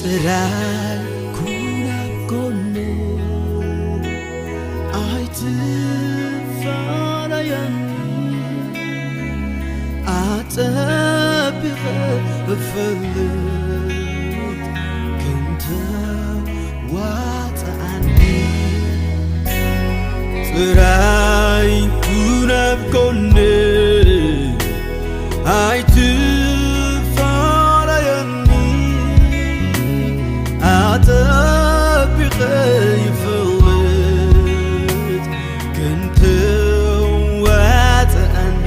ጥራይ ኩን ኣብ ጎነይ፣ ኣይትፋለየኒ፣ ኣጸቢቐ እፈልጥ ክንተ ዋጽኣኒ። ጥራይ ኩን ኣብ ጎነይ፣ ኣይትፋለየኒ፣ ኣጸቢቐ ይፈልጥ ክንተ ዋጽኣኒ።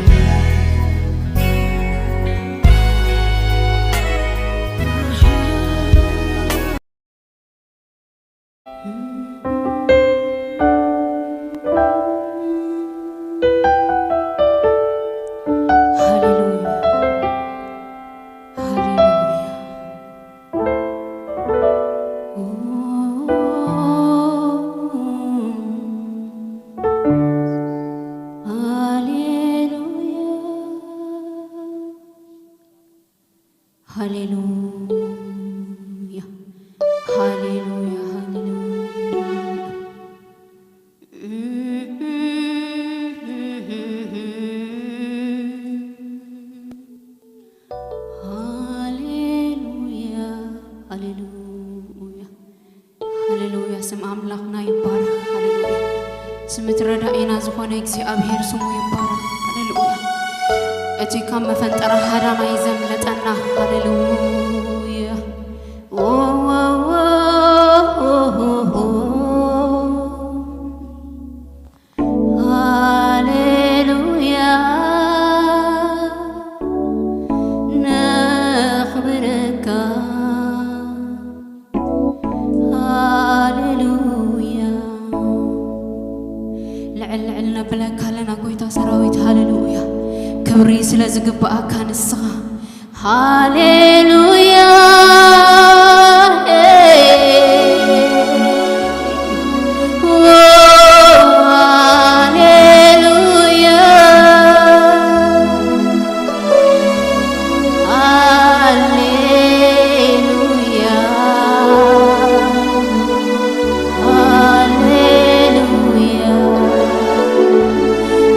ሃሌሉያ፣ ሃሌሉያ፣ ሃሌሉያ። ሃሌሉያ፣ ሃሌሉያ፣ ሃሌሉያ። ሃሌሉያ፣ ሃሌሉያ፣ ሃሌሉያ። ስም ኣምላኽና ይባረኽ። ሃሌሉያ። ስም እቲ ረዳኢና ዝኾነ እግዚኣብሔር ስሙ ይባረኽ። ሃሌሉያ። እቲ ካብ መፈንጠራ ሃዳናይ ዘምለጠና። ሃሌሉያ። ዎ፣ ዎ፣ ዎ፣ ዎ፣ ዎ። ሃሌሉያ፣ ነኽብረካ። ሃሌሉያ። ልዕል ልዕል ነብለካ ኣለና፣ ጎይታ ሰራዊት። ሃሌሉያ። ክብሪ ስለ ዝግብኣካ ንስኻ። ሃሌሉያ። ዎ፣ ሃሌሉያ። ሃሌሉያ። ሃሌሉያ።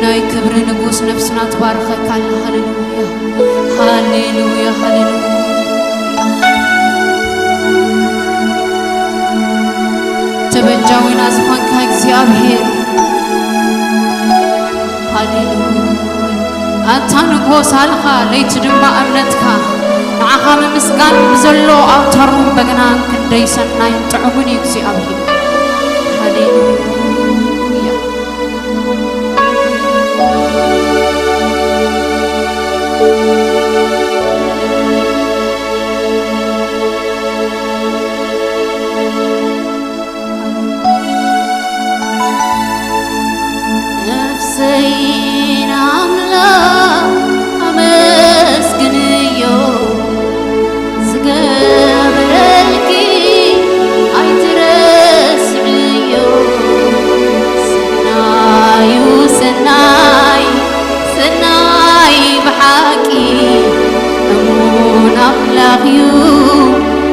ናይ ክብሪ ንጉስ ነፍስና ትባርኸካ ኣላ። ሃሌሉያ፣ ሃሌሉያ፣ ሃሌሉያ። ተበጃዊና ዝኾንካ እግዚኣብሔር፣ ሃሌሉያ። ኣንታ ንግሆ ሳልኻ፣ ለይቲ ድማ እምነትካ፣ ንዓኻ ምምስጋን ብዘሎ ኣውታሩን በገናን ክንደይ ሰናይን ጥዑምን እዩ እግዚኣብሔር። ሃሌሉያ። ነፍሰይ ንኣምላኽ ኣመስግንዮ፣ ዝገበረልኪ ኣይትረስዕዮ። ሰናዩ ሰናይ፣ ሰናይ ብሓቂ፣ እሙን ኣምላኽ እዩ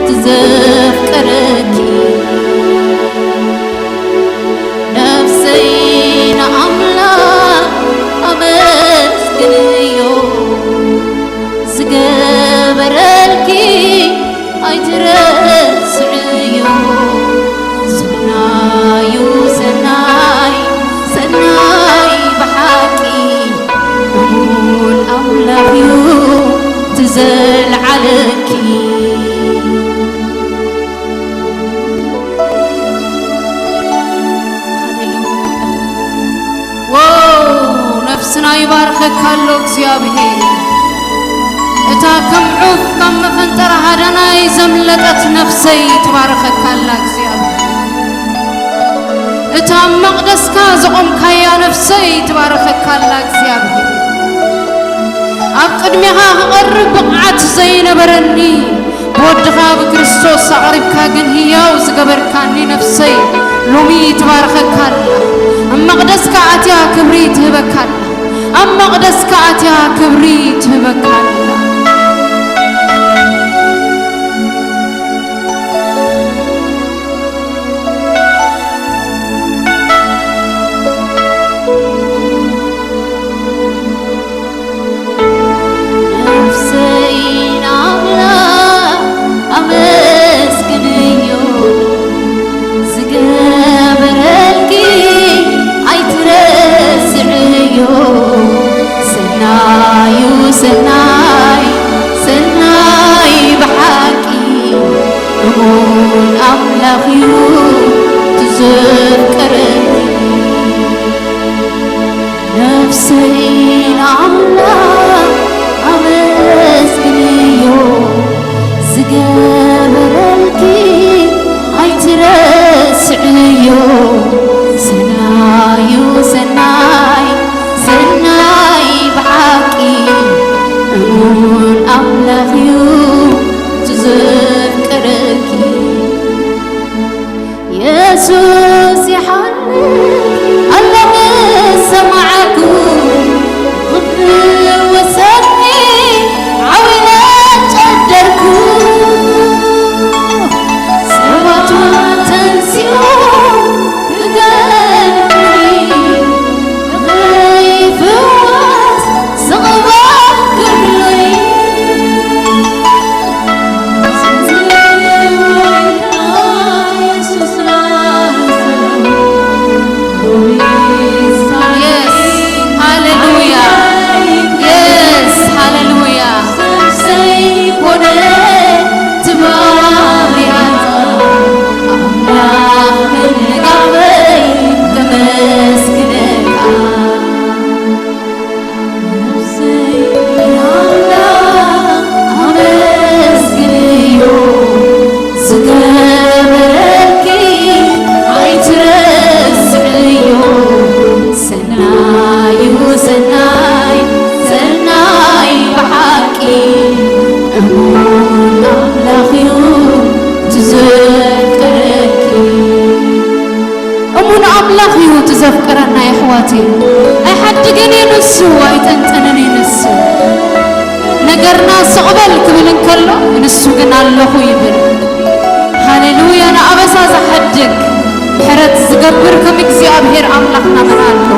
ትዘፍቅረኪ። ነፍሰይ ንኣምላኽ ኣመስግንዮ፣ ዝገበረልኪ ኣይትረስዕዮ። ሰናዩ ሰናይ፣ ሰናይ ብሓቂ፣ እሙን ኣምላኽ እዩ ትዘልዓለኪ። ዋው! ነፍስና ይባርኸካ ኣሎ እግዚኣብሔር። እታ ከም ዑፍ ካብ መፈንጠራ ሃዳናይ ዘምለጠት ነፍሰይ ትባርኸካ ኣላ እግዚኣብሔር። እታ ኣብ መቕደስካ ዘቖምካያ ነፍሰይ ትባርኸካ ኣላ እግዚኣብሔር። ኣብ ቅድሜኻ ክቐርብ ብቕዓት ዘይነበረኒ፣ ብወድኻ ብክርስቶስ ኣቕሪብካ ግን ህያው ዝገበርካኒ ነፍሰይ፣ ሎሚ ትባርኸካ ኣላ። ኣብ መቕደስካ ኣትያ ክብሪ ትህበካ ኣላ። ኣብ መቕደስካ ኣትያ ክብሪ ትህበካ ኣላ። እሙን ኣምላኽ እዩ እቲ ዘፍቅረኪ። እሙን ኣምላኽ እዩ እቲ ዘፍቅረና፣ የሕዋተይ። ኣይሓድግን እዩ ንሱ፣ ኣይጥንጥንን እዩ ንሱ። ነገርና ስቕ በል ክብል እንከሎ፣ ንሱ ግን ኣለኹ ይብል። ሃሌሉያ! ንኣበሳ ዝሓድግ፣ ምሕረት ዝገብር ከም እግዚኣብሔር ኣምላኽና መን ኣሎ?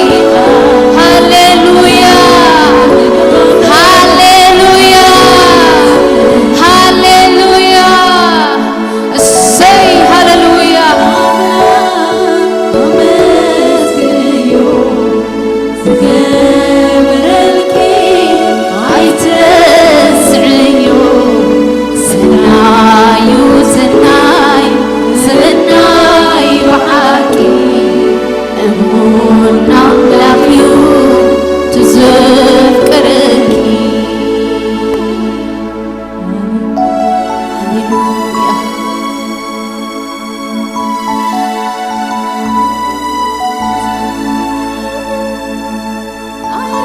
ሃሌሉያ። ሃሌሉያ፣ ሃሌሉያ፣ ሃሌሉያ። እሰይ፣ ሃሌሉያ። ዝገበረልኪ ኣይትረስዕዮ፣ ሰናዩ ሰናይ፣ ሰናይ ብሓቂ፣ እሙን ኣምላኽ እዩ እቲ ዘፍቅረኪ። ሃሌሉያ።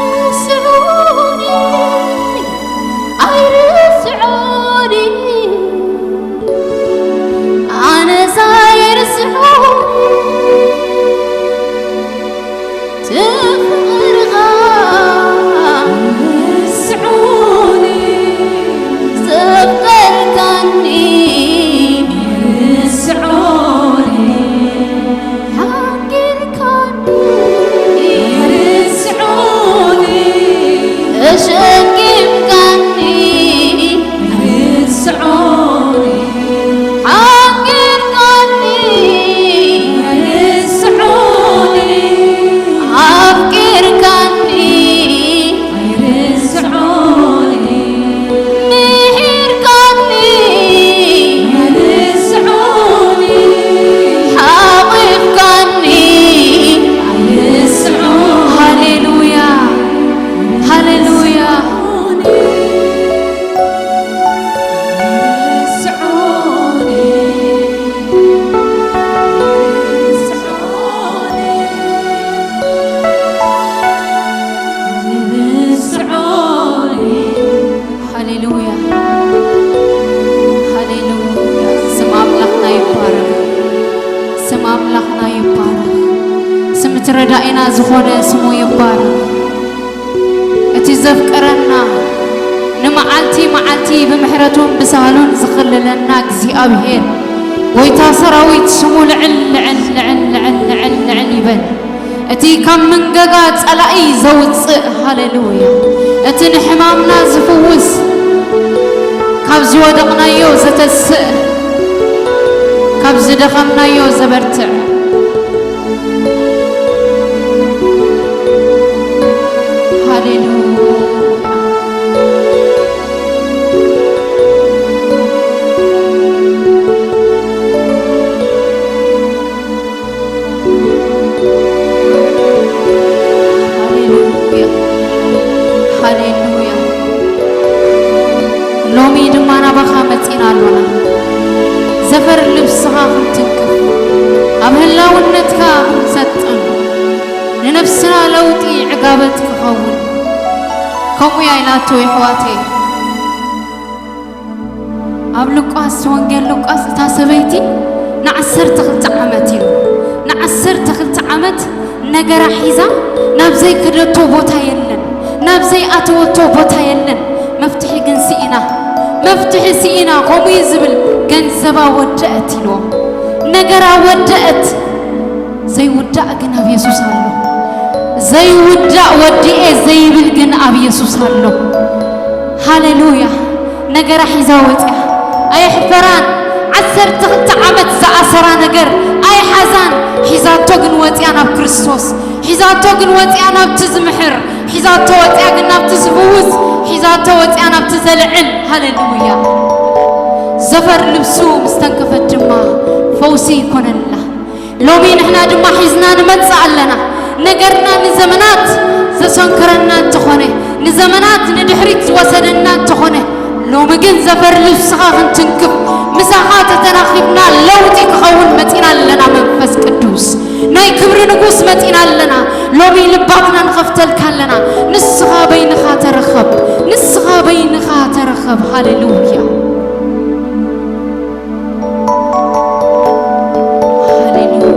ኣይርስዑኒ፣ ኣይርስዑኒ፣ ኣነስ ኣይርስዑኒ፣ እቲ ፍቕርኻ ርስዑኒ፣ ዘፍቀርካኒ ርስዑኒ። ሓንጊርካኒ ርስዑኒ፣ ተሸኪምካኒ ርስዑኒ፣ ሓንጊርካኒ ርስዑኒ፣ ኣፍቂርካኒ ርስዑኒ፣ ምሒርካኒ ርስዑኒ፣ ሓቒፍካኒ ኣይርስዑኒ። ሃሌሉያ፣ ሃሌሉያ። ርስዑኒ፣ ርስዑኒ፣ ርስዑኒ። ሃሌሉያ፣ ሃሌሉያ። ስም ኣምላኽና ይባረኽ፣ ስም ኣምላኽና ይባረኽ። ስም እቲ ረዳኢና ዝኾነ ስሙ ይባረኽ። እቲ ዘፍቅረና፣ ንመዓልቲ መዓልቲ ብምሕረቱን ብሳህሉን ዝኽልለና እግዚኣብሔር፣ ጎይታ ሰራዊት ስሙ ልዕል ልዕል ልዕል ልዕል ልዕል ልዕል ይበል። እቲ ካብ መንገጋ ጸላኢ ዘውጽእ፣ ሃሌሉያ፣ እቲ ንሕማምና ዝፍውስ፣ ካብ ዝወደቕናዮ ዘተስእ፣ ካብ ዝደኸምናዮ ዘበርትዕ። ሃሌሉያ። ሃሌሉያ፣ ሃሌሉያ። ሎሚ ድማ ናባኻ መጺና ኣሎና። ዘፈር ልብስኻ ክንትንክፍ፣ ኣብ ህላውነትካ ክንሰጥም፣ ንነፍስና ለውጢ ዕጋበት ክኸውን። ከምኡ እያ ኢላቶ፣ የሕዋተይ። ኣብ ሉቃስ፣ ወንጌል ሉቃስ፣ እታ ሰበይቲ ንዓሰርተ ክልተ ዓመት እዩ፣ ንዓሰርተ ክልተ ዓመት ነገራ ሒዛ ናብ ዘይከደቶ ቦታ የለን፣ ናብ ዘይኣተወቶ ቦታ የለን። መፍትሒ ግን ስኢና። መፍትሒ ስኢና፣ ከምኡ እዩ ዝብል። ገንዘባ ወደአት ኢልዎ፣ ነገራ ወደአት። ዘይውዳእ ግን ኣብ የሱስ ኣሎ። ዘይውዳእ ወዲኤ ዘይብል ግን ኣብ የሱስ ኣሎ። ሃሌሉያ። ነገራ ሒዛ ወፅያ። ኣየሕፈራን። ዓሰርተ ክልተ ዓመት ዝኣሰራ ነገር ኣይሓዛን። ሒዛቶ ግን ወፅያ ናብ ክርስቶስ። ሒዛቶ ግን ወፅያ ናብቲ ዝምሕር። ሒዛቶ ወፅያ ግን ናብቲ ዝፍውስ። ሒዛቶ ወፅያ ናብቲ ዘልዕል። ሃሌሉያ። ዘፈር ልብሱ ምስ ተንከፈት ድማ ፈውሲ ይኮነላ። ሎሚ ንሕና ድማ ሒዝና ንመጽእ ኣለና። ነገርና ንዘመናት ዘሰንከረና እንተኾነ፣ ንዘመናት ንድሕሪት ዝወሰደና እንተኾነ፣ ሎሚ ግን ዘፈር ልብስኻ ክንትንክፍ፣ ምሳኻ ተተራኺብና ለውጢ ክኸውን መጺና ኣለና። መንፈስ ቅዱስ ናይ ክብሪ ንጉስ መጺና ኣለና። ሎሚ ልባትና ንኸፍተልካ ኣለና። ንስኻ በይንኻ ተረኸብ፣ ንስኻ በይንኻ ተረኸብ። ሃሌሉያ። ሃሌሉያ፣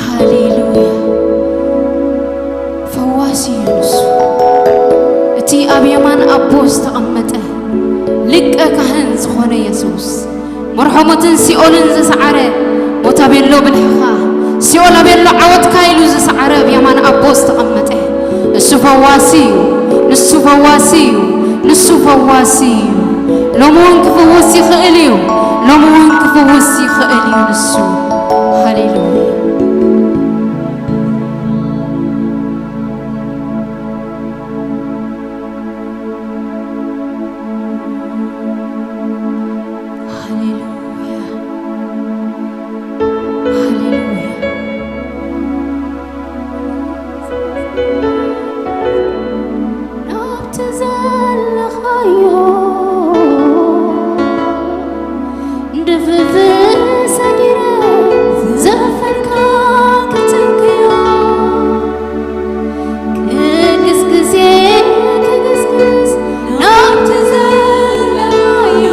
ሃሌሉያ። ፈዋሲ እዩ ንሱ። እቲ ኣብ የማን ኣቦ ዝተቐመጠ ሊቀ ካህን ዝኾነ የሱስ፣ መርሖሞትን ሲኦልን ዝሰዓረ፣ ሞት ኣቤሎ ብልሕኻ፣ ሲኦል ኣቤሎ ዓወትካ ኢሉ ዝሰዓረ ኣብ የማን ኣቦ ዝተቐመጠ፣ እሱ ፈዋሲ እዩ፣ ንሱ ፈዋሲ እዩ፣ ንሱ ፈዋሲ እዩ። ሎሚ እውን ክፍውስ ይኽእል እዩ፣ ሎሚ እውን ክፍውስ ይኽእል እዩ ንሱ። ሃሌሉያ። ሃሌሉያ። ሃሌሉያ። ናብቲ ዘለኻዮ ድፍፍ ሰጊረ ዘፈርካ ክትንክዮ ክግስግሴ ክግስግስ ናብቲ ዘለኻዮ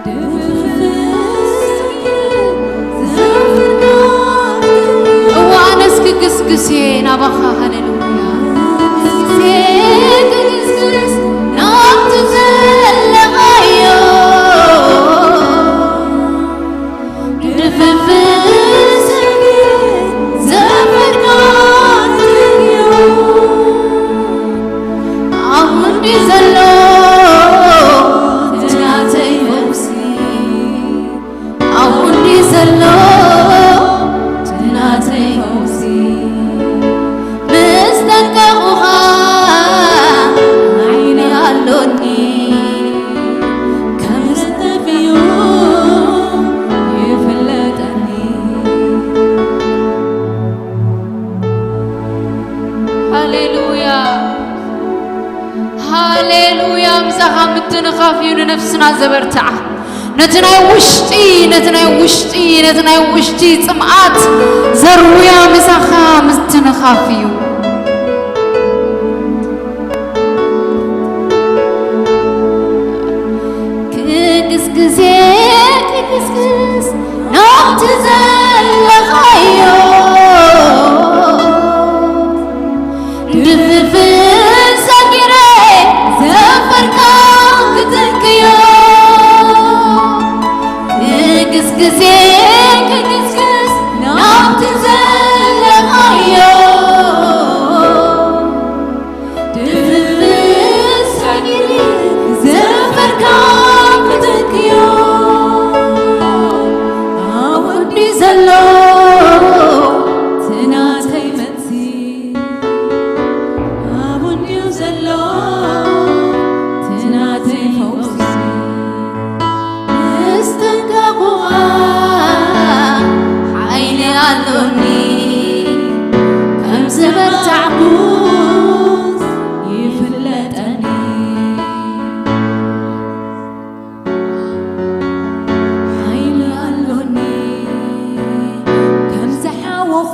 ድፍፍ ሰጊረ ዘፈርካ ክትንክዮ። እዋ ኣነስ ክግስግሴ ናባኻ። ሃሌሉያ። ክግስግስ ናብቲ ዘለኻዮ ድፍፍ ሰጊረ ዘፈርካ ክትንክዮ። ኣብኡ እንዲ ዘሎ እቲ ናተይ ፈውሲ ኣብኡ እንዲ ዘሎ እቲ ናተይ ፈውሲ፣ ምስ ጠንቀቑኻ ዓይኒ ኣሎኒ፣ ከም ዝተፍዩ ይፍለጠኒ። ሃሌሉያ፣ ሃሌሉያ። ምሳኻ ምትንኻፍ እዩ ንነፍስና ዘበርትዓ። ነቲ ናይ ውሽጢ፣ ነቲ ናይ ውሽጢ፣ ነቲ ናይ ውሽጢ ጽምኣት ዘርውያ ምሳኻ ምትንኻፍ እዩ። ክግስግሴ ክግስግስ ናብቲ ዘለኻዮ ድፍፍ ሰጊረ ዘፈርካ ክትንክዮ። ክግስግሴ ክግስግስ ናብቲ ዘለኻዮ ድፍፍ ሰጊረ ዘፈርካ ክትንክዮ። ኣብኡ እንዲ ዘሎ እቲ ናተይ መልሲ ኣብኡ እንድዩ ዘሎ እቲ ናተይ ፈውሲ። ምስ ጠንቀቑኻ ሓይሊ ኣሎኒ፣ ከም ዝበርታዕኩስ ይፍለጠኒ። ሓይሊ ኣሎኒ፣ ከም ዝሓወኹ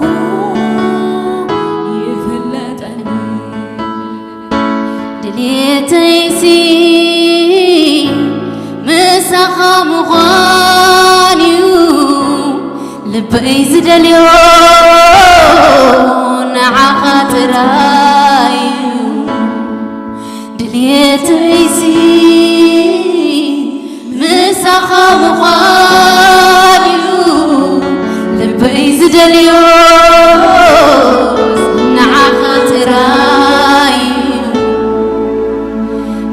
ይፍለጠኒ። ድሌተይሲ ምሳኻ ምዃን እዩ፣ ልበይ ዝደልዮ ንዓኻ ጥራይ እዩ። ተይሲ ምሳኻ ምዃን እዩ ልበይ ዝደልዮ፣ ንዓኻ ጥራይ እዩ።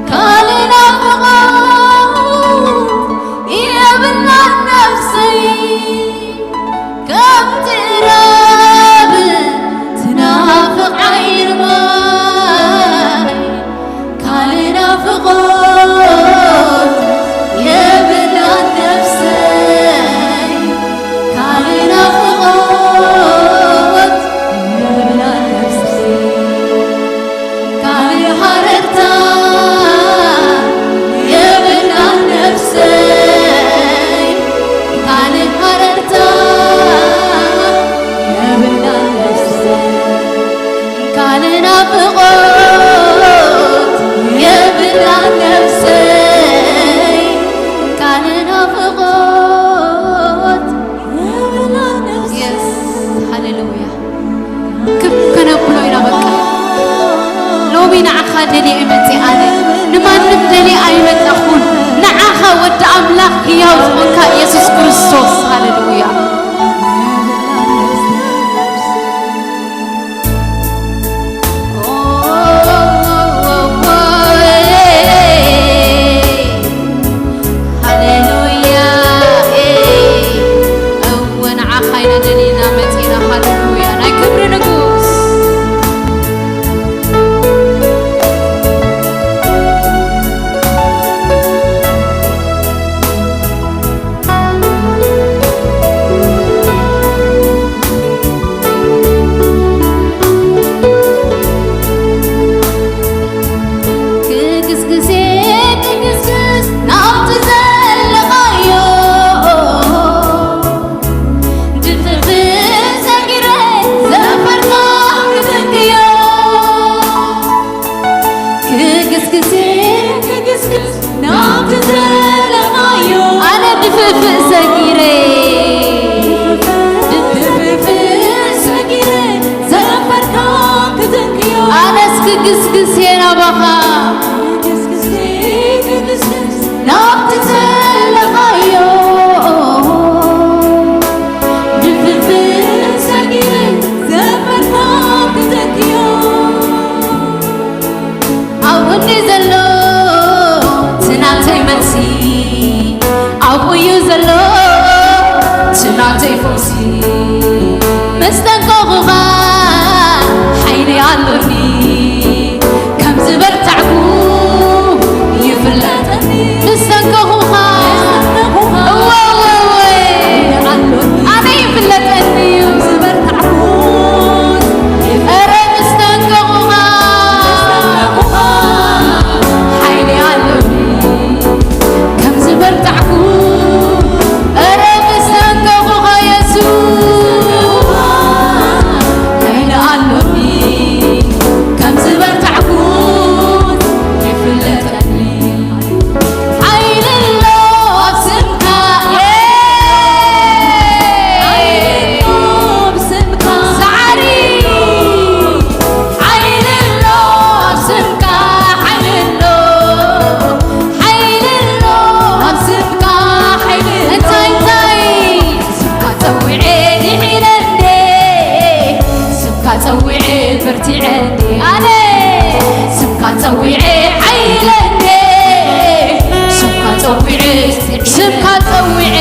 ካልእ ናፍቖት የብላን ነፍሰይ፣ ከም ትራብ ትናፍቕ ዓይኒ ማይ፣ ካልእ ናፍቖት የብላን ነፍሰይ፣ ካልእ ናፍቖት የብላን ነፍሰይ። ካልእ ሃረርታ የብላን ነፍሰይ፣ ካልእ ሃረርታ የብላን ነፍሰይ። ካልእ ናፍቖት የብላን ነፍሰይ፣ ካልእ ናፍቖት የብላን ነፍሰይ። የስ፣ ሃሌሉያ። ክብ ከነብሎ ኢና በቃ። ሎሚ ንዓኻ ደልየ እየ መጺእ ኣነ። ንማንም ደልየ ኣይመጻኹን። ንዓኻ ወዲ ኣምላኽ ህያው ዝኾንካ ኢየሱስ ክርስቶስ። ሃሌሉያ። ሃሌሉያ። እወ፣ ንዓኻ ኢና ደሊና መጺና። ሃሌሉያ። ናይ ክብሪ ንጉስ። ክግስግስ ክግስግስ ናብቲ ዘለኻዮ፣ ድፍፍ ሰጊረ ዘፈርካ ክዝንግዮ። ክግስግስ ክግስግስ ናብቲ ዘለኻዮ፣ ኣነ ድፍእፍእ ሰጊረ፣ ድፍእፍእ ሰጊረ ዘፈርካ ክዝንግዮ። ኣነስ ክግስግስ እየ ናባኻ። ክግስግስ ክግስግስ ናብቲ ዘለኻዮ፣ ድፍእፍእ ሰጊረ ዘፈርካ ክዘክዮ። ኣብኡ እንድዩ ዘሎ እቲ ናተይ መልሲ፣ ኣብኡ እዩ ዘሎ እቲ ናተይ ፈውሲ። ምስ ጠንቀቑኻ ሓይሊ ኣሎኒ፣ ከም ዝበርታዕኩ ይፍለጠኒ። ምስ ጠንቀቑኻ፣ እወ፣ እወ፣ እወ። ኣነ ይፍለጠኒ እዩ። ኧረ ምስ ጠንቀቑኻ፣ ሓይሊ ኣሎኒ። ከም ዝበርታዕኩ፣ ኧረ ምስ ጠንቀቑኻ የሱስ፣ ሓይሊ ኣሎኒ። ከም ዝበርታዕኩ ይፍለጠኒ። ሓይሊ ኣሎ ኣብ ስምካ፣ ሓይሊ ኣሎ ኣብ ስምካ። ሰዓሪ። ሓይሊ ኣሎ ኣብ ስምካ፣ ሓይሊ ኣሎ፣ ሓይሊ ኣሎ ኣብ ስምካ፣ ሓይሊ ኣሎ። እንታይ፣ እንታይ? ስምካ ጸዊዐ ድሒነ እንዴ፣ ስምካ ጸዊዐ በርቲዐ እንዴ፣ ኣነ ስምካ ጸዊዐ ሓይለ እንዴ፣ ስምካ ጸዊዐ፣ ስምካ ጸዊዐ፣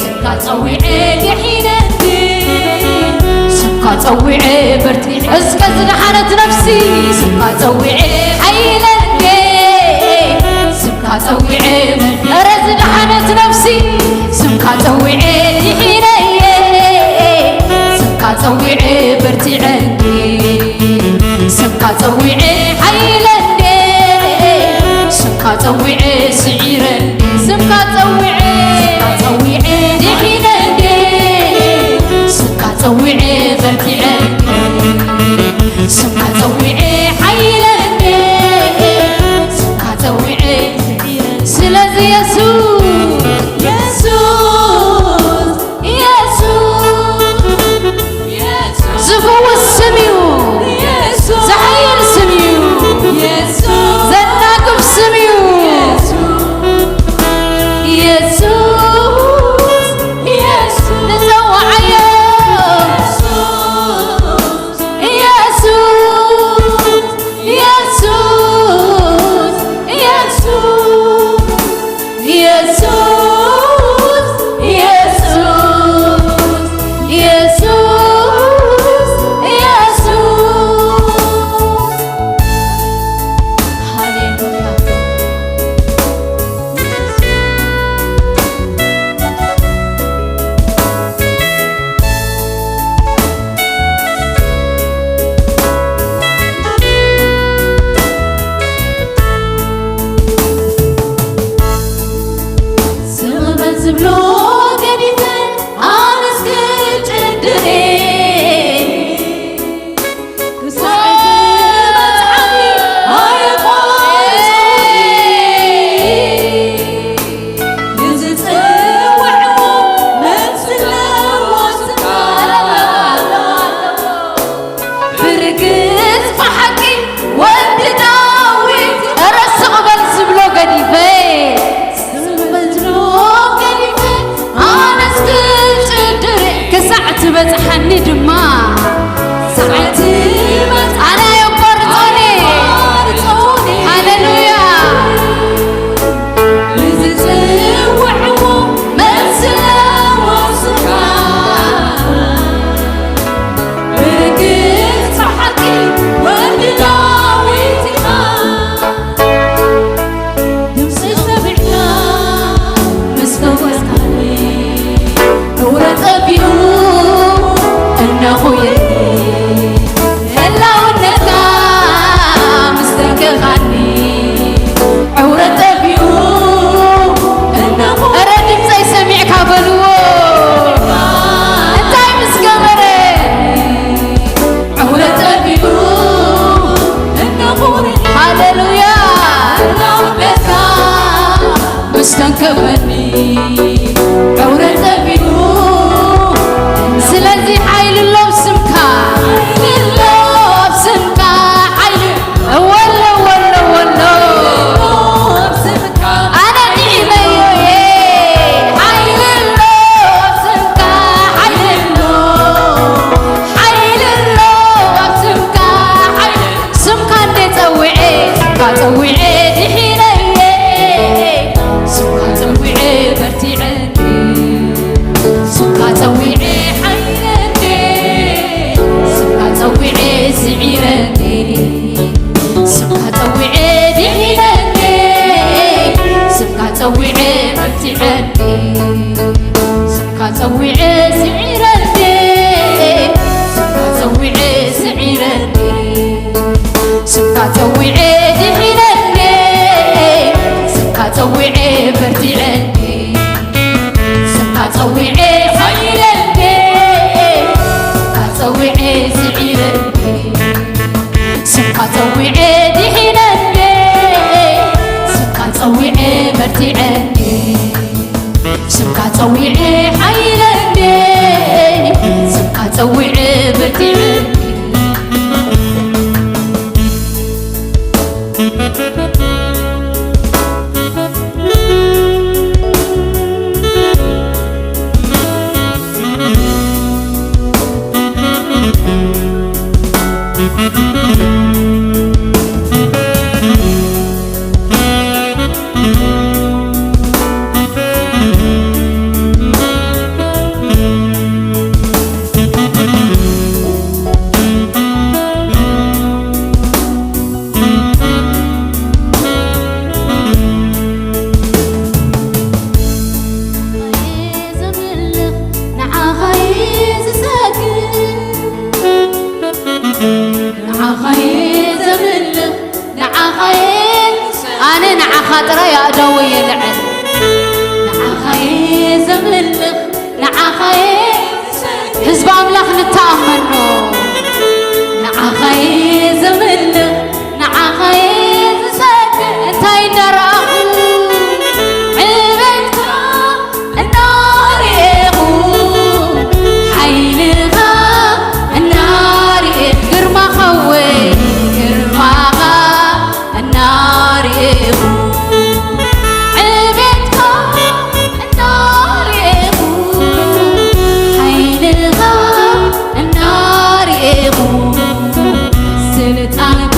ስምካ ጸዊዐ ድሒነ እንዴ፣ ስምካ ጸዊዐ በርቲዐ። እስከ ዝደሓነት ነፍሲ ስምካ ጸዊዐ ሓይለ እንዴ፣ ስምካ ጸዊዐ፣ ኧረ ዝደሓነት ነፍሲ ስምካ ጸዊዐ ድሒነ እየ፣ ስምካ ጸዊዐ በርቲዐ እንዴ፣ ስምካ ጸዊዐ ሓይለ እንዴ፣ ስምካ ጸዊዐ ስዒረ እንዴ፣ ስምካ ጸዊዐ፣ ስምካ ጸዊዐ ድሒነ እንዴ፣ ስምካ ጸዊዐ በርቲዐ እንዴ፣ ስምካ ጸዊዐ ሓይለ እንዴ፣ ስምካ ጸዊዐ። ስለዚ የሱስ፣ የሱስ፣ የሱስ፣ የሱስ፣ ገሊፈ፣ ዝብል ዝሎ ገሊፈ፣ ኣነስ ክጭድር ክሳዕ ትበጽሓኒ ድማ፣ ሳዕ ትበጽ-፣ ኣነ ኣየቋርጾኒ። ኣየቋርጾኒ። ሃሌሉያ። ንዝጽውዕዎ መልሲ ኣለዎ ስምካ። ብርግጽ ብሓቂ ወዲ ዳዊት ኢኻ። ድምፂ ሰሚዕካ ምስ ፈወስካኒ፣ ዕውረ ጠፊኡ እነኹየኒ፣ ህላውነትካ ምስ ተንከኻኒ፣ ዕውረ ጠፊኡ እነኹ-፣ ኧረ ድምፀይ ሰሚዕካ በልዎ። እንታይ ምስ ገበረ? ዕውረ ጠፊኡ እነኹ-፣ ሃሌሉያ። ህላውነትካ ምስ ተንከፈኒ፣ ዕውረ ጠፊኡ። ስለዚ ሓይሊ ኣሎ ኣብ ስምካ፣ ሓይሊ ኣሎ ኣብ ስምካ፣ ሓይሊ፣ ወሎ፣ ወሎ፣ ወሎ። ኣነ ጥዒመዮ እየ። ሓይሊ ኣሎ ኣብ ስምካ፣ ሓይሊ ኣሎ፣ ሓይሊ ኣሎ ኣብ ስምካ፣ ሓይሊ። ስምካ እንደ ጸዊዐ፣ ስምካ ጸዊዐ ድሒነ እየ። ስምካ ጸዊዐ በርቲዐ፣ ስምካ ጸዊዐ ሓይለ እንዴ፣ ስምካ ጸዊዐ ስዒረ እንዴ፣ ስምካ ጸዊዐ ድሒነ እንዴ፣ ስምካ ጸዊዐ በርቲዐ እንዴ፣ ስምካ ጸዊዐ ስዒረ እንዴ፣ ስምካ ጸዊዐ ስዒረ እንዴ፣ ስምካ ጸዊዐ ድሒነ እንዴ፣ ስምካ ጸዊዐ በርቲዐ እንዴ፣ ስምካ ጸዊዐ ሓይለ እንዴ፣ ስምካ ጸዊዐ ስዒረ እንዴ፣ ስምካ ጸዊዐ ድሒነ እንዴ፣ ስምካ ጸዊዐ በርቲዐ እንዴ፣ ስምካ ጸዊዐ ሓይለ እንዴ፣ ስምካ ጸዊዐ በርቲዐ እንዴ። ንዓኻ እየ ዝሰግድ፣ ንዓኻ እየ ዘምልኽ፣ ንዓኻ እየ፣ ኣነ ንዓኻ ጥራይ ኣእዳወይ የልዕል። ንዓኻ እየ ዘምልኽ፣ ንዓኻ እየ ህዝቢ ኣምላኽ ንተኣመኖ። ንዓኻ እየ ዘምልኽ፣ ንዓኻ እየ ዝሰግድ። እንታይ እንዳረኣኹ? ዕቤትካ እናርኤኹ፣ ሓይልኻ እናርኤ፣ ግርማኻ ወይ ግርማኻ እናርኤኹ፣ ዕቤትካ እናርኤኹ፣ ሓይልኻ እናርኤኹ፣ ስልጣንካ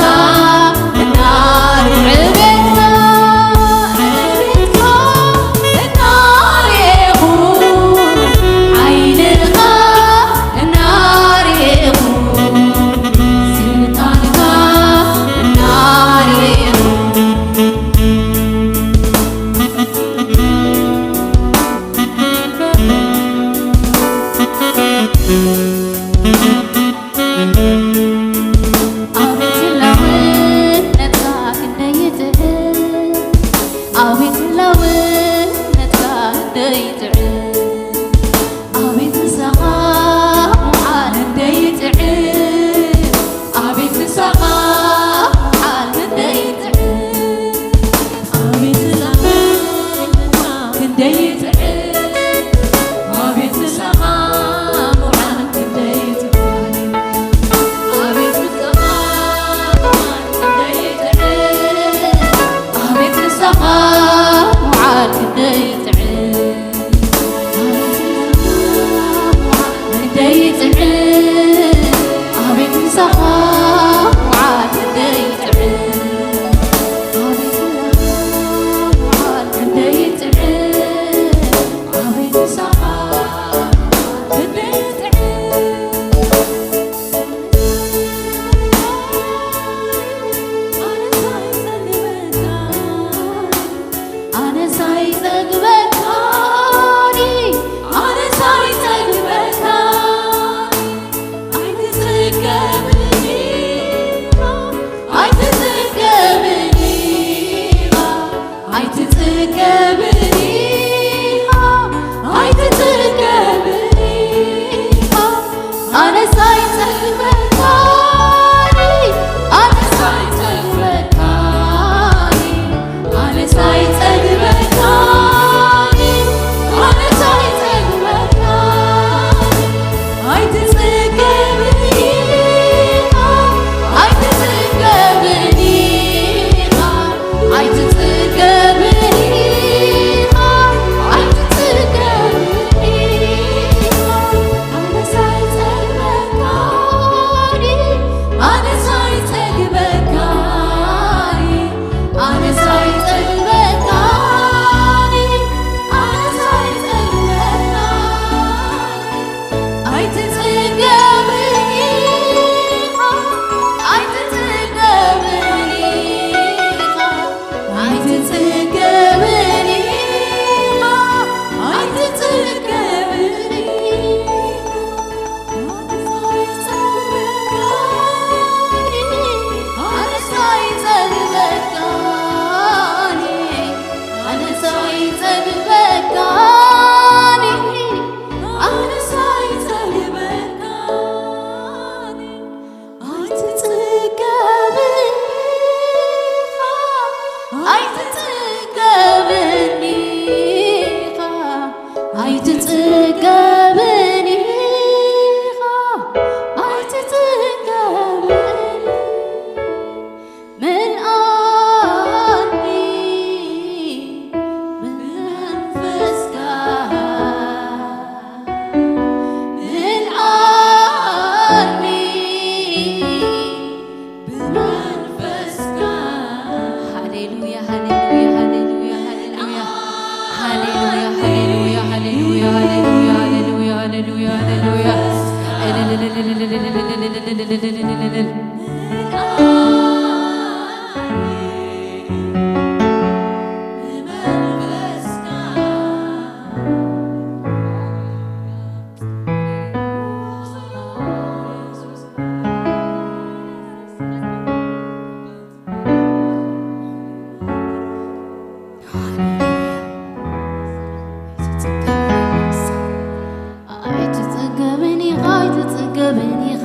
ኣይትጽገብን ኢኻ፣ ኣይትጽገብን ኢኻ፣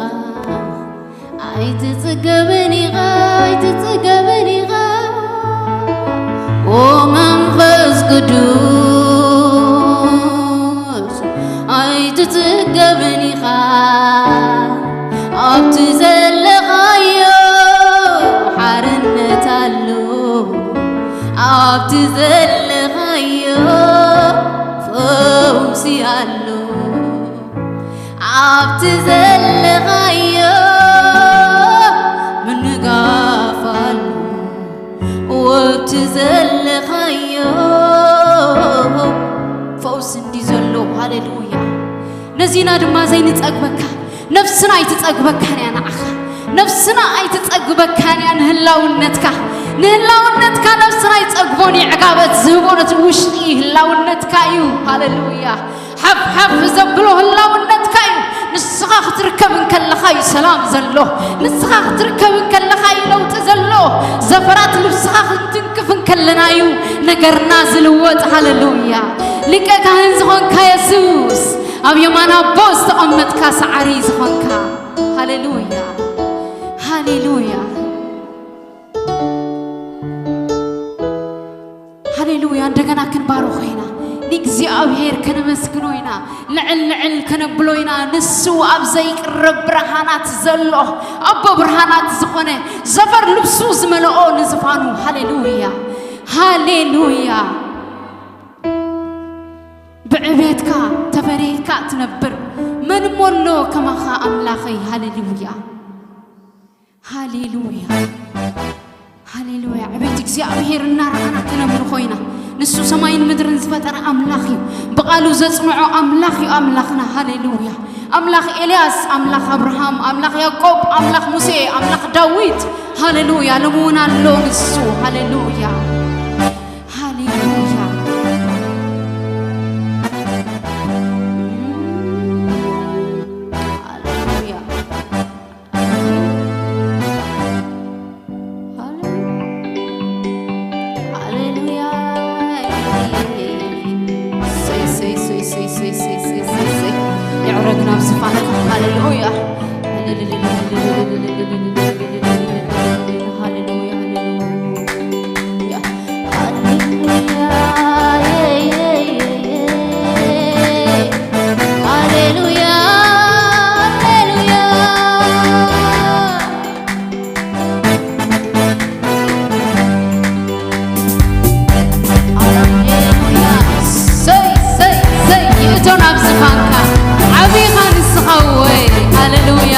ኣይትጽገብን ኢኻ፣ ኣይትጽገብን ኢኻ። ኦ መንፈስ ቅዱስ ኣይትጽገብን ኢኻ። ኣብቲ ዘለኻዮ ሓርነት ኣሎ፣ ኣብቲ ዘለኻዮ ፈውሲ ኣሎ፣ ኣብቲ ዘለኻዮ ምንጋፍ ኣሎ፣ ኣብቲ ዘለኻዮ ፈውሲ እንዲ ዘሎ። ሃሌሉያ። ነዚና ድማ ዘይንጸግበካ፣ ነፍስና ኣይትጸግበካን እያ ንዓኻ። ነፍስና ኣይትጸግበካን እያ ንህላውነትካ። ንህላውነትካ ነፍስና ኣይጸግቦን እዩ። ዕጋበት ዝህቦ ነቲ ውሽጢ ህላውነትካ እዩ። ሃሌሉያ። ሓፍ ሓፍ ዘብሎ ህላውነትካ እዩ። ንስኻ ክትርከብ እንከለኻ እዩ ሰላም ዘሎ። ንስኻ ክትርከብ እንከለኻ እዩ ለውጢ ዘሎ። ዘፈራት ልብስኻ ክንትንክፍ እንከለና እዩ ነገርና ዝልወጥ። ሃሌሉያ። ሊቀ ካህን ዝኾንካ የሱስ፣ ኣብ የማን ኣቦ ዝተቐመጥካ ሰዓሪ ዝኾንካ። ሃሌሉያ፣ ሃሌሉያ፣ ሃሌሉያ። እንደገና ክንባርኾ ኢና፣ ንእግዚኣብሔር ከነመስግኖ ኢና፣ ልዕል ልዕል ከነብሎ ኢና። ንሱ ኣብ ዘይቅረብ ብርሃናት ዘሎ ኣቦ ብርሃናት ዝኾነ፣ ዘፈር ልብሱ ዝመልኦ ንዝፋኑ። ሃሌሉያ፣ ሃሌሉያ። ብዕቤትካ ተፈሪህካ ትነብር፣ መን እሞ ኣሎ ከማኻ ኣምላኸይ? ሃሌሉያ፣ ሃሌሉያ፣ ሃሌሉያ። ዕቤት እግዚኣብሔር እናረኣና ክነምልኾ ኢና። ንሱ ሰማይን ምድርን ዝፈጠረ ኣምላኽ እዩ። ብቓሉ ዘጽንዖ ኣምላኽ እዩ ኣምላኽና። ሃሌሉያ። ኣምላኽ ኤልያስ፣ ኣምላኽ ኣብርሃም፣ ኣምላኽ ያዕቆብ፣ ኣምላኽ ሙሴ፣ ኣምላኽ ዳዊት። ሃሌሉያ። ሎሚ እውን ኣሎ ንሱ። ሃሌሉያ፣ ሃሌሉያ፣ ሃሌሉያ። ሃሌሉያ። ሰይ፣ ሰይ፣ ሰይ። የዕረግ ናብ ዝፋንካ። ሃሌሉያ። ሃሌሉያ፣ ሃሌሉያ። ሃሌሉያ፣ ሃሌሉያ። ሃሌሉያ። ሰይ፣ ሰይ፣ ሰይ። ይእቶ ናብ ዝፋንካ። ዓቢኻ ንስኻ ወይ። ሃሌሉያ።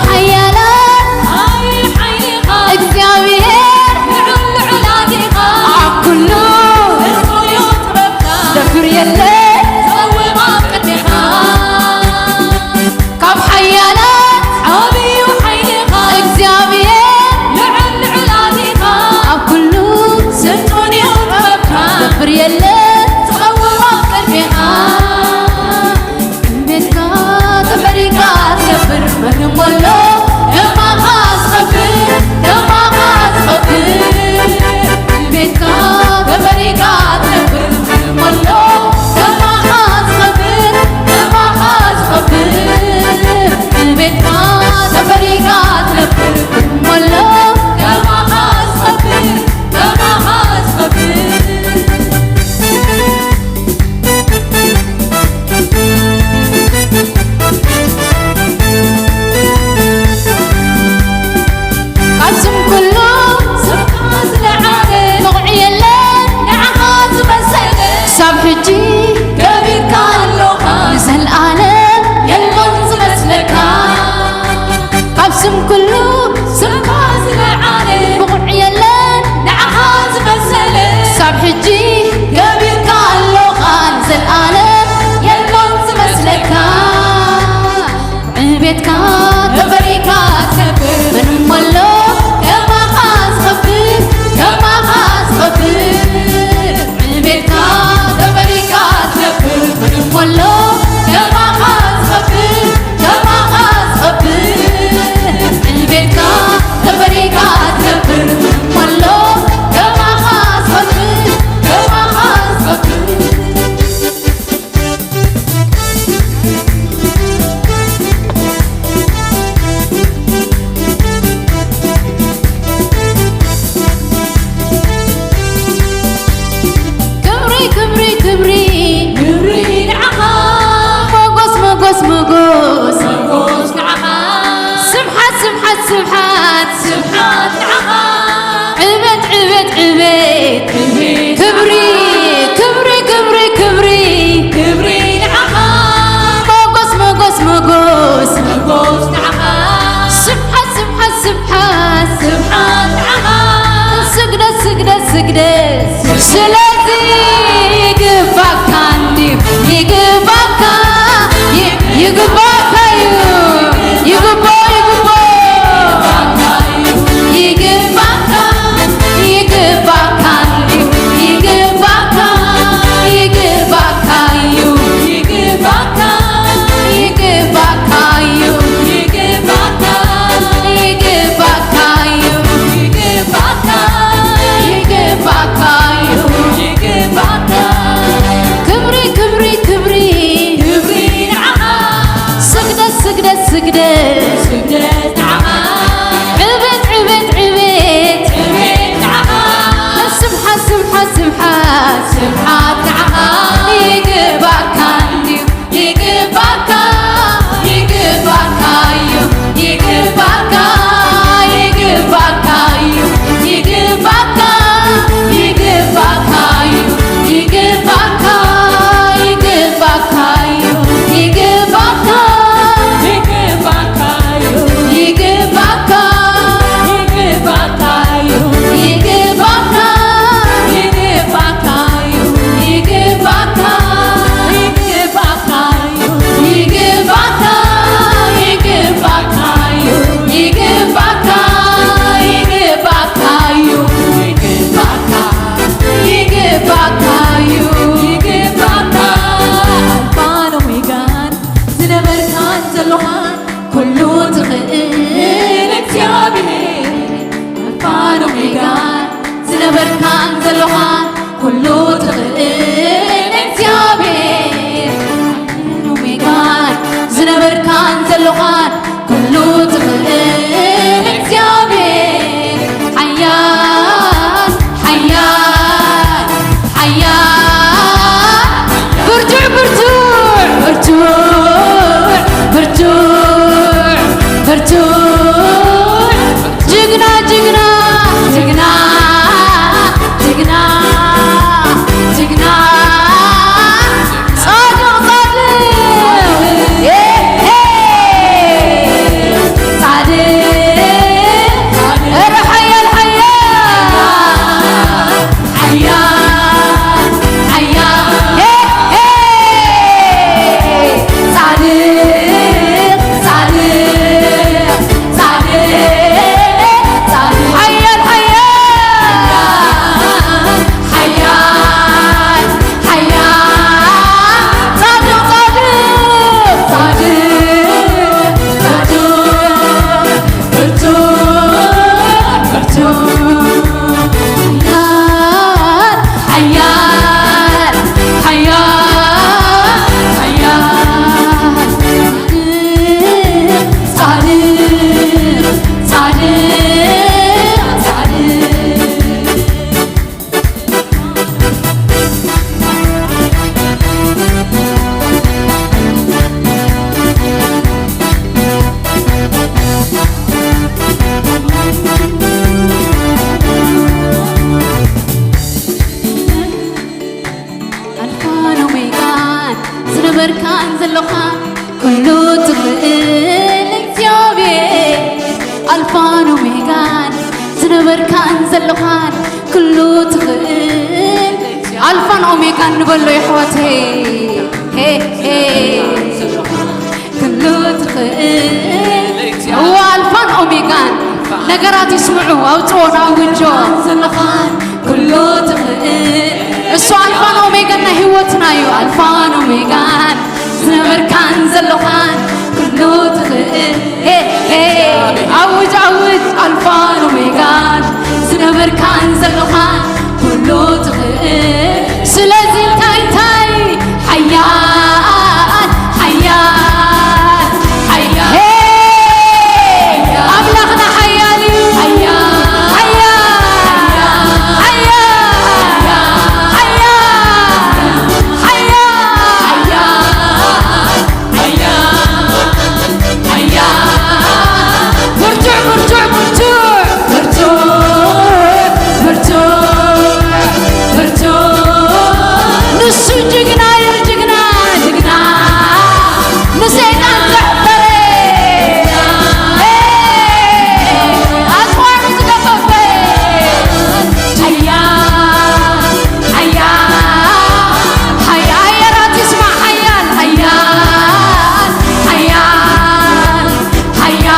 ሓያላት ሓይሊ ሓይልኻ እግዚኣብሔር ልዑል ልዑላት ኢኻ። ኣብ ኩሉ ስልጡን እዩ ጥበብካ። ደፍር የለን ዝቐውም ኣብ ቅድሜኻ። ካብ ሓያላት ዓብዩ ሓይልኻ እግዚኣብሔር ልዑል ልዑላት ኢኻ። ኣብ ኩሉ ስልጡን እዩ ጥበብካ። ደፍር የለን ዝቐውም ኣብ ቅድሜኻ። ቤትካ ተፈሪካ ትነብር መን እሞ ኣሎ ከማኻ ዝኸብር፣ ከማኻ ዝኸብር። ቤትካ ተፈሪካ ትነብር መን እሞ ኣሎ ከማኻ ዝኸብር፣ ከማኻ ዝኸብር። ቤትካ ተፈሪካ ትነብር መን እሞ ኣሎ ከማኻ ዝኸብር፣ ከማኻ ዝኸብር። ካብ ስም ኩሉ ስምካ ዝለዓለ ብቑዕ የለን ንዓኻ ዝመሰለ። ክሳብ ሕጂ ገቢርካ ኣለኻ ንዘለኣለም የሎን ዝመስለካ። ካብ ስም ኩሉ ስምካ ዝለዓለ ብቑዕ የለን ንዓኻ ዝመሰለ። ክሳብ ሕጂ ገቢርካ ኣለኻ ንዘለኣለም የሎን ዝመስለካ። ዕቤትካ ተፈሪካ ትነብር መን እሞ ኣሎ ከማኻ ዝኸብር፣ ከማኻ ዝኸብር። ዕቤትካ ተፈሪካ ትነብር መን እሞ ኣሎ ከማኻ ዝኸብር፣ ከማኻ ዝኸብር። ዕቤትካ ተፈሪካ ትነብር መን እሞ ኣሎ ከማኻ ዝኸብር፣ ከማኻ ዝኸብር። ክብሪ፣ ክብሪ፣ ክብሪ፣ ክብሪ ንዓኻ። ሞጎስ፣ ሞጎስ፣ ሞጎስ፣ ሞጎስ ንዓኻ። ስብሓት፣ ስብሓት፣ ስብሓት፣ ስብሓት ንዓኻ። ዕቤት፣ ዕቤት፣ ዕቤት፣ ዕቤት ክብሪ፣ ንዓኻ። ክብሪ፣ ክብሪ፣ ክብሪ፣ ክብሪ ንዓኻ። ሞጎስ፣ ሞጎስ፣ ሞጎስ፣ ሞጎስ ንዓኻ። ስብሓት፣ ስብሓት፣ ስብሓት፣ ስብሓት ንዓኻ። ስግደት፣ ስግደት፣ ስግደት። ስለዚ ይግባካ እንድዩ፣ ይግባካ፣ ይ-፣ ይግባካ እዩ። ይግባው፣ ይግባው። ይግባካ፣ ይግባካ እንድዩ፣ ይግባካ፣ ይግባካ እዩ። ይግባካ፣ ይግባካ እዩ። ይግባካ፣ ይግባካ እዩ። ይግባካ፣ ይግባካ እዩ። ይግባካ። ክብሪ፣ ክብሪ፣ ክብሪ። ክብሪ ንዓኻ። ስግደት፣ ስግደት፣ ስግደት። ስግደት ንዓኻ። ዕቤት፣ ዕቤት፣ ዕቤት። ዕቤት ንዓኻ። ስብሓት፣ ስብሓት፣ ስብሓት። ስብሓት ንዓኻ። ይግባካ እንድዩ። ይግባካ፣ ይግባካ እዩ፣ ይግባካ፣ ይግባካ እዩ፣ ይግባካ፣ ይግባካ እዩ፣ ይግባካ፣ ይግባካ እዩ፣ ይግባካ፣ ይግባካ እዩ፣ ይግባካ፣ ይግባካ እዩ፣ ይግባካ፣ ይግባካ እዩ፣ ይግባካ፣ ይግባካ። ይግባካ፣ ይግባካ እዩ፣ ይግባካ፣ ይግባካ እዩ፣ ይግባካ፣ ይግባካ እዩ፣ ይግባካ። ኣልፋን ኦሜጋን ዝነበርካን ዘለኻን ኩሉ ትኽእል እግዚኣብሔር፣ ኣልፋን ኦሜጋን ዝነበርካን ዘለኻን ኩሉ ትኽእል እግዚኣብሔር፣ ኣልፋን ኦሜጋን ዝነበርካን ዘለኻን ኩሉ ትኽእል እግዚኣብሔር፣ ሓያል፣ ሓያል፣ ሓያል፣ ብርቱዕ፣ ብርቱዕ፣ ብርቱዕ፣ ብርቱዕ፣ ብርቱዕ፣ ጅግና፣ ጅግና፣ ጅግና፣ ጅግና፣ ጅግና፣ ጻድቕ፣ ጻድቕ፣ ኤሄ፣ ኦሜጋን ንበሎ የሕዋተይ። ሄ፣ ሄ። ኩሉ ትኽእል። እዋ ኣልፋን ኦሜጋን። ነገራት ይስምዑ፣ ኣውፅኦ፣ ኣውጆ። ዘለኻን ኩሉ ትኽእል። እሱ ኣልፋን ኦሜጋን ናይ ህይወትና እዩ። ኣልፋን ኦሜጋን ዝነበርካን ዘለኻን ኩሉ ትኽእል። ሄ፣ ሄ። ኣውጅ፣ ኣውጅ። ኣልፋን ኦሜጋን ዝነበርካን ዘለኻን ኩሉ ትኽእል። ስለዚ እንታይ፣ እንታይ? ሓያል፣ ሓያል፣ ሓያል። ሄ! ኣምላኽና ሓያል እዩ። ሓያል፣ ሓያል፣ ሓያል፣ ሓያል። ብርቱዕ፣ ብርቱዕ፣ ብርቱዕ፣ ብርቱዕ፣ ብርቱዕ፣ ብርቱዕ። ንሱ ጅግና እዩ፣ ጅግና፣ ጅግና። ንሰይጣን ዘዕፈረ። ኣጽዋሩ ዝገፈፈ። ሓያል፣ ሓያል፣ ሓያል፣ ኣየራት ይስማዕ። ሓያል፣ ሓያል፣ ሓያል፣ ሓያል፣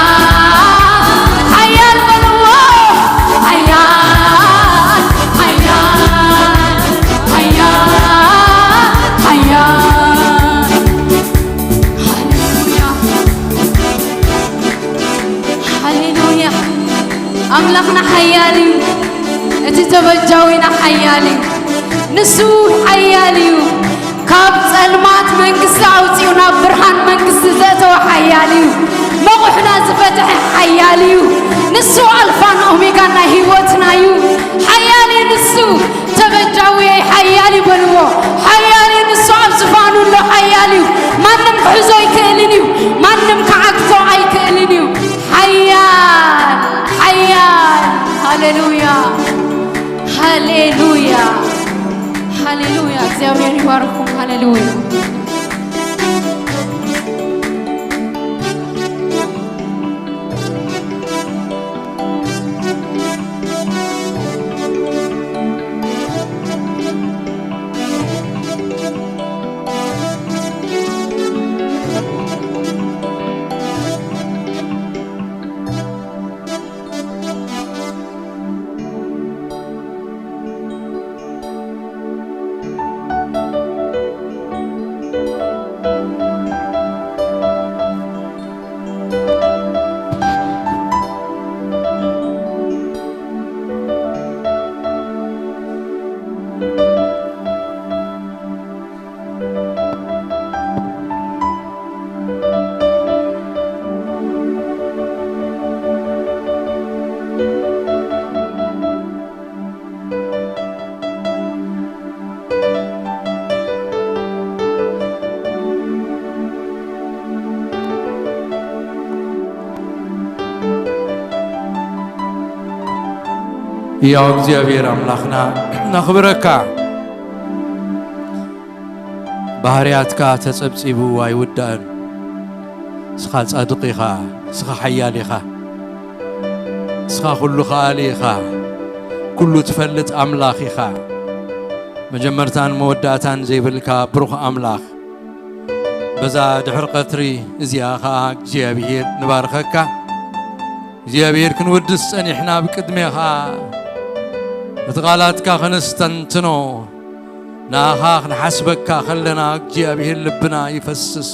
ሓያል በልዎ። ሓያል፣ ሓያል፣ ሓያል፣ ሓያል። ሃሌሉያ። ሃሌሉያ። ኣምላኽና ሓያል እዩ። እቲ ተበጃዊና ሓያል እዩ። ንሱ ሓያል እዩ። ካብ ጸልማት መንግስቲ ኣውጺኡ ናብ ብርሃን መንግስቲ ዘእተወ ሓያል እዩ። መቑሕና ዝፈትሐ ሓያል እዩ። ንሱ ኣልፋን ኦሜጋን ናይ ህይወትና እዩ። ሓያል እዩ ንሱ። ተበጃውየይ ሓያል እዩ በልዎ። ሓያል እዩ ንሱ፣ ኣብ ዝፋኑ ኣሎ ሓያል እዩ። ማንም ክሕዞ ኣይክእልን እዩ። ማንም ክዓግቶ ኣይክእልን እዩ። ሓያል፣ ሓያል። ሃሌሉያ፣ ሃሌሉያ፣ ሃሌሉያ። እግዚኣብሔር ይባርኩም። ሃሌሉያ። ያው እግዚኣብሔር ኣምላኽና ነኽብረካ። ባህርያትካ ተጸብጺቡ ኣይውዳእን። ንስኻ ጻድቕ ኢኻ፣ ንስኻ ሓያል ኢኻ፣ ንስኻ ኩሉ ከኣሊ ኢኻ፣ ኩሉ ትፈልጥ ኣምላኽ ኢኻ። መጀመርታን መወዳእታን ዘይብልካ ብሩኽ ኣምላኽ፣ በዛ ድሕሪ ቀትሪ እዚኣ ኸኣ እግዚኣብሔር ንባርኸካ። እግዚኣብሔር ክንውድስ ጸኒሕና ኣብ ቅድሜኻ፣ እቲ ቃላትካ ከነስተንትኖ፣ ንኣኻ ክንሓስበካ ከለና እግዚኣብሔር ልብና ይፈስስ፣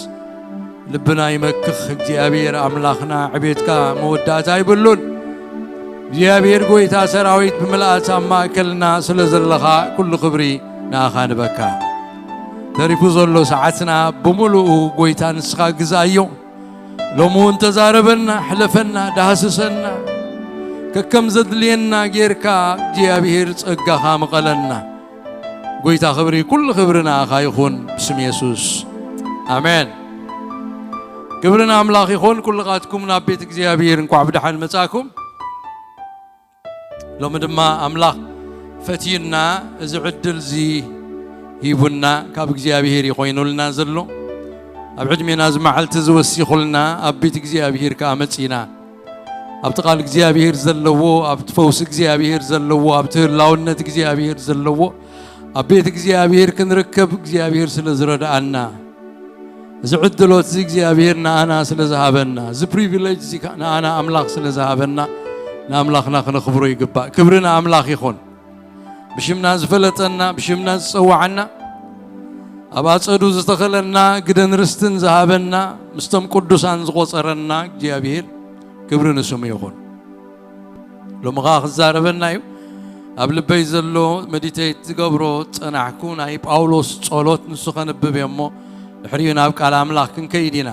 ልብና ይመክኽ። እግዚኣብሔር ኣምላኽና ዕቤትካ መወዳእታ ኣይብሉን። እግዚኣብሔር ጐይታ ሰራዊት ብምልኣት ኣብ ማእከልና ስለ ዘለኻ ኩሉ ክብሪ ንኣኻ ንበካ። ተሪፉ ዘሎ ሰዓትና ብምሉኡ ጐይታ ንስኻ ግዛእዮ። ሎሚ እውን ተዛረበና፣ ሕለፈና፣ ዳህስሰና። ከከም ዘድልየና ጌርካ እግዚኣብሔር ጸጋኻ ምቐለና። ጐይታ ክብሪ፣ ኩሉ ክብሪ ንኣኻ ይኹን ብስም የሱስ። ኣሜን። ክብሪ ንኣምላኽ ይኹን። ኩልኻትኩም ናብ ቤት እግዚኣብሔር እንኳዕ ብደሓን መጻእኩም። ሎሚ ድማ ኣምላኽ ፈትዩና፣ እዚ ዕድል እዚ ሂቡና፣ ካብ እግዚኣብሔር እዩ ኮይኑልና ዘሎ። ኣብ ዕድሜና እዚ መዓልቲ እዚ ወሲኹልና፣ ኣብ ቤት እግዚኣብሔር ከኣ መጺና። ኣብቲ ቃል እግዚኣብሔር ዘለዎ፣ ኣብቲ ፈውሲ እግዚኣብሔር ዘለዎ፣ ኣብቲ ህላውነት እግዚኣብሔር ዘለዎ፣ ኣብ ቤት እግዚኣብሔር ክንርከብ እግዚኣብሔር ስለ ዝረድኣና፣ እዚ ዕድሎት እዚ እግዚኣብሔር ንኣና ስለ ዝሃበና፣ እዚ ፕሪቪሌጅ እዚ ከኣ ንኣና ኣምላኽ ስለ ዝሃበና፣ ንኣምላኽና ክነኽብሮ ይግባእ። ክብሪ ንኣምላኽ ይኹን። ብሽምና ዝፈለጠና፣ ብሽምና ዝጸዋዓና፣ ኣብ ኣጸዱ ዝተኸለና፣ ግደን ርስትን ዝሃበና፣ ምስቶም ቅዱሳን ዝቖጸረና እግዚኣብሔር ክብሪ ንስሙ ይኹን። ሎሚ ኸኣ ክዛረበና እዩ። ኣብ ልበይ ዘሎ መዲቴት ዝገብሮ ጸናሕኩ ናይ ጳውሎስ ጸሎት ንሱ ከንብብ እየ እሞ ድሕሪኡ ናብ ቃል ኣምላኽ ክንከይድ ኢና።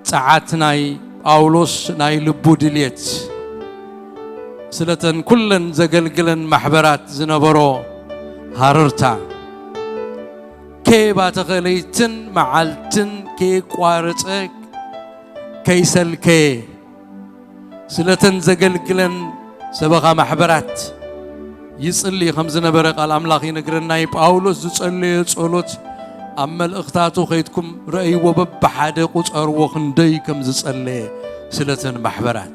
ጸዓት ናይ ጳውሎስ ናይ ልቡ ድልየት ስለተን ኩለን ዘገልግለን ማሕበራት ዝነበሮ ሃረርታ ከየባተኸ ለይትን መዓልትን ከየቋረጸ ከይሰልከየ ስለተን ዘገልግለን ሰበኻ ማሕበራት ይጽሊ ከም ዝነበረ ቃል ኣምላኽ ይነግረና እዩ። ጳውሎስ ዝጸለዮ ጸሎት ኣብ መልእኽታቱ ከይድኩም ረእይዎ፣ በብሓደ ቁጸርዎ ክንደይ ከም ዝጸለየ ስለተን ማሕበራት።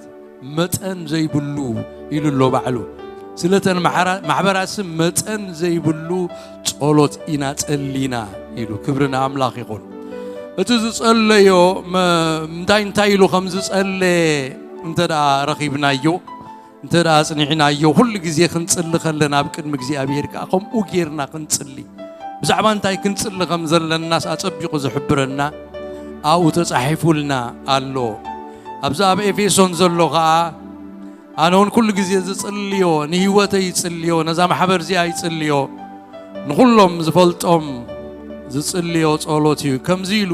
መጠን ዘይብሉ ኢሉ ኣሎ ባዕሉ። ስለተን ማሕራ-፣ ማሕበራት ስም መጠን ዘይብሉ ጸሎት ኢና ጸሊና ኢሉ። ክብሪ ንኣምላኽ ይኹን። እቲ ዝጸለዮ መ-፣ እንታይ እንታይ ኢሉ ከም ዝጸለየ እንተ ደኣ ረኺብናዮ፣ እንተ ደኣ ኣጽኒዕናዮ፣ ኩሉ ግዜ ክንጽሊ ከለና ኣብ ቅድሚ እግዚኣብሔር ከኣ ከምኡ ጌርና ክንጽሊ። ብዛዕባ እንታይ ክንጽሊ ከም ዘለናስ ኣጸቢቑ ዝሕብረና ኣብኡ ተጻሒፉልና ኣሎ። ኣብዚ ኣብ ኤፌሶን ዘሎ ከኣ ኣነ እውን ኩሉ ግዜ ዝጽልዮ፣ ንህይወተይ ይጽልዮ፣ ነዛ ማሕበር እዚኣ ይጽልዮ፣ ንኹሎም ዝፈልጦም ዝጽልዮ ጸሎት እዩ። ከምዚ ኢሉ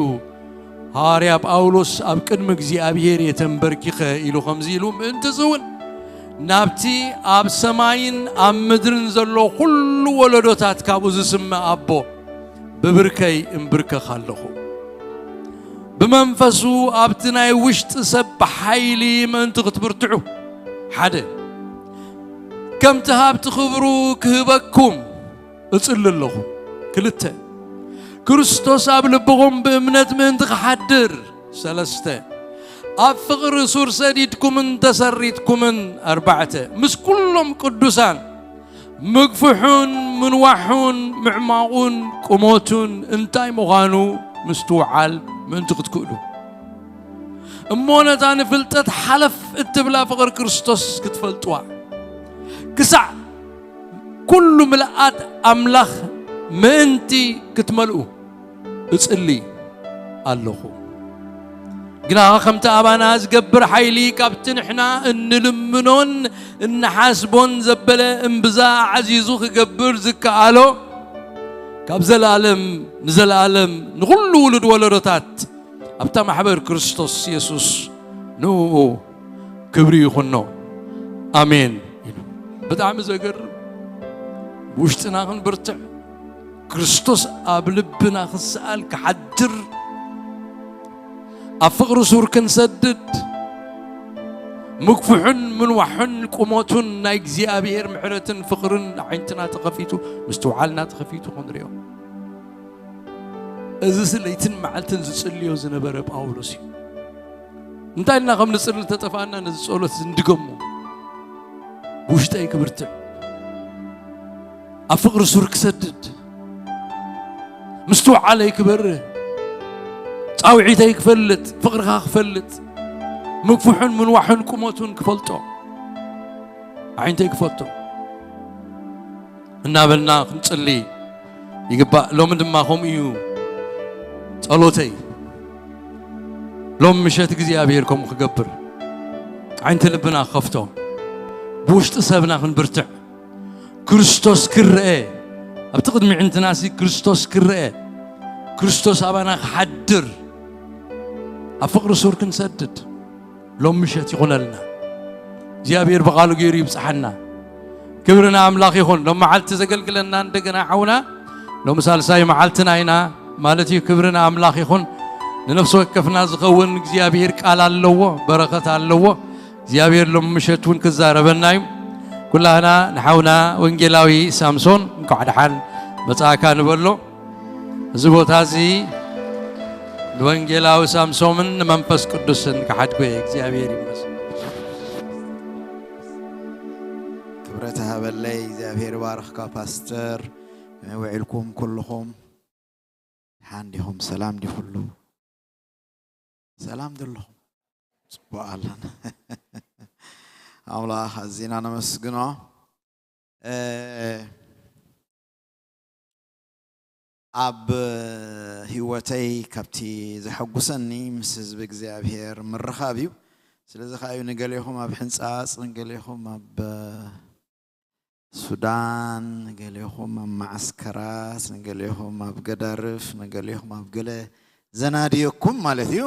ሃዋርያ ጳውሎስ ኣብ ቅድሚ እግዚኣብሔር እየ ተንበርኪኸ ኢሉ ከምዚ ኢሉ ምእንትዚ እውን ናብቲ ኣብ ሰማይን ኣብ ምድርን ዘሎ ኩሉ ወለዶታት ካብኡ ዝስመ ኣቦ ብብርከይ እምብርከኽ ኣለኹ። ብመንፈሱ ኣብቲ ናይ ውሽጢ ሰብ ሓይሊ ምእንቲ ክትብርትዑ፣ ሓደ፣ ከምቲ ሃብቲ ክብሩ ክህበኩም እጽሊ ኣለኹ። ክልተ፣ ክርስቶስ ኣብ ልብኹም ብእምነት ምእንቲ ክሓድር። ሰለስተ፣ ኣብ ፍቕሪ ሱር ሰዲድኩምን ተሰሪትኩምን። ኣርባዕተ፣ ምስ ኩሎም ቅዱሳን ምግፍሑን ምንዋሑን ምዕማቑን ቁሞቱን እንታይ ምዃኑ ምስትውዓል ምእንቲ ክትክእሉ። እሞ ነታ ንፍልጠት ሓለፍ እትብላ ፍቕሪ ክርስቶስ ክትፈልጥዋ፣ ክሳዕ ኩሉ ምልኣት ኣምላኽ ምእንቲ ክትመልኡ እጽሊ ኣለኹ። ግና ከምቲ ኣባና ዝገብር ሓይሊ ካብቲ ንሕና እንልምኖን እንሓስቦን ዘበለ እምብዛ ኣዕዚዙ ክገብር ዝከኣሎ፣ ካብ ዘለኣለም ንዘለኣለም ንኹሉ ውሉድ ወለዶታት ኣብታ ማሕበር ክርስቶስ የሱስ ንኡ ክብሪ ይኹኖ። ኣሜን ኢሉ። ብጣዕሚ ዘገርም። ውሽጥና ክንብርትዕ፣ ክርስቶስ ኣብ ልብና ክሰኣል ክሓድር፣ ኣብ ፍቕሪ ሱር ክንሰድድ፣ ምግፍሑን ምንዋሑን ቁሞቱን ናይ እግዚኣብሔር ምሕረትን ፍቕርን ኣዒንትና ተኸፊቱ፣ ምስትውዓልና ተኸፊቱ ክንሪኦ። እዚ ለይትን መዓልትን ዝጽልዮ ዝነበረ ጳውሎስ እዩ። እንታይ ኢልና ከም ንጽሊ ተጠፋና ነዚ ጸሎት ዝንድገሞ። ብውሽጠይ ክብርትዕ፣ ኣብ ፍቕሪ ሱር ክሰድድ፣ ምስትውዓለይ ክበርህ፣ ጻውዒተይ ክፈልጥ፣ ፍቕርኻ ክፈልጥ፣ ምግፍሑን ምንዋሑን ቁመቱን ክፈልጦ፣ ኣዒንተይ ክፈልጦ እናበልና ክንጽሊ ይግባእ። ሎሚ ድማ ከምኡ እዩ ጸሎተይ። ሎም ምሸት እግዚኣብሔር ከምኡ ክገብር፣ ኣዒንቲ ልብና ክኸፍቶ፣ ብውሽጢ ሰብና ክንብርትዕ፣ ክርስቶስ ክረአ፣ ኣብቲ ቅድሚ ኣዒንትናሲ ክርስቶስ ክረአ፣ ክርስቶስ ኣባና ክሓድር፣ ኣብ ፍቕሪ ሱር ክንሰድድ ሎም ምሸት ይኹነልና። እግዚኣብሔር ብቓሉ ገይሩ ይብጽሓና። ክብሪ ንኣምላኽ ይኹን። ሎም መዓልቲ ዘገልግለና እንደገና ሓውና ሎም ሳልሳይ መዓልትና ኢና ማለት እዩ። ክብሪ ንኣምላኽ ይኹን። ንነፍሲ ወከፍና ዝኸውን እግዚኣብሔር ቃል ኣለዎ፣ በረኸት ኣለዎ። እግዚኣብሔር ሎም ምሸት እውን ክዛረበና እዩ። ኩላህና ንሓውና ወንጌላዊ ሳምሶን እንኳዕ ደሓን መጻእካ ንበሎ። እዚ ቦታ እዚ ንወንጌላዊ ሳምሶምን ንመንፈስ ቅዱስን ክሓድጎ እየ። እግዚኣብሔር ይመስገን። ክብረት ሃበለይ። እግዚኣብሔር ባርኽካ ፓስተር። ከመይ ውዒልኩም ኩልኹም? ደሓን ዲኹም? ሰላም ዲኹሉ? ሰላም ዶ ኣለኹም? ጽቡቕ ኣለና። ኣምላኽ ኣዚና ነመስግኖ። እ፣ ኣብ ህይወተይ ካብቲ ዘሐጉሰኒ ምስ ህዝቢ እግዚኣብሔር ምርኻብ እዩ። ስለዚ ከኣ እዩ ንገሌኹም ኣብ ሕንጻጽ፣ ንገሌኹም ኣብ ሱዳን፣ ንገሌኹም ኣብ ማዓስከራት፣ ንገሌኹም ኣብ ገዳርፍ፣ ንገሌኹም ኣብ ገለ ዘናድየኩም ማለት እዩ።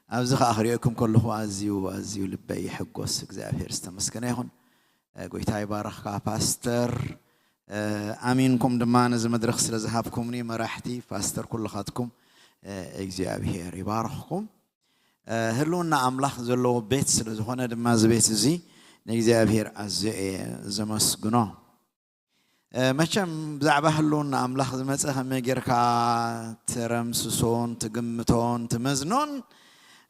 ኣብዚ ከኣ ክሪኤኩም ከለኹ ኣዝዩ፣ ኣዝዩ ልበይ ይሕጎስ። እግዚኣብሔር ዝተመስገነ ይኹን። እ፣ ጎይታ ይባረኽካ ፓስተር። እ፣ ኣሚንኩም ድማ ነዚ መድረኽ ስለ ዝሃብኩምኒ መራሕቲ፣ ፓስተር፣ ኩልኻትኩም፣ እ፣ እግዚኣብሔር ይባርኽኩም። እ፣ ህልውና ኣምላኽ ዘለዎ ቤት ስለ ዝኾነ ድማ እዚ ቤት እዚ ንእግዚኣብሔር ኣዝየ እየ ዘመስግኖ። እ፣ መቸም ብዛዕባ ህልውና ኣምላኽ ዝመጸ ከመይ ጌርካ ትረምስሶን ትግምቶን ትመዝኖን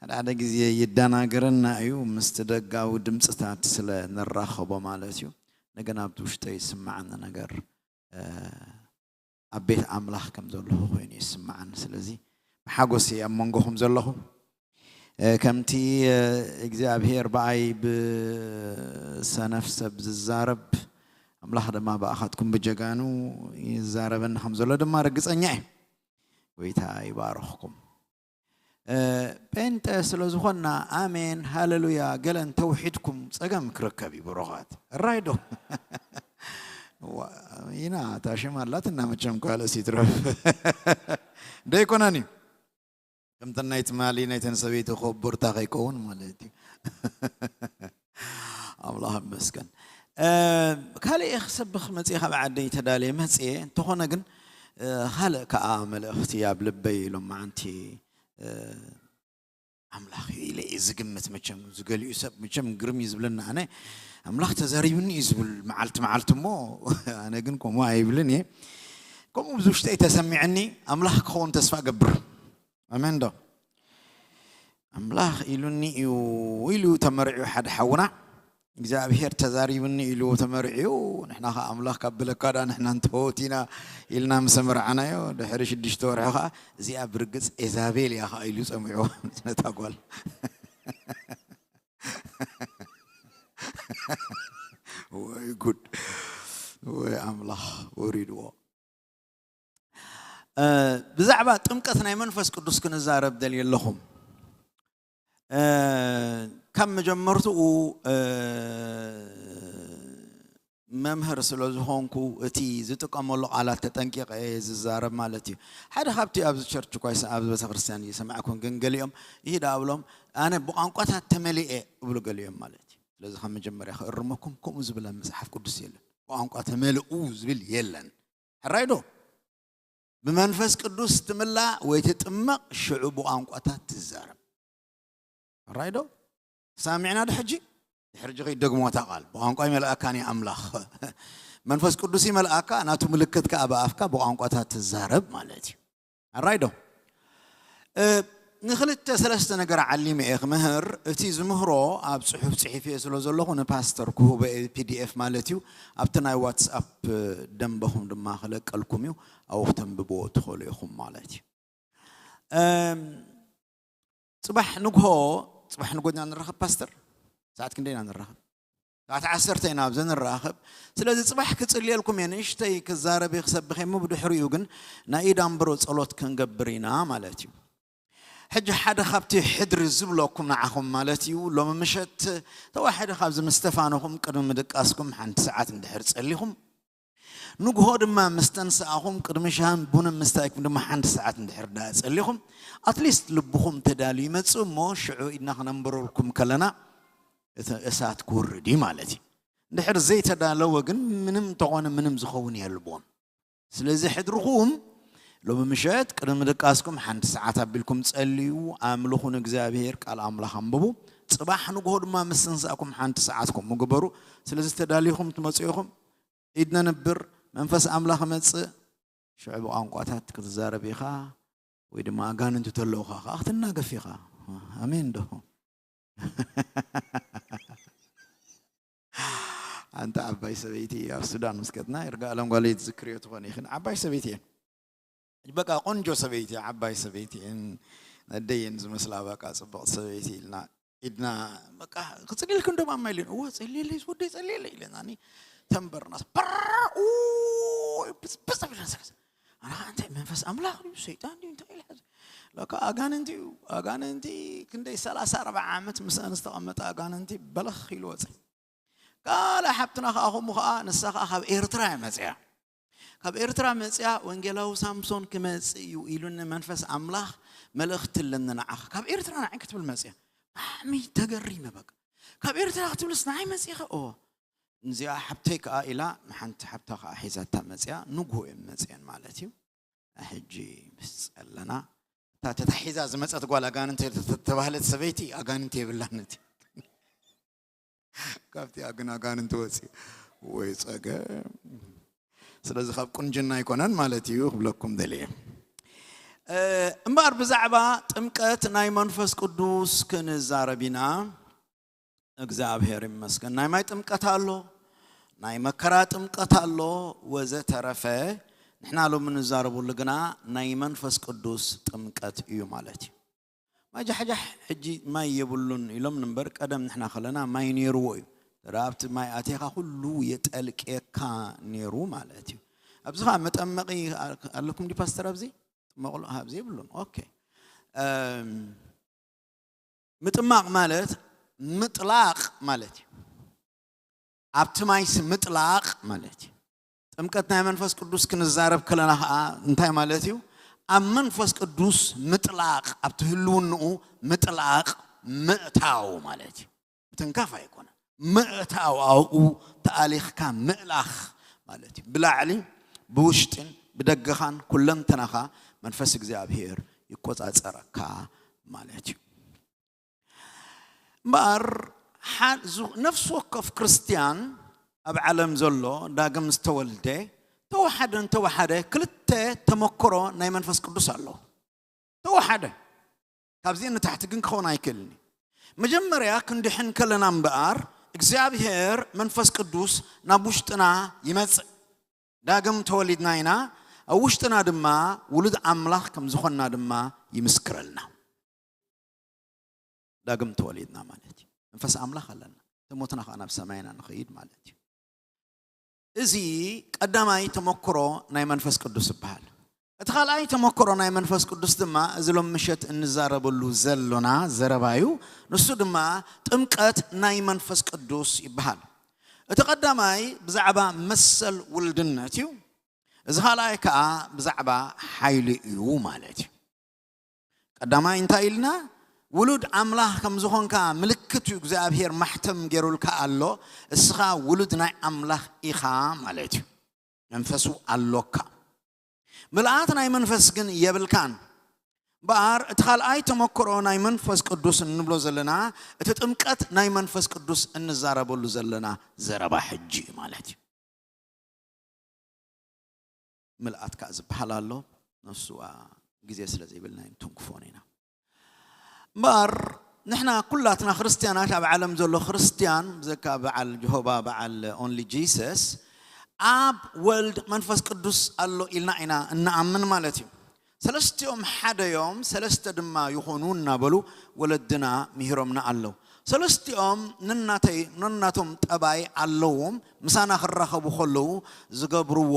ሓደ ሓደ ግዜ ይደናገረና እዩ። ምስቲ ደጋዊ ድምፅታት ስለ ንራኸቦ ማለት እዩ። እንደገና ኣብቲ ውሽጠ ይስማዓኒ ነገር፣ እ፣ ኣብ ቤት ኣምላኽ ከም ዘለኹ ኮይኑ ይስማዓኒ። ስለዚ ብሓጎስ እየ ኣብ መንጎኹም ዘለኹ። እ፣ ከምቲ፣ እ፣ እግዚኣብሔር ብኣይ ብሰነፍ ሰብ ዝዛረብ፣ ኣምላኽ ድማ ብኣኻትኩም ብጀጋኑ ይዛረበኒ ከም ዘሎ ድማ ርግጸኛ እየ። ጎይታ ይባርኽኩም። እ፣ ጴንጠ ስለ ዝኾንና ኣሜን፣ ሃሌሉያ፣ ገለ እንተውሒድኩም ጸገም ክርከብ እዩ ብሩኻት። ራይ ዶ? ዋ፣ ኢና፣ እታ ሽም ኣላትና መቸም ካልእስ ይትረፍ። ደይኮነን እዩ። ከምተን ናይ ትማሊ ናይተን ሰበይቲ ኮቦርታ ከይከውን ማለት እዩ። ኣምላኽ ይመስገን። እ፣ ካልእ እየ ክሰብኽ መጽየ፣ ካብ ዓደይ ተዳልየ መጽየ። እንተኾነ ግን፣ እ፣ ካልእ ከኣ መልእኽቲ ኣብ ልበይ ኢሎም መዓንቲ፣ እ፣ ኣምላኽ እዩ ኢለ እየ ዝግምት። መቸም ዝገሊኡ ሰብ መቸም ግርም እዩ ዝብለና። ኣነ ኣምላኽ ተዛሪቡኒ እዩ ዝብል መዓልቲ መዓልቲ እሞ፣ ኣነ ግን ከምኡ ኣይብልን እየ። ከምኡ ብዙ ውሽጠይ ተሰሚዐኒ፣ ኣምላኽ ክኸውን ተስፋ እገብር። ኣሜን ዶ? ኣምላኽ ኢሉኒ እዩ ኢሉ ተመሪዑ ሓደ ሓውና፣ እግዚኣብሔር ተዛሪቡኒ ኢሉ ተመሪዑ። ንሕና ኸዓ ኣምላኽ ካብ በለካ ደኣ ንሕና እንተፈወቲና ኢልና ምስ ኣመርዓናዮ፣ ድሕሪ ሽዱሽተ ወርሒ ኸዓ እዚኣ ብርግጽ ኤዛቤል እያ ኸዓ ኢሉ ጸሚዑ ነታ ጓል። ወይ ጉድ! ወይ ኣምላኽ ወሪድዎ። እ፣ ብዛዕባ ጥምቀት ናይ መንፈስ ቅዱስ ክንዛረብ ደልየ ኣለኹ። እ፣ ካብ መጀመርትኡ፣ እ፣ መምህር ስለ ዝኾንኩ እቲ ዝጥቀመሉ ቃላት ተጠንቂቐ እየ ዝዛረብ ማለት እዩ። ሓደ ካብቲ ኣብዚ ቸርች እኳ ይሰ-፣ ኣብዚ ቤተክርስትያን ይሰማዕኩም፣ ግን ገሊኦም ይህ ደኣ ብሎም ኣነ ብቋንቋታት ተመሊኤ እብሉ ገሊኦም ማለት እዩ። ስለዚ ካብ መጀመርያ ክእርመኩም፣ ከምኡ ዝብል ኣብ መጽሓፍ ቅዱስ የለን። ብቋንቋ ተመልኡ ዝብል የለን። ሕራይ ዶ? ብመንፈስ ቅዱስ ትምላእ ወይ ትጥመቕ፣ ሽዑ ብቋንቋታት ትዛረብ። ሕራይ ዶ? ተሳሚዕና ዶ ሕጂ? ድሕሪ ሕጂ ከይደግሞ እታ ቃል። ብቋንቋ ይመልኣካን እዩ ኣምላኽ። መንፈስ ቅዱስ ይመልኣካ፣ ናቱ ምልክት ከኣ ብኣፍካ ብቋንቋታት ትዛረብ ማለት እዩ። ሕራይ ዶ? እ፣ ንክልተ ሰለስተ ነገር ዓሊመ እየ ክምህር። እቲ ዝምህሮ ኣብ ጽሑፍ ጽሒፈ ስለ ዘለኹ ንፓስተር ክህቦ እየ፣ ፒ ዲ ኤፍ ማለት እዩ። ኣብቲ ናይ ዋትስኣፕ ደንበኹም ድማ ክለቀልኩም እዩ። ኣብኡ ክተንብብዎ ትኽእሉ ኢኹም ማለት እዩ። እም፣ ጽባሕ ንግሆ፣ ጽባሕ ንግሆ ኢና ንራኸብ ፓስተር? ሰዓት ክንደይ ኢና ንራኸብ? ሰዓት ዓሰርተ ኢና ኣብዚ ንራኸብ። ስለዚ ጽባሕ ክጽልየልኩም እየ፣ ንእሽተይ ክዛረብ እየ፣ ክሰብኽ እየ፣ እሞ ብድሕሪኡ ግን ናይ ኢድ ኣንብሮ ጸሎት ክንገብር ኢና ማለት እዩ። ሕጂ ሓደ ካብቲ ሕድሪ ዝብለኩም ንዓኹም ማለት እዩ፣ ሎሚ ምሸት ተዋሕደ ካብዚ ምስ ተፋነኹም ቅድሚ ምድቃስኩም ሓንቲ ሰዓት እንድሕር ጸሊኹም፣ ንግሆ ድማ ምስ ተንስኣኹም ቅድሚ ሻህን ቡንን ምስታይኩም ድማ ሓንቲ ሰዓት እንድሕር ደኣ ጸሊኹም፣ ኣትሊስት ልብኹም ተዳልዩ ይመጽእ እሞ ሽዑ ኢድና ክነንብረልኩም ከለና እቲ እሳት ክውርድ እዩ ማለት እዩ። እንድሕር ዘይተዳለወ ግን ምንም እንተኾነ ምንም ዝኸውን የልቦን። ስለዚ ሕድርኹም ሎሚ ምሸት ቅድሚ ምድቃስኩም ሓንቲ ሰዓት ኣቢልኩም ጸልዩ፣ ኣምልኹ ንእግዚኣብሔር፣ ቃል ኣምላኽ ኣንብቡ። ጽባሕ ንግሆ ድማ ምስ ተንሳእኩም ሓንቲ ሰዓት ከምኡ ግበሩ። ስለዚ ተዳሊኹም ትመጹ ኢኹም። ኢድ ነንብር፣ መንፈስ ኣምላኽ ይመጽእ። ሽዑ ብቋንቋታት ክትዛረብ ኢኻ፣ ወይ ድማ ኣጋንንቱ ተለውኻ ኸዓ ክትናገፍ ኢኻ። ኣሜን ዶ? ኣንታ ኣባ ሰበይቲ ኣብ ሱዳን ምስ ከድና፣ ይርጋኣለም ጓለይ ትዝክርዮ ትኾን ኢኽን፣ ዓባይ ሰበይቲ እየን። በቃ ቆንጆ ሰበይቲ፣ ዓባይ ሰበይቲ እየን፣ ነደየን ዝመስላ በቃ ጽብቕቲ ሰበይቲ ኢልና ኢድና በቃ ክጽልየልክን ዶ ማማ ኢለን፣ እወ ጸልየለይ ወደይ ጸልየለይ ኢለናኒ ተንበርና በር ብጽብጽ ብለን ሰለስ ኣና እንታይ መንፈስ ኣምላኽ ድዩ ሰይጣን ድዩ እንታይ ኢለ ለካ ኣጋንንቲ እዩ። ኣጋንንቲ ክንደይ ሰላሳ ኣርባዓ ዓመት ምስአን ዝተቐመጠ ኣጋንንቲ በለኽ ኢሉ ወፀ። ካልእ ሓብትና ከዓ ከምኡ ከዓ ንሳ ከዓ ካብ ኤርትራ እያ መፅያ። ካብ ኤርትራ መፅያ ወንጌላዊ ሳምሶን ክመፅእ እዩ ኢሉኒ መንፈስ ኣምላኽ፣ መልእኽቲ ኣለኒ ንዓኻ። ካብ ኤርትራ ንዓይ ክትብል መፅያ። ብጣዕሚ ተገሪመ በቃ። ካብ ኤርትራ ክትብልስ ንዓይ መፂእኸ? ኦ እዚኣ ሓብተይ ከዓ ኢላ ንሓንቲ ሓብታ ከዓ ሒዛታ መፅያ። ንግሆ እዮም መፅየን ማለት እዩ። ሕጂ ምስ ጸለና እታ ተታሒዛ ዝመጸት ጓል ኣጋንንቲ ተባህለት ሰበይቲ ኣጋንንቲ የብላን እቲ ካብቲ ኣግን ኣጋንንቲ ወፂ ወይ ጸገም። ስለዚ ካብ ቁንጅና ኣይኮነን ማለት እዩ ክብለኩም ደልየ። እምበኣር ብዛዕባ ጥምቀት ናይ መንፈስ ቅዱስ ክንዛረብ ኢና። እግዚኣብሔር ይመስገን። ናይ ማይ ጥምቀት ኣሎ፣ ናይ መከራ ጥምቀት ኣሎ፣ ወዘተረፈ። ንሕና ሎሚ ንዛረበሉ ግና ናይ መንፈስ ቅዱስ ጥምቀት እዩ ማለት እዩ። ማይ ጃሕጃሕ ሕጂ ማይ የብሉን ኢሎም እምበር ቀደም ንሕና ከለና ማይ ነይርዎ እዩ። ተራ ኣብቲ ማይ ኣቴኻ ኩሉ የጠልቅየካ ነይሩ ማለት እዩ። ኣብዚ ኸዓ መጠመቂ ኣለኩም ዲ ፓስተር? ኣብዚ ጥመቕሉ ኣብዚ የብሉን። ኦኬ። ምጥማቕ ማለት ምጥላቕ ማለት እዩ። ኣብቲ ማይሲ ምጥላቕ ማለት እዩ። ጥምቀት ናይ መንፈስ ቅዱስ ክንዛረብ ከለና ከዓ እንታይ ማለት እዩ? ኣብ መንፈስ ቅዱስ ምጥላቕ፣ ኣብቲ ህልውንኡ ምጥላቕ ምእታው ማለት እዩ። ምትንካፍ ኣይኮነን። ምእታው ኣብኡ ተኣሊኽካ ምእላኽ ማለት እዩ። ብላዕሊ ብውሽጥን ብደገኻን ኩለንተናኻ መንፈስ እግዚኣብሔር ይቆጻጸረካ ማለት እዩ። እምበኣር ነፍሲ ወከፍ ክርስትያን ኣብ ዓለም ዘሎ ዳግም ዝተወልደ ተወሓደ እንተወሓደ ክልተ ተመክሮ ናይ መንፈስ ቅዱስ ኣለዎ። ተወሓደ ካብዚ ንታሕቲ ግን ክኸውን ኣይክእልን እዩ። መጀመርያ ክንድሕን ከለና እምበኣር እግዚኣብሔር መንፈስ ቅዱስ ናብ ውሽጥና ይመጽእ። ዳግም ተወሊድና ኢና። ኣብ ውሽጥና ድማ ውሉድ ኣምላኽ ከም ዝኾንና ድማ ይምስክረልና። ዳግም ተወሊድና ማለት እዩ። መንፈስ ኣምላኽ ኣለና። ተሞትና ከዓ ናብ ሰማይና ንኸይድ ማለት እዩ። እዚ ቀዳማይ ተመክሮ ናይ መንፈስ ቅዱስ ይበሃል። እቲ ካልኣይ ተመክሮ ናይ መንፈስ ቅዱስ ድማ እዚ ሎም ምሸት እንዛረበሉ ዘሎና ዘረባዩ። ንሱ ድማ ጥምቀት ናይ መንፈስ ቅዱስ ይበሃል። እቲ ቀዳማይ ብዛዕባ መሰል ውልድነት እዩ። እዚ ካልኣይ ከዓ ብዛዕባ ሓይሊ እዩ ማለት እዩ። ቀዳማይ እንታይ ኢልና? ውሉድ ኣምላኽ ከም ዝኾንካ ምልክት እዩ። እግዚኣብሔር ማሕተም ገይሩልካ ኣሎ። እስኻ ውሉድ ናይ ኣምላኽ ኢኻ ማለት እዩ። መንፈሱ ኣሎካ። ምልኣት ናይ መንፈስ ግን የብልካን። በኣር እቲ ካልኣይ ተመክሮ ናይ መንፈስ ቅዱስ እንብሎ ዘለና እቲ ጥምቀት ናይ መንፈስ ቅዱስ እንዛረበሉ ዘለና ዘረባ ሕጂ እዩ ማለት እዩ። ምልኣት ከዓ ዝበሃል ኣሎ። ንሱ ግዜ ስለ ዘይብልና ንትንክፎን ኢና። እምበኣር ንሕና ኩላትና ክርስትያናት ኣብ ዓለም ዘሎ ክርስትያን ብዘካ በዓል ጀሆባ በዓል ኦንሊ ጂሰስ ኣብ ወልድ መንፈስ ቅዱስ ኣሎ ኢልና ኢና እንኣምን ማለት እዩ። ሰለስቲኦም ሓደ እዮም፣ ሰለስተ ድማ ይኾኑ እናበሉ ወለድና ምሂሮምና ኣለዉ። ሰለስቲኦም ነናተይ ነናቶም ጠባይ ኣለዎም፣ ምሳና ክራኸቡ ከለዉ ዝገብርዎ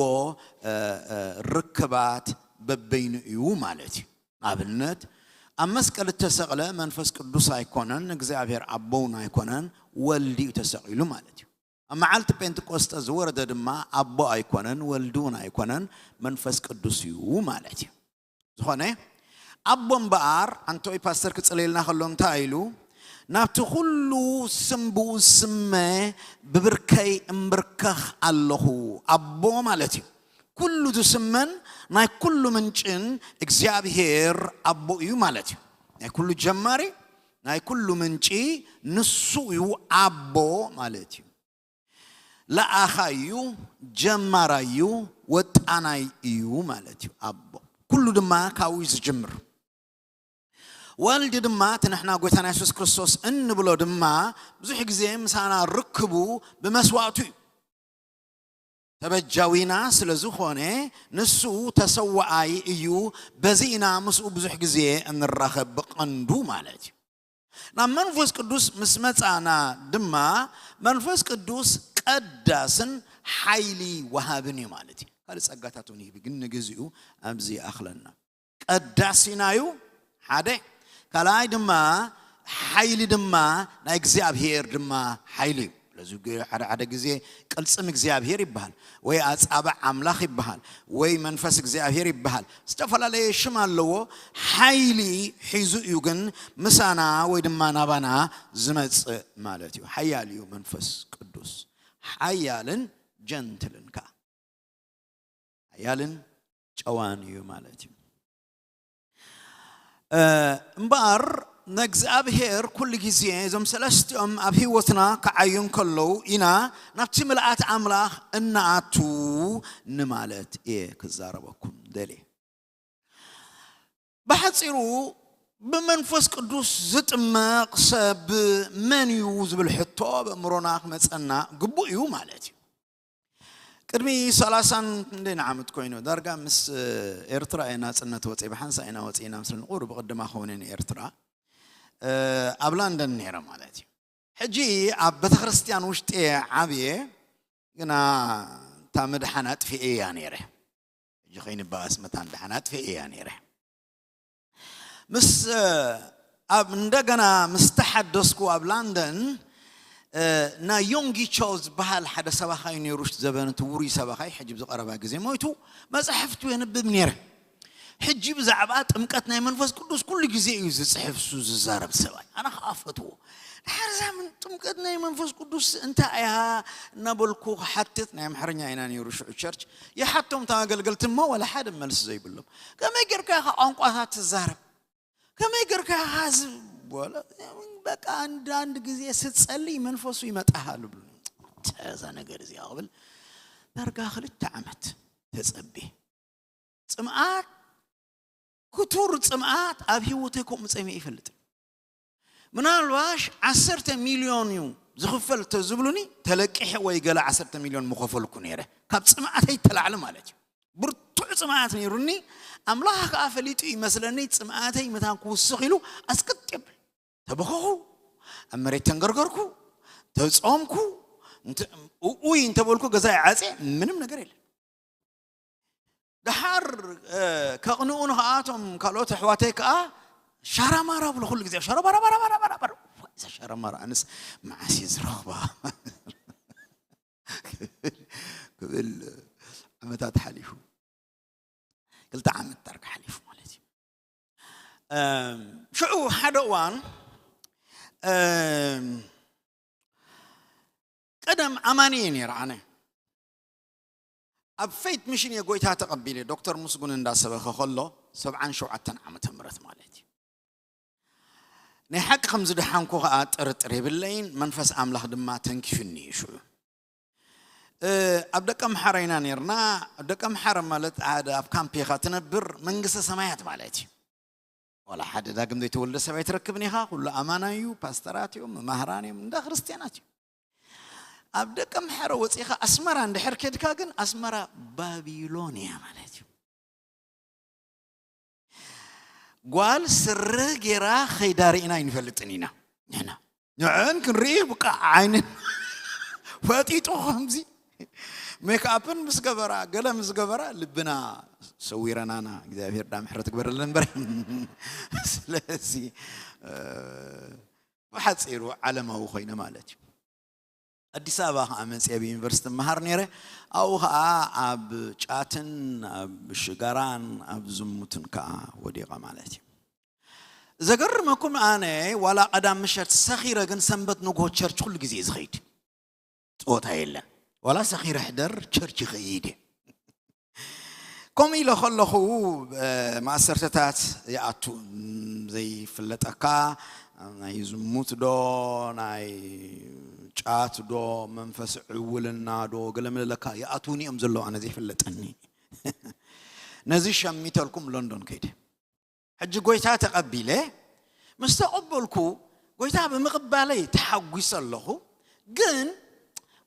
ርክባት በበይኑ እዩ ማለት እዩ። ኣብነት ኣብ መስቀል እተሰቕለ መንፈስ ቅዱስ ኣይኮነን፣ እግዚኣብሔር ኣቦውን ኣይኮነን፣ ወልዲ እዩ ተሰቒሉ ማለት እዩ። ኣብ መዓልቲ ጴንጥቆስጠ ዝወረደ ድማ ኣቦ ኣይኮነን፣ ወልዲ እውን ኣይኮነን፣ መንፈስ ቅዱስ እዩ ማለት እዩ። ዝኾነ ኣቦ እምበኣር ኣንቶይ ፓስተር ክጽለየልና ከሎ እንታይ ኢሉ? ናብቲ ኩሉ ስም ብኡ ዝስመ ብብርከይ እምብርከኽ ኣለኹ። ኣቦ ማለት እዩ። ኩሉ ዝስመን ናይ ኩሉ ምንጭን እግዚኣብሔር ኣቦ እዩ ማለት እዩ። ናይ ኩሉ ጀማሪ ናይ ኩሉ ምንጪ ንሱ እዩ ኣቦ ማለት እዩ። ለኣኻ እዩ፣ ጀማራይ እዩ፣ ወጣናይ እዩ ማለት እዩ። ኣቦ ኩሉ ድማ ካብኡ እዩ ዝጅምር። ወልድ ድማ እቲ ንሕና ጎይታና የሱስ ክርስቶስ እንብሎ ድማ ብዙሕ ግዜ ምሳና ርክቡ ብመስዋእቱ እዩ። ተበጃዊና ስለ ዝኾነ፣ ንሱ ተሰዋኣይ እዩ። በዚ ኢና ምስኡ ብዙሕ ግዜ እንራኸብ፣ ብቐንዱ ማለት እዩ። ናብ መንፈስ ቅዱስ ምስ መጻና ድማ፣ መንፈስ ቅዱስ ቀዳስን ሓይሊ ወሃብን እዩ ማለት እዩ። ካልእ ጸጋታት እውን ይህብ፣ ግን ንግዚኡ ኣብዚ ይኣኽለና። ቀዳሲና እዩ ሓደ። ካልኣይ ድማ ሓይሊ ድማ ናይ እግዚኣብሔር ድማ ሓይሊ እዩ። ስለዚ ግ-፣ ሓደ ሓደ ግዜ ቅልጽም እግዚኣብሔር ይበሃል፣ ወይ ኣጻብዕ ኣምላኽ ይበሃል፣ ወይ መንፈስ እግዚኣብሔር ይበሃል። ዝተፈላለየ ሽም ኣለዎ። ሓይሊ ሒዙ እዩ ግን ምሳና ወይ ድማ ናባና ዝመጽእ ማለት እዩ። ሓያል እዩ መንፈስ ቅዱስ። ሓያልን ጀንትልን ከኣ። ሓያልን ጨዋን እዩ ማለት እዩ። እ፣ እምበኣር ንእግዚኣብሔር ኩሉ ግዜ እዞም ሰለስቲኦም ኣብ ህይወትና ክዓዩ እንከለዉ ኢና ናብቲ ምልኣት ኣምላኽ እንኣቱ ንማለት እየ ክዛረበኩም ደልየ። ብሓጺሩ ብመንፈስ ቅዱስ ዝጥመቕ ሰብ መን እዩ ዝብል ሕቶ ኣብ ኣእምሮና ክመጸና ግቡእ እዩ ማለት እዩ። ቅድሚ ሰላሳን ክንደይ ዓመት ኮይኑ ዳርጋ ምስ ኤርትራ እየ ናጽነት ወጺአ፣ ብሓንሳእ ኢና ወጺእና፣ ምስለን ቁሩብ ቅድማ ክኸውን ንኤርትራ፣ እ፣ ኣብ ላንደን ነይረ ማለት እዩ። ሕጂ ኣብ ቤተክርስትያን ውሽጢ እየ ዓብየ፣ ግና እታ ምድሓን ኣጥፊኤ እያ ነይረ። ሕጂ ከይንበኣስ መታን ደሓን ኣጥፊኤ እያ ነይረ። ምስ፣ ኣብ እንደገና ምስ ተሓደስኩ ኣብ ላንደን፣ እ፣ ናይ ዮንጊ ቾ ዝበሃል ሓደ ሰባኻይ ነይሩ፣ ዘበን እቲ ውሩይ ሰባኻይ፣ ሕጂ ብዝቐረባ ግዜ ሞይቱ፣ መጻሕፍቱ የንብብ ነይረ። ሕጂ ብዛዕባ ጥምቀት ናይ መንፈስ ቅዱስ ኩሉ ግዜ እዩ ዝጽሕፍ፣ እሱ ዝዛረብ ሰብኣይ። ኣነ ኸኣ ፈትዎ። ድሓር እዛ ምን-፣ ጥምቀት ናይ መንፈስ ቅዱስ እንታይ እያ እናበልኩ ክሓትት፣ ናይ ኣምሓርኛ ኢና ነይሩ ሽዑ ቸርች። ይሓቶም እቶም ኣገልገልቲ እሞ ዋላ ሓደ መልሲ ዘይብሎም። ከመይ ጌርካ ኢኻ ቋንቋታት ትዛረብ? ከመይ ጌርካ ኢኻ ዝ-፣ ወላ፣ በቃ ኣንዳንድ ግዜ ስትጸልይ መንፈሱ ይመጣሃል ይብሉኒ። እንታይ እዛ ነገር እዚኣ ክብል ዳርጋ ክልተ ዓመት ተጸብየ። ጽምኣት፣ ክቱር ጽምኣት ኣብ ህይወተይ ከምኡ ጸሚኤ ይፈልጥ። ምናልባሽ ዓሰርተ ሚልዮን እዩ ዝኽፈል እንተዝብሉኒ፣ ተለቂሐ ወይ ገለ ዓሰርተ ሚልዮን ምኸፈልኩ ነይረ። ካብ ጽምኣተይ ተላዕሊ ማለት እዩ። ብርቱዕ ጽምኣት ነይሩኒ። ኣምላኽ ከኣ ፈሊጡ ይመስለኒ፣ ጽምኣተይ መታን ክውስኽ ኢሉ ኣስቅጥ የብል። ተበኸኹ፣ ኣብ መሬት ተንገርገርኩ፣ ተጾምኩ፣ እንተ-፣ ኡይ እንተበልኩ ገዛይ ዓጽየ፣ ምንም ነገር የለን። ደሓር፣ እ፣ ከቕንኡ ንኸኣቶም ካልኦት ኣሕዋተይ ከኣ ሻራማራ ብሎ ኩሉ ግዜ፣ ሻራማራ፣ ማራ፣ ማራ፣ ማራ፣ ማራ። እዛ ሻራማራ ኣነስ መዓስ እየ ዝረኽባ? ክብል ዓመታት ሓሊፉ። ክልተ ዓመት ዳርጋ ሓሊፉ ማለት እዩ። እም፣ ሽዑ ሓደ እዋን፣ እም፣ ቀደም ኣማኒ እየ ነይረ ኣነ። ኣብ ፌት ሚሽን እየ ጎይታ ተቐቢለ፣ ዶክተር ምስጉን እንዳሰበኸ ከሎ፣ ሰብዓን ሸውዓተን ዓመተ ምህረት ማለት እዩ። ናይ ሓቂ ከም ዝደሓንኩ ኸኣ ጥርጥር የብለይን፣ መንፈስ ኣምላኽ ድማ ተንኪፉኒ እዩ ሽዑ። እ፣ ኣብ ደቀምሓረ ኢና ነይርና። ኣብ ደቀምሓረ ማለት ሓደ ኣብ ካምፕ ኢኻ ትነብር፣ መንግስተ ሰማያት ማለት እዩ። ዋላ ሓደ ዳግም ዘይተወልደ ሰብ ኣይትረክብን ኢኻ፣ ኩሉ ኣማናይ እዩ፣ ፓስተራት እዮም፣ መማህራን እዮም፣ እንዳ ክርስትያናት እዩ። ኣብ ደቀምሓረ ወጺኻ ኣስመራ እንድሕር ከድካ ግን፣ ኣስመራ ባቢሎን እያ ማለት እዩ። ጓል ስረ ጌራ ኸይዳ ርኢና ኣይንፈልጥን ኢና ንሕና። ንዕን ክንርኢ ብቃ ዓይንን ፈጢጡ ከምዚ ሜክኣፕን ምስ ገበራ፣ ገለ ምስ ገበራ ልብና ሰዊረናና። እግዚኣብሔር ዳ ምሕረት ግበረለን እምበር። ስለዚ፣ እ፣ ብሓጺሩ ዓለማዊ ኮይነ ማለት እዩ። ኣዲስ ኣበባ ኸዓ መጽየ ኣብ ዩኒቨርሲቲ እመሃር ነይረ። ኣብኡ ኸዓ ኣብ ጫትን ኣብ ሽጋራን ኣብ ዝሙትን ከኣ ወዲቐ ማለት እዩ። ዘገርመኩም ኣነ ዋላ ቀዳም ምሸት ሰኺረ ግን ሰንበት ንግሆ ቸርች ኩሉ ግዜ እየ ዝኸይድ። ጸወታ የለን። ዋላ ሰኺረ ሕደር ቸርች ይኸይድ እየ። ከምኡ ኢለ ከለኹ፣ እ፣ ማእሰርተታት ይኣቱ። ም፣ ዘይፍለጠካ፣ ናይ ዝሙት ዶ፣ ናይ ጫት ዶ፣ መንፈስ ዕውልና ዶ፣ ገለ መለለካ ይኣትዉኒ እዮም ዘለዉ፣ ኣነ ዘይፍለጠኒ። ነዚ ሸሚተልኩም ሎንዶን ከይደ። ሕጂ ጎይታ ተቐቢለ፣ ምስ ተቐበልኩ፣ ጎይታ ብምቕባለይ ተሓጒሰ ኣለኹ። ግን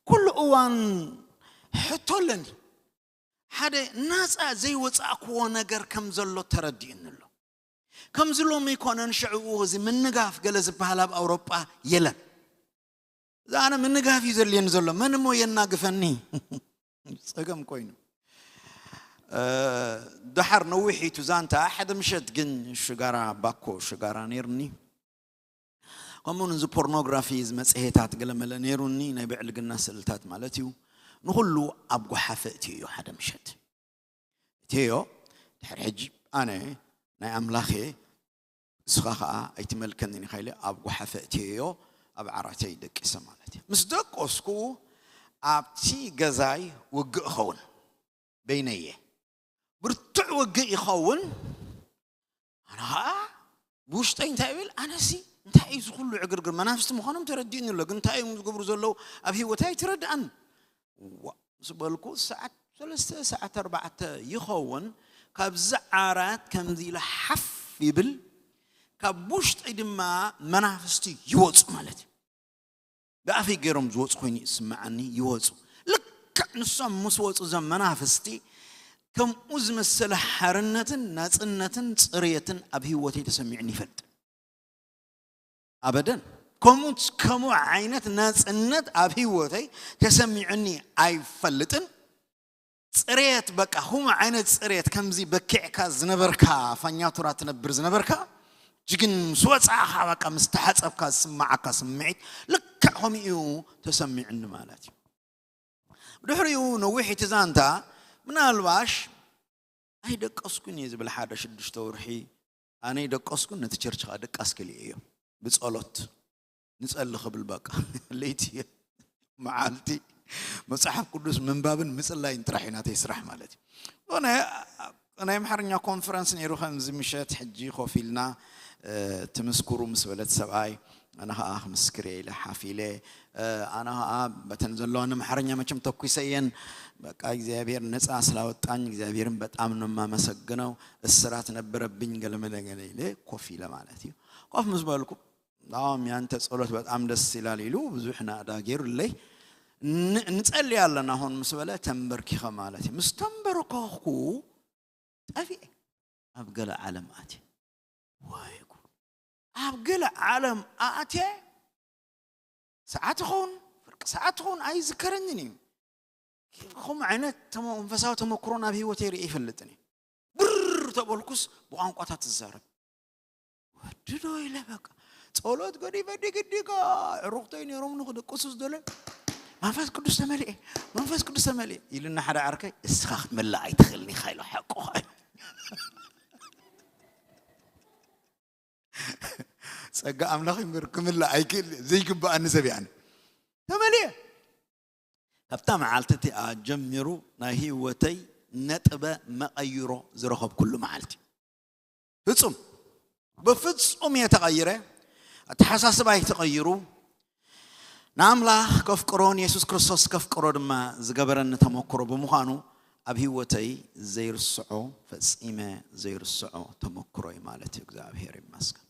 ኩሉ እዋን ሕቶ ኣለኒ። ሓደ ናፃ ዘይወፃእክዎ ነገር ከም ዘሎ ተረዲኡኒ ኣሎ። ከምዚ ሎሚ ይኮነን ሽዕኡ እዚ ምንጋፍ ገለ ዝበሃል ኣብ ኣውሮጳ የለን። እዛ ኣነ ምንጋፍ እዩ ዘድልየኒ ዘሎ። መን እሞ የናግፈኒ? ፀገም ኮይኑ። እ፣ ደሓር ነዊሕ እዩ ዛንታ። ሓደ ምሸት ግን ሽጋራ፣ ባኮ ሽጋራ ነይርኒ። ከምኡ እዚ ፖርኖግራፊ፣ እዚ መጽሔታት ገለመለ ነይሩኒ፣ ናይ ብዕልግና ስእልታት ማለት እዩ። ንኹሉ ኣብ ጓሓፈ እትዮ ሓደ ምሸት። እትዮ ድሕሪ ሕጂ ኣነ ናይ ኣምላኽ እየ፣ ንስኻ ኸኣ ኣይትመልከንን ኢኻ ኢለ ኣብ ጓሓፈ እትዮ ኣብ ዓራተይ ደቂሰ ማለት እዩ። ምስ ደቀስኩ ኣብቲ ገዛይ ውግእ ኸውን፣ በይነየ ብርቱዕ ውግእ ይኸውን። ኣነ ኸኣ ብውሽጠይ እንታይ ይብል? ኣነሲ እንታይ እዩ እዚ ኩሉ ዕግርግር? መናፍስቲ ምዃኖም ተረዲኡኒ ኣሎ፣ ግን እንታይ እዮም ዝገብሩ ዘለዉ ኣብ ህይወተይ ኣይተረድኣን። ዋ፣ ምስ በልኩ ሰዓት ሰለስተ፣ ሰዓት ኣርባዕተ ይኸውን። ካብዚ ዓራት ከምዚ ኢለ ሓፍ ይብል፣ ካብ ውሽጠይ ድማ መናፍስቲ ይወፁ ማለት እዩ። ብኣፈይ ገይሮም ዝወፁ ኮይኑ ይስምዓኒ፣ ይወፁ። ልክዕ ንሶም ምስ ወፁ እዞም መናፍስቲ ከምኡ ዝመሰለ ሓርነትን ናፅነትን ፅርየትን ኣብ ህይወተይ ተሰሚዑኒ ይፈልጥ? ኣበደን። ከምኡ፣ ከምኡ ዓይነት ናፅነት ኣብ ህይወተይ ተሰሚዑኒ ኣይፈልጥን። ፅሬት፣ በቃ፣ ከምኡ ዓይነት ፅሬት፣ ከምዚ በኪዕካ ዝነበርካ፣ ፋኛቱራ ትነብር ዝነበርካ፣ ጅግን ምስ ወፃእኻ፣ በቃ፣ ምስ ተሓፀብካ ዝስማዓካ ስምዒት ልክዕ ከምኡ እዩ ተሰሚዑኒ ማለት እዩ። ብድሕሪኡ ነዊሕ እቲ ዛንታ፣ ምናልባሽ ኣይደቀስኩን እየ ዝብል ሓደ ሽዱሽተ ወርሒ፣ ኣነ ኣይደቀስኩን፣ ነቲ ቸርች ኸኣ ድቃስ ክልእዮ እዮ። ብጸሎት ንጸሊ ክብል፣ በቃ፣ ለይቲ መዓልቲ መጽሓፍ ቅዱስ ምንባብን ምጽላይን ጥራሕ እዩ ናተይ ስራሕ ማለት እዩ። ዝኾነ ናይ ኣምሓርኛ ኮንፈረንስ ነይሩ፣ ከምዚ ምሸት ሕጂ ኮፍ ኢልና፣ እ፣ ትምስክሩ ምስ በለት ሰብኣይ፣ ኣነ ኸኣ ክምስክር እየ ኢለ ሓፍ ኢለ፣ እ፣ ኣነ ኸኣ በተን ዘለዋኒ ኣምሓርኛ መቸም ተኩሰየን፣ በቃ እግዚኣብሔር ነጻ ስላወጣኝ እግዚኣብሔርን በጣም ነው የማመሰግነው፣ እስራት ነበረብኝ ገለመለ ገለ ኢለ ኮፍ ኢለ ማለት እዩ። ኮፍ ምስ በልኩ፣ "አዎ፣ ያንተ ጸሎት በጣም ደስ ይላል" ኢሉ ብዙሕ ናእዳ ገይሩለይ። ን-፣ "ንጸልይ ኣለና አሁን" ምስ በለ ተንበርኪኸ ማለት እዩ። ምስ ተንበርከኽኩ ጠፊኤ። ኣብ ገለ ዓለም ኣትየ። ወይ ጉድ! ኣብ ገለ ዓለም ኣትየ። ሰዓት ይኸውን፣ ፍርቂ ሰዓት ይኸውን፣ ኣይዝከረንን እዩ። ከምኡ ዓይነት ተመ-፣ መንፈሳዊ ተመክሮ ናብ ህይወተይ ርኢ ይፈልጥን እዩ። ብር ተበልኩስ ብቋንቋታት ትዛረብ። ወዲ ዶ ኢለ በቃ። ጸሎት ገዲፈ ዲግዲጋ፣ ዕሩኽተይ ነይሮም ንኽድቅሱ ዝደለ፣ "መንፈስ ቅዱስ ተመልኤ፣ መንፈስ ቅዱስ ተመልኤ" ኢሉና ሓደ ዓርከይ፣ "እስኻ ክትምላእ ኣይትኽእልን ኢኻ" ኢሎ፣ ሓቁኻ እዩ። ጸጋ ኣምላኽ እምበር ክምላእ ኣይክእል፣ ዘይግብኣኒ ሰብ እየ ኣነ። ተመልየ። ካብታ መዓልቲ እቲኣ ጀሚሩ ናይ ህይወተይ ነጥበ መቐይሮ ዝረኸብኩሉ መዓልቲ። ፍጹም፣ ብፍጹም እየ ተቐይረ። ኣተሓሳስባይ ተቐይሩ። ንኣምላኽ ከፍቅሮ፣ ንየሱስ ክርስቶስ ከፍቅሮ ድማ ዝገበረኒ ተመክሮ ብምዃኑ፣ ኣብ ህይወተይ ዘይርስዖ፣ ፈጺመ ዘይርስዖ ተመክሮ እዩ ማለት እዩ። እግዚኣብሔር ይመስገን።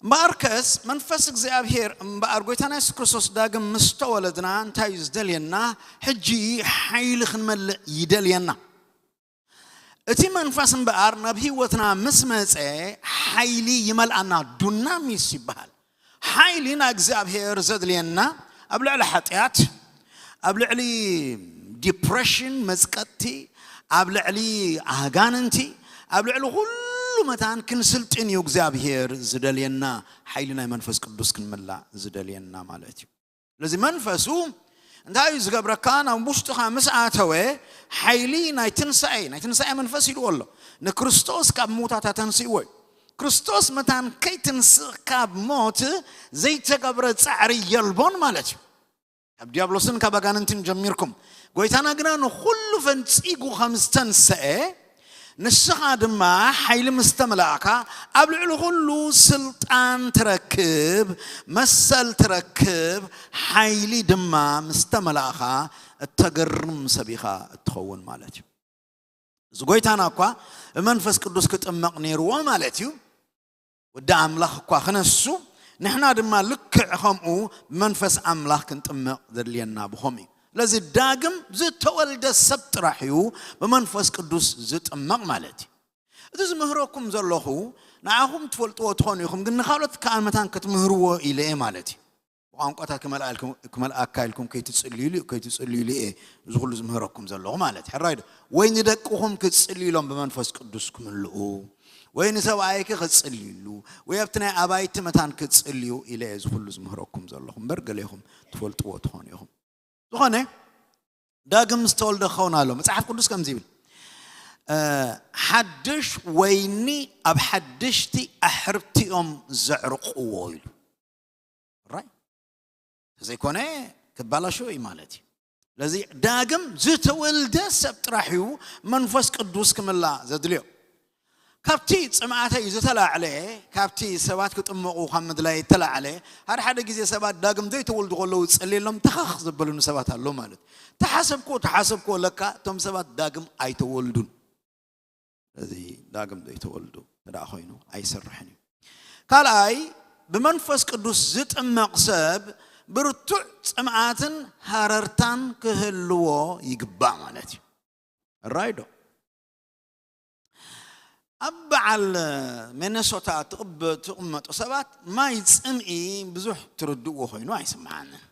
እምበኣርከስ መንፈስ እግዚኣብሔር፣ እምበኣር ጎይታና የሱስ ክርስቶስ ዳግም ምስ ተወለድና እንታይ እዩ ዝደልየና? ሕጂ ሓይሊ ክንመልእ ይደልየና። እቲ መንፈስ እምበኣር ናብ ህይወትና ምስ መጸ ሓይሊ ይመልኣና፣ ዱናሚስ ይበሃል። ሓይሊ ናይ እግዚኣብሔር ዘድልየና ኣብ ልዕሊ ሓጢኣት፣ ኣብ ልዕሊ ዲፕሬሽን፣ መጽቀጥቲ፣ ኣብ ልዕሊ ኣጋንንቲ፣ ኣብ ልዕሊ ኩሉ መታን ክንስልጥን እዩ እግዚኣብሔር ዝደልየና። ሓይሊ ናይ መንፈስ ቅዱስ ክንምላእ ዝደልየና ማለት እዩ። ስለዚ መንፈሱ እንታይ እዩ ዝገብረካ? ናብ ውሽጥኻ ምስ ኣተወ ሓይሊ ናይ ትንሳኤ፣ ናይ ትንሳኤ መንፈስ ኢልዎ ኣሎ። ንክርስቶስ ካብ ምዉታት ኣተንስእዎ እዩ። ክርስቶስ መታን ከይትንስእ ካብ ሞት ዘይተገብረ ጻዕሪ የልቦን ማለት እዩ። ካብ ዲያብሎስን ካብ ኣጋንንትን ጀሚርኩም፣ ጎይታና ግና ንኹሉ ፈንጺጉ ከም ዝተንሰአ፣ ንስኻ ድማ ሓይሊ ምስ ተመላእካ፣ ኣብ ልዕሊ ኩሉ ስልጣን ትረክብ፣ መሰል ትረክብ፣ ሓይሊ ድማ ምስ ተመላእኻ እተገርም ሰብ ኢኻ እትኸውን ማለት እዩ። እዚ ጎይታና እኳ ብመንፈስ ቅዱስ ክጥመቕ ነይርዎ ማለት እዩ። ወዲ ኣምላኽ እኳ ክነሱ፣ ንሕና ድማ ልክዕ ከምኡ ብመንፈስ ኣምላኽ ክንጥመቕ ዘድልየና ብኸም እዩ። ስለዚ ዳግም ዝተወልደ ሰብ ጥራሕ እዩ ብመንፈስ ቅዱስ ዝጥመቕ ማለት እዩ። እዚ ዝምህረኩም ዘለኹ ንዓኹም ትፈልጥዎ ትኾኑ ኢኹም፣ ግን ንኻልኦት ከዓ መታን ክትምህርዎ ኢለ እየ ማለት እዩ። ብቋንቋታት ክመልኣልኩም- ክመልኣካ ኢልኩም ከይትጽልዩሉ ከይትጽልዩሉ እየ እዚ ኩሉ ዝምህረኩም ዘለኹ ማለት እዩ። ሕራይ ዶ? ወይ ንደቅኹም ክትጽልዩ ኢሎም ብመንፈስ ቅዱስ ክምልኡ፣ ወይ ንሰብኣይኪ ክትጽልዩሉ፣ ወይ ኣብቲ ናይ ኣባይቲ መታን ክትጽልዩ ኢለ እየ እዚ ኩሉ ዝምህረኩም ዘለኹ እምበር፣ ገሌኹም ትፈልጥዎ ትኾኑ ኢኹም። ዝኾነ ዳግም ዝተወልደ ክኸውን ኣሎ። መጽሓፍ ቅዱስ ከምዚ ይብል፣ ሓድሽ ወይኒ ኣብ ሓድሽቲ ኣሕርብቲ እዮም ዘዕርቕዎ ኢሉ። ራይ ተዘይኮነ ክባላሾ እዩ ማለት እዩ። ስለዚ ዳግም ዝተወልደ ሰብ ጥራሕ እዩ መንፈስ ቅዱስ ክምላእ ዘድልዮ። ካብቲ ጽምኣተይ ዝተላዕለ፣ ካብቲ ሰባት ክጥመቑ ካብ ምድላይ ዝተላዕለ፣ ሓደ ሓደ ግዜ ሰባት ዳግም ዘይተወልዱ ከለዉ ዝጸልየሎም ተኸኽ ዘበሉኒ ሰባት ኣለዉ ማለት እዩ። ተሓሰብኩ ተሓሰብኩ ለካ እቶም ሰባት ዳግም ኣይተወልዱን። እዚ ዳግም ዘይተወልዱ እንተ ደኣ ኮይኑ ኣይሰርሕን እዩ። ካልኣይ፣ ብመንፈስ ቅዱስ ዝጥመቕ ሰብ ብርቱዕ ጽምኣትን ሃረርታን ክህልዎ ይግባእ ማለት እዩ። ራይዶ ኣብ በዓል ሚነሶታ ትቕመጡ ሰባት ማይ ጽምኢ ብዙሕ ትርድእዎ ኮይኑ ኣይስምዓንን።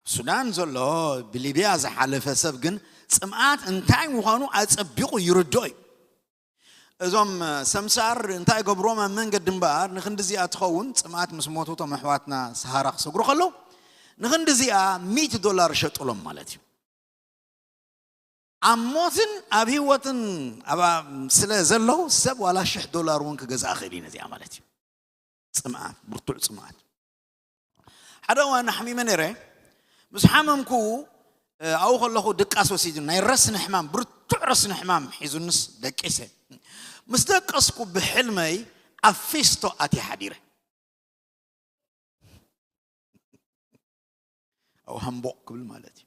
ሱዳን ዘሎ ብሊብያ ዝሓለፈ ሰብ ግን ጽምኣት እንታይ ምዃኑ ኣጸቢቑ ይርድኦ እዩ። እዞም ሰምሳር እንታይ ገብሮም ኣብ መንገዲ እምበኣር ንክንድዚኣ ትኸውን ጽምኣት ምስ ሞቱ እቶም ኣሕዋትና ሰሃራ ክሰግሩ ከለዉ ንክንድዚኣ ሚእቲ ዶላር ሸጡሎም ማለት እዩ። ኣብ ሞትን ኣብ ህይወትን ስለ ዘለዉ ሰብ ዋላ ሽሕ ዶላር እውን ክገዝኣ ክእል እዩ ነዚኣ ማለት እዩ። ጽምኣት ብርቱዕ ጽምኣት ሓደ እዋን ኣሕሚመ ነይረ። ምስ ሓመምኩ ኣብኡ ከለኹ ድቃስ ወሲዱ ናይ ረስኒ ሕማም ብርቱዕ ረስኒ ሕማም ሒዙንስ ደቂሰ። ምስ ደቀስኩ ብሕልመይ ኣብ ፊስቶ ኣትየ ሓዲረ። ኣብኡ ሃምቦቕ ክብል ማለት እዩ።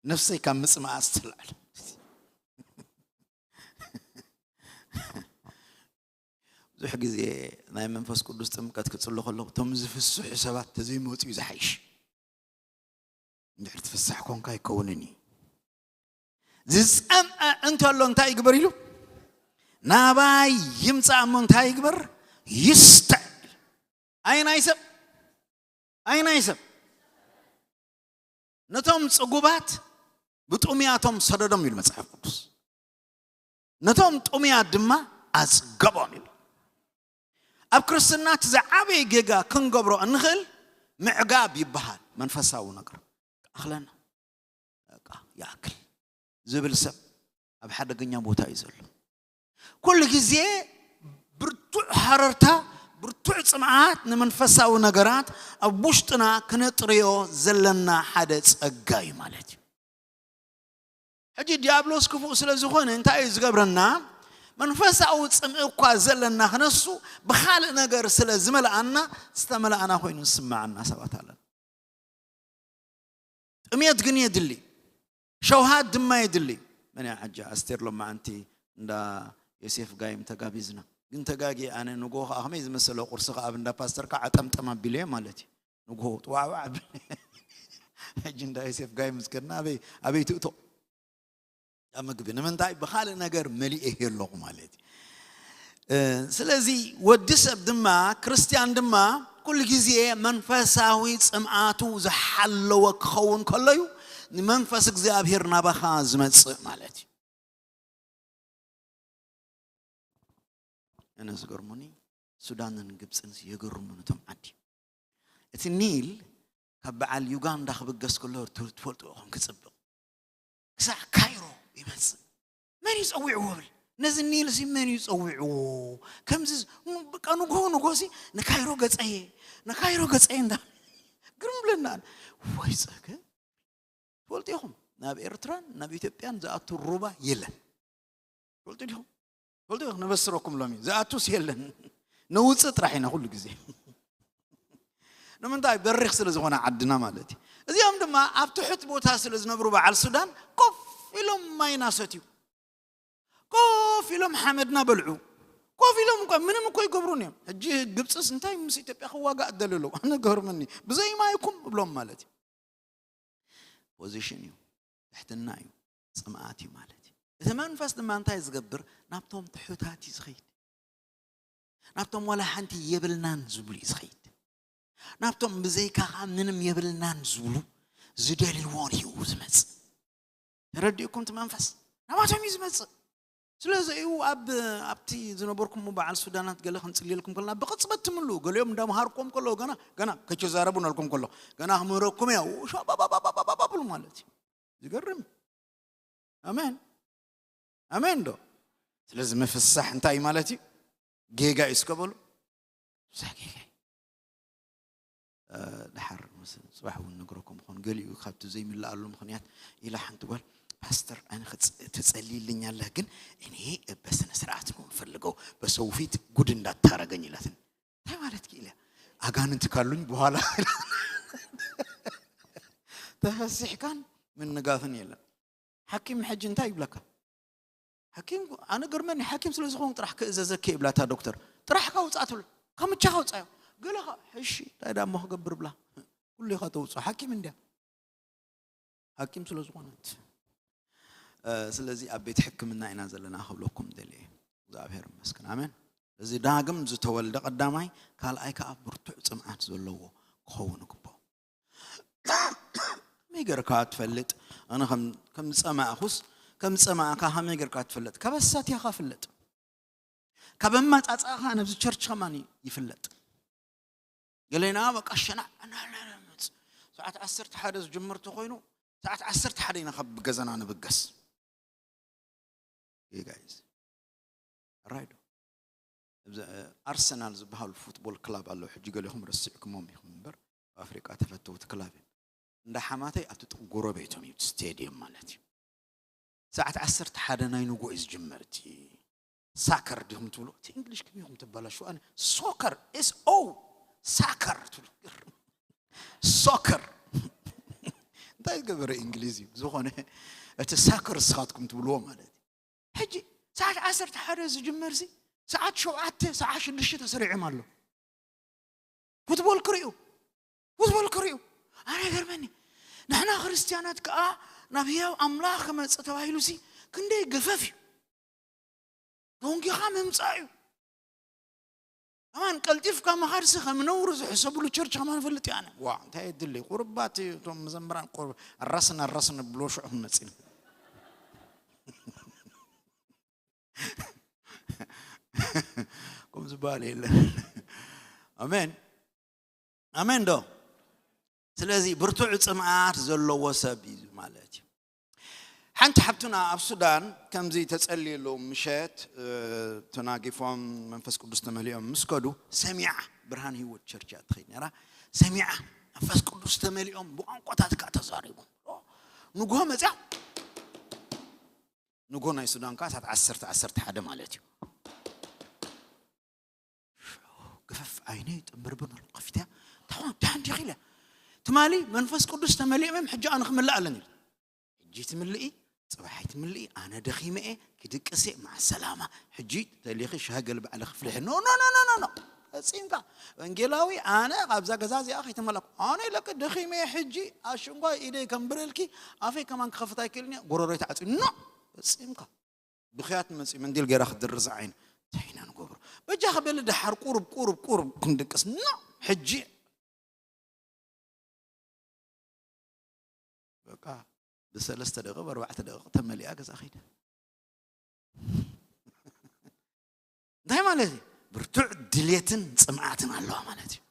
ነፍሰይ ካብ ምጽማኣ ዝተላዕለ ብዙሕ ግዜ ናይ መንፈስ ቅዱስ ጥምቀት ክጽሎ ከለኹ እቶም ዝፍስሑ ሰባት ተዘይመፁ እዩ ዝሓይሽ። እንድሕር ትፍሳሕ ኮንካ ኣይከውንን እዩ። ዝጸምአ እንተሎ እንታይ ይግበር ኢሉ ናባይ ይምጻእ እሞ እንታይ ይግበር? ይስተዕ። ኣይናይ ሰብ ኣይናይ ሰብ ነቶም ጽጉባት ብጥሙያቶም ሰደዶም ኢሉ መጽሓፍ ቅዱስ። ነቶም ጥሙያት ድማ ኣጽገቦም ይብል። ኣብ ክርስትና እቲ ዝዓበየ ጌጋ ክንገብሮ እንኽእል ምዕጋብ ይበሃል። መንፈሳዊ ነገር ኣኽለና በቃ ይኣክል ዝብል ሰብ ኣብ ሓደገኛ ቦታ እዩ ዘሎ። ኩሉ ግዜ ብርቱዕ ሃረርታ፣ ብርቱዕ ጽምዓት ንመንፈሳዊ ነገራት ኣብ ውሽጥና ክነጥርዮ ዘለና ሓደ ጸጋ እዩ ማለት እዩ። ሕጂ ዲያብሎስ ክፉእ ስለ ዝኾነ እንታይ እዩ ዝገብረና? መንፈሳዊ ጽምኢ እኳ ዘለና ክነሱ ብኻልእ ነገር ስለ ዝመልኣና ዝተመልኣና ኮይኑ ዝስምዓና ሰባት ኣለና። ጥሜት ግን የድሊ፣ ሸውሃት ድማ የድሊ። መን እያ ሕጂ ኣስቴር ሎማዓንቲ እንዳ ዮሴፍ ጋይም ተጋቢዝና ግን ተጋጊ ኣነ ንጎ ከዓ ከመይ ዝመሰለ ቁርሲ ከዓ ኣብ እንዳ ፓስተር ከዓ ጠምጠም ኣቢለ ማለት እዩ። ንጎ ጥዋዕዋዕ ኣቢለ ሕጂ እንዳ ዮሴፍ ጋይም ዝከድና ኣበይ ኣበይ ትእቶ ኣብ ምግቢ ንምንታይ ብኻልእ ነገር መሊኤ ኣለኹ ማለት እዩ። ስለዚ ወዲ ሰብ ድማ ክርስቲያን ድማ ኩሉ ግዜ መንፈሳዊ ጽምኣቱ ዝሓለወ ክኸውን ከሎ እዩ ንመንፈስ እግዚኣብሔር ናባኻ ዝመጽእ ማለት እዩ። እነ ዝገርሙኒ ሱዳንን ግብፅን የገርሙን እቶም ዓዲ። እቲ ኒል ካብ በዓል ዩጋንዳ ክብገስ ከሎ ትፈልጡ ኢኹም ክፅብቕ ክሳዕ ካይሮ ይመፅእ። መን እዩ ፀዊዕዎ ብል ነዚ ኒል ሲ መን እዩ ፀዊዕዎ? ከምዚ በቃ ንጎ ንጎ ሲ ንካይሮ ገፀየ ንካይሮ ገፀየ እንዳ ግርም ብለና። ወይ ፀገም ትፈልጡ ኢኹም ናብ ኤርትራን ናብ ኢትዮጵያን ዝኣቱ ሩባ የለን። ትፈልጡ ዲኹም? ትፈልጡ ኢኹም? ነበስረኩም ሎሚ ዝኣቱስ የለን። ነውፅእ ጥራሕ ኢና ኩሉ ግዜ። ንምንታይ በሪኽ ስለ ዝኾነ ዓድና ማለት እዩ። እዚኦም ድማ ኣብ ትሑት ቦታ ስለ ዝነብሩ በዓል ሱዳን ኮፍ ኢሎም ማይና ሰትዩ ኮፍ ኢሎም ሓመድና በልዑ። ኮፍ ኢሎም እኳ ምንም እኮ ይገብሩን እዮም። ሕጂ ግብፅስ እንታይ ምስ ኢትዮጵያ ክዋጋእ ደለለው ኣነ ገርመኒ ብዘይ ማይኩም እብሎም ማለት እዩ። ፖዚሽን እዩ። ትሕትና እዩ፣ ጽምኣት እዩ ማለት እዩ። እቲ መንፈስ ድማ እንታይ ዝገብር? ናብቶም ትሑታት እዩ ዝኸይድ። ናብቶም ዋላ ሓንቲ የብልናን ዝብሉ እዩ ዝኸይድ። ናብቶም ብዘይካኻ ምንም የብልናን ዝብሉ ዝደልይዎን እዩ ዝመጽእ። ተረዲእኩም? እቲ መንፈስ ናባቶም እዩ ዝመጽእ። ስለዚ እዩ ኣብ ኣብቲ ዝነበርኩምዎ በዓል ሱዳናት ገለ ክንጽልየልኩም ከለና ብቕጽበት ትምልኡ። ገሊኦም እንዳምሃርኩም ከለዉ ገና ገና ከይተዛረቡ ናልኩም ከሎ ገና ክምህረኩም እያ ሻባባባባባብሉ ማለት እዩ። ዝገርም። ኣሜን ኣሜን ዶ? ስለዚ ምፍሳሕ እንታይ ማለት እዩ? ጌጋ እዩ እስከ በሉ። ምፍሳሕ ጌጋ እዩ። ድሓር ጽባሕ እውን ነግረኩም ኾን ገሊኡ ካብቲ ዘይምልኣሉ ምኽንያት ኢላ ሓንቲ ጓል፣ ፓስተር፣ ኣነ ተጸልይልኛለህ ግን እኔ በስነ ስርዓት ነው የምፈልገው፣ በሰው ፊት ጉድ እንዳታረገኝ ይላትን። እንታይ ማለት ክኢለ? ኣጋንንቲ ካሉኝ በኋላ ተፈሲሕካን ምንጋፍን የለን። ሓኪም ሕጂ እንታይ ይብለካ? ሓኪም፣ ኣነ ገርመኒ፣ ሓኪም ስለ ዝኾንኩ ጥራሕ ክእዘዘኪ ይብላታ ዶክተር። ጥራሕ ካውፃእ ትብሎ፣ ከምቻ ካውፃዮ። ገለ ኸ፣ እሺ እንታይ ዳሞ ክገብር ብላ። ኩሉ ኢኻ ተውፅኦ፣ ሓኪም እንድያ። ሓኪም ስለ ዝኾነት። ስለዚ ኣብ ቤት ሕክምና ኢና ዘለና ክብለኩም ደልየ። እግዚኣብሔር ይመስገን። ኣሜን። እዚ ዳግም ዝተወልደ ቀዳማይ፣ ካልኣይ ከዓ ብርቱዕ ጽምኣት ዘለዎ ክኸውን ይግብኦ። ከመይ ጌርካ ትፈልጥ? ኣነ ከም ዝጸማእኩስ፣ ከም ዝጸማእካ ከመይ ጌርካ ትፈልጥ? ካብ ኣሳትያኻ ፍለጥ። ካብ ኣመጻጽኣኻ ነብዚ ቸርች ከማን ይፍለጥ። ገሌና በቃ ሸናዕ እናለመጽ ሰዓት ዓሰርተ ሓደ ዝጅምር ተኾይኑ ሰዓት ዓሰርተ ሓደ ኢና ካብ ገዛና ንብገስ። You guys. ራይዶ። ኣብዚ ኣርሰናል ዝበሃሉ ፉትቦል ክላብ ኣለዉ። ሕጂ ገሊኹም ረሲዕኩሞም ኢኹም እምበር ኣብ ኣፍሪቃ ተፈተውቲ ክላብ እዮም። እንዳ ሓማተይ ኣብቲ ጥቕ ጎረቤቶም እዩ ስቴድየም ማለት እዩ። ሰዓት ዓሰርተ ሓደ ናይ ንጎ እዩ ዝጅመር እቲ ሳከር ዲኹም ትብሉ እቲ እንግሊሽ ከመይ ኢኹም ትበላሹ ኣነ ሶከር ኤስ ኦ ሳከር ትብሉ ሶከር እንታይ ዝገበረ እንግሊዝ እዩ ዝኾነ እቲ ሳከር ስኻትኩም ትብልዎ ማለት እዩ ሕጂ ሰዓት ዓሰርተ ሓደ ዝጅመር ሲ ሰዓት ሸውዓተ ሰዓት ሽዱሽተ ተሰሪዖም ኣሎ ፉትቦል ክሪኡ ፉትቦል ክሪኡ ኣነ ገርመኒ ንሕና ክርስትያናት ከዓ ናብ ህያው ኣምላኽ ክመፅእ ተባሂሉ ሲ ክንደይ ገፈፍ እዩ ዶንጊኻ ምምፃእ እዩ ከማን ቀልጢፍካ ምኻድሲ ከም ነውሪ ዝሕሰብሉ ቸርች ከማን ፈልጥ እየ ኣነ ዋ እንታይ የድሊ ቁርባት እቶም መዘምራን ቁርብ ኣራስን ኣራስን ብሎ ሽዑ ክንመፅእ ከም ዝበሃል የለን ኣሜን ኣሜን ዶ ስለዚ ብርቱዕ ፅምኣት ዘለዎ ሰብ እዩ ማለት እዩ ሓንቲ ሓብትና ኣብ ሱዳን ከምዚ ተጸልየሎም ምሸት ተናጊፎም መንፈስ ቅዱስ ተመሊኦም ምስ ከዱ ሰሚዓ ብርሃን ህይወት ቸርች እያ ትኸይድ ነራ ሰሚዓ መንፈስ ቅዱስ ተመሊኦም ብቋንቋታት ከዓ ተዛሪቦም ንጎ መፅያ ንጎ ናይ ሱዳን ከዓ ሳት ዓሰርተ ዓሰርተ ሓደ ማለት እዩ ገፈፍ ዓይነይ ጥምብርብር ከፊትያ ታዋ ዳን ዲኺ ኢለ ትማሊ መንፈስ ቅዱስ ተመሊኦም እዮም ሕጂ ኣነ ክምልእ ኣለኒ ሕጂ ትምልኢ ጽባሕ ኣይትምልኢ ኣነ ደኺመ እየ ክድቅስ እየ ማዕ ሰላማ ሕጂ ተሊኺ ሻሂ ገልብዓለ ክፍልሕ ኖ ኖ ኖ ኖ ኖ ኖ ፈጺምካ ወንጌላዊ ኣነ ካብዛ ገዛ እዚኣ ከይተመላኩ ኣነ ኢለኪ ደኺመ እየ ሕጂ ኣሽንኳይ ኢደይ ከንብረልኪ ኣፈይ ከማን ክኸፍት ኣይክእልን እየ ጎረሮይ ተዓፂ ኖ ፈጺምካ ብኽያት መፂኡ መንዲል ገይራ ክትድርዝ ዓይን እንታይ ኢና ንገብሮ በጃ ክበሊ ድሓር ቁሩብ ቁሩብ ቁሩብ ክንድቅስ ኖ ሕጂ በቃ ብሰለስተ ደቂቕ ኣርባዕተ ደቂቕ ተመሊኣ ገዛ ኸይደ እንታይ ማለት እዩ ብርቱዕ ድሌትን ፅምኣትን ኣለዋ ማለት እዩ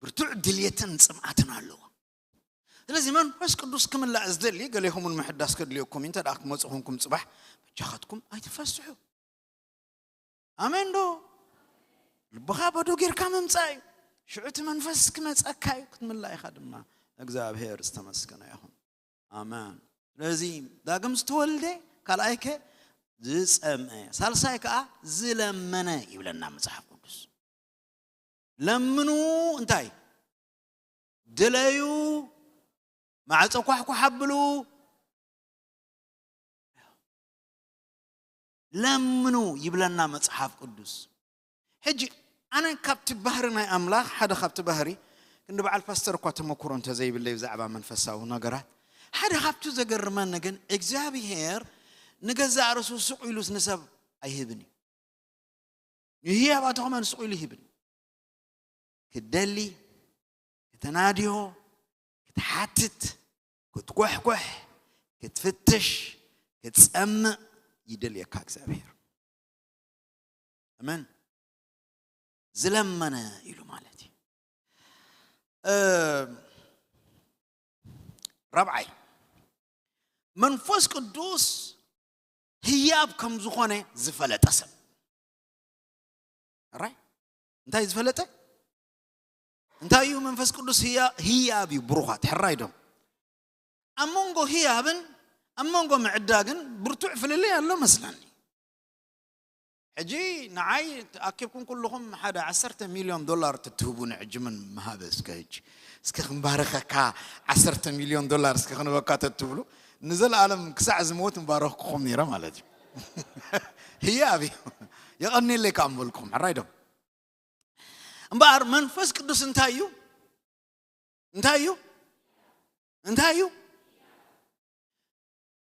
ብርቱዕ ድልየትን ጽምኣትን ኣለዎ። ስለዚ መንፈስ ቅዱስ ክምላእ ዝደሊ ገሌኹም እውን ምሕዳስ ከድልየኩም እዩ። እንተ ደኣ ክመጹ ኮንኩም ጽባሕ በጃኻትኩም ኣይትፈስሑ። ኣሜን ዶ? ልብኻ በዶ ጌርካ ምምጻእ እዩ። ሽዑ እቲ መንፈስ ክመጸካ እዩ፣ ክትምላእ ኢኻ ድማ። እግዚኣብሔር ዝተመስገነ ይኹን። ኣሜን። ስለዚ ዳግም ዝተወልደ ካልኣይ ከ ዝጸምአ፣ ሳልሳይ ከኣ ዝለመነ ይብለና መጽሓፍ ቅዱስ። ለምኑ እንታይ ድለዩ ማዕፀ ኳሕኳሕ ኣብሉ ለምኑ ይብለና መፅሓፍ ቅዱስ ሕጂ ኣነ ካብቲ ባህሪ ናይ ኣምላኽ ሓደ ካብቲ ባህሪ ክንዲ በዓል ፓስተር እኳ ተመክሮ እንተዘይብለይ ብዛዕባ መንፈሳዊ ነገራት ሓደ ካብቱ ዘገርመኒ ግን እግዚኣብሔር ንገዛእ ርእሱ ስቕ ኢሉስ ንሰብ ኣይህብን እዩ። ንህያባቱ ከማን ስቕ ኢሉ ይህብን እዩ። ክትደሊ፣ ከተናድዮ፣ ክትሓትት፣ ክትጓሕጓሕ፣ ክትፍትሽ፣ ክትጸምእ ይደልየካ እግዚኣብሔር። ኣሜን። ዝለመነ ኢሉ ማለት እዩ። እ፣ ራብዓይ፣ መንፈስ ቅዱስ ህያብ ከም ዝኾነ ዝፈለጠ ሰብ። ራይ እንታይ ዝፈለጠ? እንታይ እዩ? መንፈስ ቅዱስ ህያ- ህያብ እዩ። ብሩኻት ሕራይ ዶ? ኣብ መንጎ ህያብን ኣብ መንጎ ምዕዳግን ብርቱዕ ፍልልይ ኣሎ መስለኒ። ሕጂ ንዓይ ኣኪብኩም ኩልኹም ሓደ ዓሰርተ ሚልዮን ዶላር ትትህቡ ንዕጅምን ምሃበ እስከ ሕጂ እስከ ክንባረኸካ ዓሰርተ ሚልዮን ዶላር እስከ ክንበካ ተትብሉ ንዘለኣለም ክሳዕ ዝሞት ምባረኽኩኹም ነይረ ማለት እዩ። ህያብ እዩ። የቐኒለይ ከዓ ምበልኩም ሕራይ ዶ? እምበኣር መንፈስ ቅዱስ እንታይ እዩ? እንታይ እዩ? እንታይ እዩ?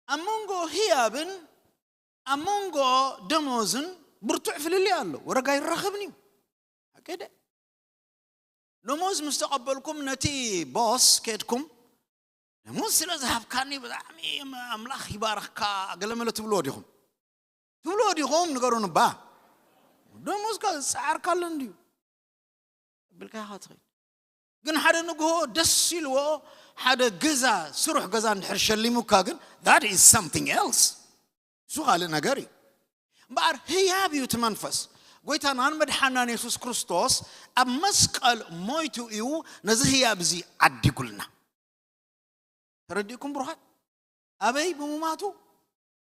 ኣብ መንጎ ህያብን ኣብ መንጎ ደሞዝን ብርቱዕ ፍልልይ ኣሎ። ወረጋ ይራኸብን እዩ። ሓቂ ደ? ደሞዝ ምስ ተቐበልኩም ነቲ ቦስ ከድኩም ደሞዝ ስለ ዝሃብካኒ ብጣዕሚ ኣምላኽ ይባርኽካ ገለመለ ትብልዎ ዲኹም? ትብልዎ ዲኹም? ንገሩን እባ። ደሞዝካ ዝፀዓርካለን ድዩ? ብልካ ኢኻ ትኸይድ። ግን ሓደ ንግሆ ደስ ኢልዎ ሓደ ገዛ ስሩሕ ገዛ እንድሕር ሸሊሙካ ግን that is something else። እሱ ካልእ ነገር እዩ። እምበኣር ህያብ እዩ እቲ መንፈስ። ጎይታናን መድሓናን የሱስ ክርስቶስ ኣብ መስቀል ሞይቱ እዩ ነዚ ህያብ እዚ ዓዲጉልና። ተረዲእኩም ብሩኻት? ኣበይ ብሙማቱ?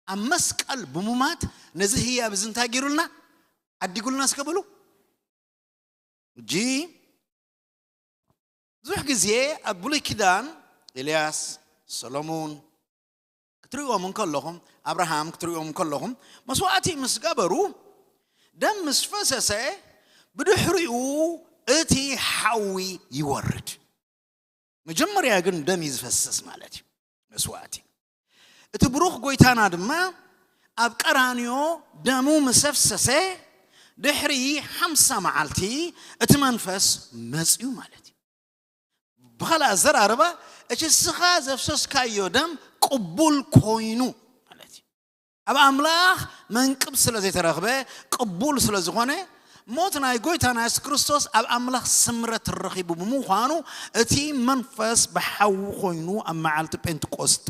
ኣብ መስቀል ብሙማት ነዚ ህያብ እዚ እንታይ ገይሩልና? ዓዲጉልና እስከ በሉ። እጂ ብዙሕ ግዜ ኣብ ብሉይ ኪዳን ኤልያስ፣ ሰሎሞን ክትሪእዎም እንከለኹም፣ ኣብርሃም ክትሪእዎም እንከለኹም መስዋዕቲ ምስ ገበሩ ደም ምስ ፈሰሰ ብድሕሪኡ እቲ ሓዊ ይወርድ። መጀመርያ ግን ደም እዩ ዝፈስስ ማለት እዩ መስዋዕቲ። እቲ ብሩኽ ጎይታና ድማ ኣብ ቀራንዮ ደሙ ምስ ኣፍሰሰ ድሕሪ ሓምሳ መዓልቲ እቲ መንፈስ መፅዩ ማለት እዩ። ብኻልእ ኣዘራርባ እቲ ንስኻ ዘፍሰስካዮ ደም ቅቡል ኮይኑ ማለት እዩ። ኣብ ኣምላኽ መንቅብ ስለ ዘይተረኽበ ቅቡል ስለ ዝኾነ ሞት ናይ ጎይታና የሱስ ክርስቶስ ኣብ ኣምላኽ ስምረት ረኺቡ ብምዃኑ እቲ መንፈስ ብሓዊ ኮይኑ ኣብ መዓልቲ ጴንጥቆስጠ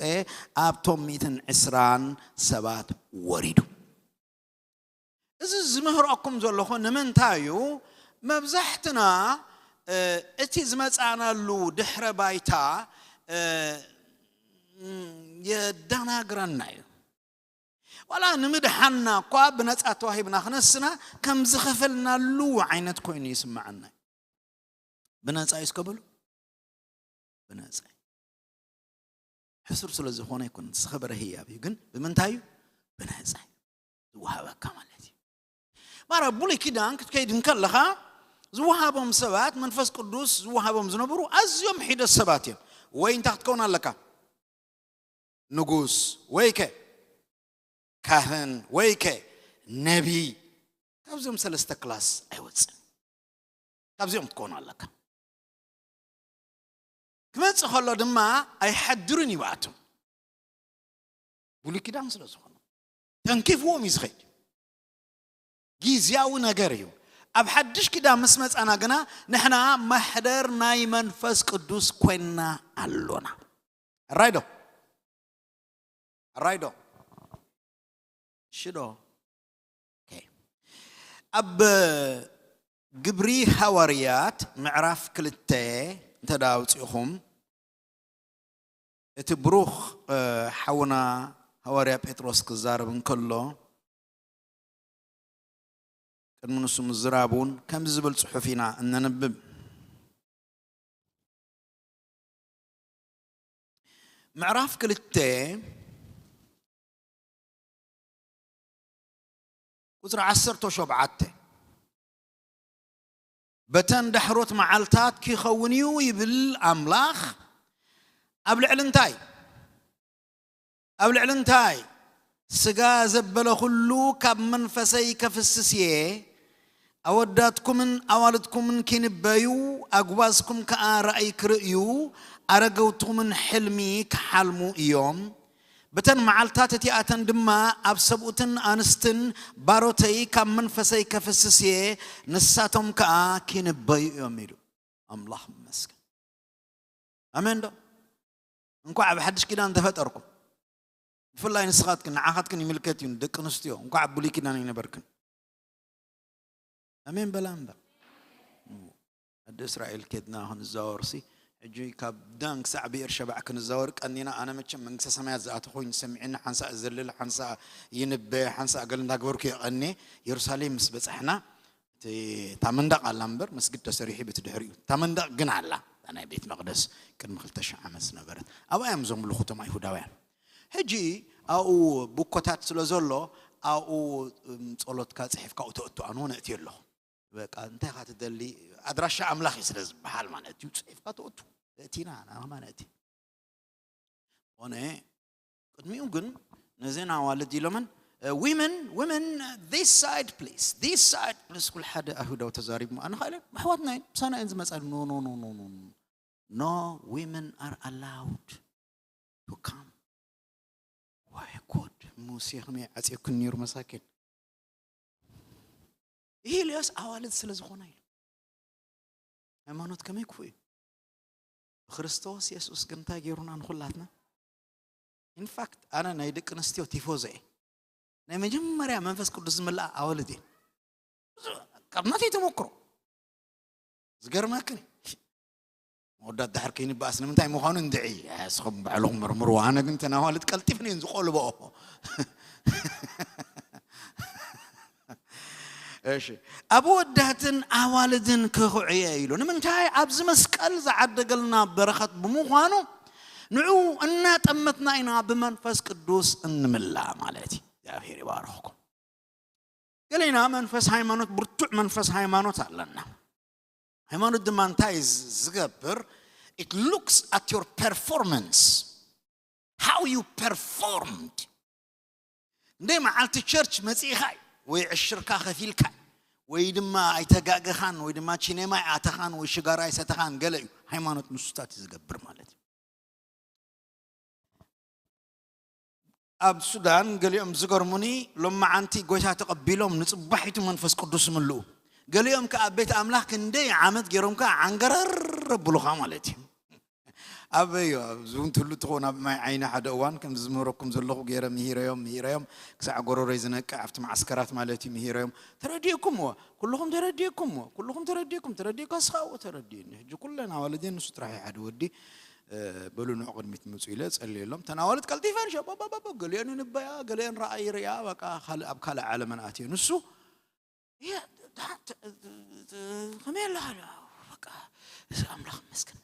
ኣብቶም ሚእትን ዕስራን ሰባት ወሪዱ። እዚ ዝምህረኩም ዘለኹ ንምንታይ እዩ? መብዛሕትና እቲ ዝመፃናሉ ድሕረ ባይታ የዳናግረና እዩ። ዋላ ንምድሓንና እኳ ብነፃ ተዋሂብና ክነስና ከም ዝኸፈልናሉ ዓይነት ኮይኑ ይስምዓና እዩ። ብነፃ እዩ እስከ በሉ። ብነፃ እዩ። ሕሱር ስለ ዝኾነ ኣይኮነን፣ ዝኸበረ ህያብ እዩ። ግን ብምንታይ እዩ? ብነፃ እዩ ዝወሃበካ ማለት እዩ። ማራ ብሉይ ኪዳን ክትከይድ እንከለኻ ዝወሃቦም ሰባት መንፈስ ቅዱስ ዝወሃቦም ዝነበሩ ኣዝዮም ሒደት ሰባት እዮም። ወይ እንታይ ክትከውን ኣለካ? ንጉስ ወይ ከ ካህን ወይ ከ ነቢይ ካብዚኦም ሰለስተ ክላስ ኣይወፅን። ካብዚኦም ክትኮኑ ኣለካ። ክመፅእ ከሎ ድማ ኣይሓድርን ይብኣቶም ብሉይ ኪዳን ስለ ዝኾኑ ተንኪፍዎም እዩ ዝኸይድ። ግዝያዊ ነገር እዩ። ኣብ ሓድሽ ኪዳን ምስ መፃና ግና ንሕና ማሕደር ናይ መንፈስ ቅዱስ ኮይንና ኣሎና። ኣራይ ዶ? ኣራይ ዶ? ሽዶ? ኦኬ። ኣብ ግብሪ ሃዋርያት ምዕራፍ ክልተ እንተ ደኣ ኣውፂእኹም እቲ ብሩኽ ሓውና ሃዋርያ ጴጥሮስ ክዛረብ እንከሎ ቅድሚ ንሱ ምዝራብ እውን ከምዚ ዝብል ጽሑፍ ኢና እነንብብ። ምዕራፍ ክልተ ቁጽሪ ዓሰርተ ሸውዓተ በተን ዳሕሮት መዓልታት ክኸውን እዩ ይብል ኣምላኽ ኣብ ልዕሊ እንታይ? ኣብ ልዕሊ እንታይ? ስጋ ዘበለ ኩሉ ካብ መንፈሰይ ከፍስስ እየ። ኣወዳትኩምን ኣዋልድኩምን ኪንበዩ፣ ኣጉባዝኩም ከኣ ራእይ ክርእዩ፣ ኣረገውትኩምን ሕልሚ ክሓልሙ እዮም። በተን መዓልታት እቲኣተን ድማ ኣብ ሰብኡትን ኣንስትን ባሮተይ ካብ መንፈሰይ ከፍስስ እየ፣ ንሳቶም ከኣ ኪንበዩ እዮም ኢሉ። ኣምላኽ ይመስገን። ኣሜን ዶ? እንኳዕ ኣብ ሓድሽ ኪዳን ተፈጠርኩም። ብፍላይ ንስኻትክን ንዓኻትክን ይምልከት እዩ፣ ደቂ ኣንስትዮ። እንኳዕ ኣብ ብሉይ ኪዳን ኣይነበርክን። ኣሜን በላ እምበር። ዓዲ እስራኤል ኬድና ክንዛወርሲ፣ ሕጂ ካብ ዳን ክሳዕ ብኤርሸባዕ ክንዛወር ቀኒና። ኣነ መቸም መንግስተ ሰማያት ዝኣተ ኮይኑ ሰሚዕኒ፣ ሓንሳእ እዘልል፣ ሓንሳእ ይንበ፣ ሓንሳእ ገለ እንዳገበርኩ የቐኔ። የሩሳሌም ምስ በጻሕና፣ እቲ፣ እታ መንደቕ ኣላ እምበር፣ መስጊድ ተሰሪሑ በቲ ድሕሪኡ። እታ መንደቕ ግን ኣላ፣ እታ ናይ ቤት መቕደስ ቅድሚ ክልተ ሽሕ ዓመት ዝነበረት። ኣብኣ እዮም ዘምልኹ እቶም ኣይሁዳውያን። ሕጂ ኣብኡ ቡኮታት ስለ ዘሎ፣ ኣብኡ፣ እም፣ ጸሎትካ ጽሒፍካ ተእቱ፣ ኣነ እውን እእትዮ ኣለኹ። በቃ፣ እንታይ ኢኻ ትደሊ? ኣድራሻ ኣምላኽ እዩ ስለ ዝበሃል ማለት እዩ። ጽሒፍካ ተእቱ፣ እእቲና፣ ናባና እእቲ። ኮነ፣ ቅድሚኡ ግን ነዘን ኣዋልድ ኢሎመን፣ "Women, women, this side, please, this side, please." ኩሉ ሓደ ኣይሁዳዊ ተዛሪቡ፣ ኣነ ኻለ ኣሕዋትና እየን፣ ምሳና እየን ዝመጻ። "No, no, no, no, no, no. No women are allowed to come." ወይ ጉድ! ሙሴ ከመይ ዓጽየኩን ነይሩ መሳኪን። ይህ ኢልያስ ኣዋልድ ስለ ዝኾና ኢሉ። ሃይማኖት ከመይ ክፉእ እዩ። ብክርስቶስ የሱስ ግን እንታይ ገይሩና ንኹላትና? ኢንፋክት፣ ኣነ ናይ ደቂ ኣንስትዮ ቲፎዞ እየ። ናይ መጀመርያ መንፈስ ቅዱስ ዝመልኣ ኣዋልድ እየ። ካብ ናተይ ተመክሮ። ዝገርመክን፣ መወዳት ድሕር ከይንበኣስ ንምንታይ ምዃኑ እንድዒ። ኣይ፣ ንስኹም ባዕልኹም መርምርዎ። ኣነ ግን ተን ኣዋልድ ቀልጢፍን እየን ዝቆልበኦ። እሺ፣ ኣብ ወዳትን ኣዋልድን ክኹዕየ ኢሉ። ንምንታይ? ኣብዚ መስቀል ዝዓደገልና በረኸት ብምዃኑ፣ ንዑ እናጠመትና ኢና ብመንፈስ ቅዱስ እንምላእ ማለት እዩ። እግዚኣብሔር ይባርኽኩም። ገሌና መንፈስ ሃይማኖት፣ ብርቱዕ መንፈስ ሃይማኖት ኣለና። ሃይማኖት ድማ እንታይ ዝ-፣ ዝገብር? It looks at your performance. How you performed. እንደ መዓልቲ ቸርች መጺእኻ ወይ ዕሽርካ ከፊልካ ወይ ድማ ኣይተጋገኻን ወይ ድማ ቺኔማ ኣይኣተኻን ወይ ሽጋራ ኣይሰተኻን ገለ እዩ። ሃይማኖት ንሱታት እዩ ዝገብር ማለት እዩ። ኣብ ሱዳን ገሊኦም ዝገርሙኒ፣ ሎማዓንቲ ጎይታ ተቐቢሎም ንጽባሒቱ መንፈስ ቅዱስ ይምልኡ። ገሊኦም ከኣ ኣብ ቤት ኣምላኽ ክንደይ ዓመት ገይሮም ከኣ ዓንገረር ኣብሉኻ ማለት እዩ። ኣበይ ኣብዚ እውን ትህሉ ትኸውን፣ ኣብ ማይ ዓይኒ ሓደ እዋን ከም ዝምህረኩም ዘለኹ ገይረ ምሂረዮም፣ ምሂረዮም፣ ክሳዕ ጎረሮይ ዝነቅዕ ኣብቲ መዓስከራት ማለት እዩ ምሂረዮም። ተረዲእኩምዎ፣ ኩልኹም ተረዲእኩምዎ፣ ኩልኹም ተረዲእኩም፣ ተረዲእካ እስኻ እዎ ተረዲእኒ። ሕጂ ኩለን ኣዋልዴን ንሱ ጥራሕ እዩ ሓደ ወዲ። እ፣ በሉ ንዑ ቅድሚት ምጹ ኢለ ጸልየሎም። ተን ኣዋልድ ቀልጢፈን ሸባባባባ፣ ገሊአን ይንበያ፣ ገሊአን ረኣይ ይርእያ፣ በቃ ካልእ፣ ኣብ ካልእ ዓለመን ኣትየን። ንሱ፣ "የ-፣ ዳ-፣ ት-፣ ት-፣ ት-፣ ከመይ ኣለኻ?" በቃ፣ እዚ ኣምላኽ ይመስገን።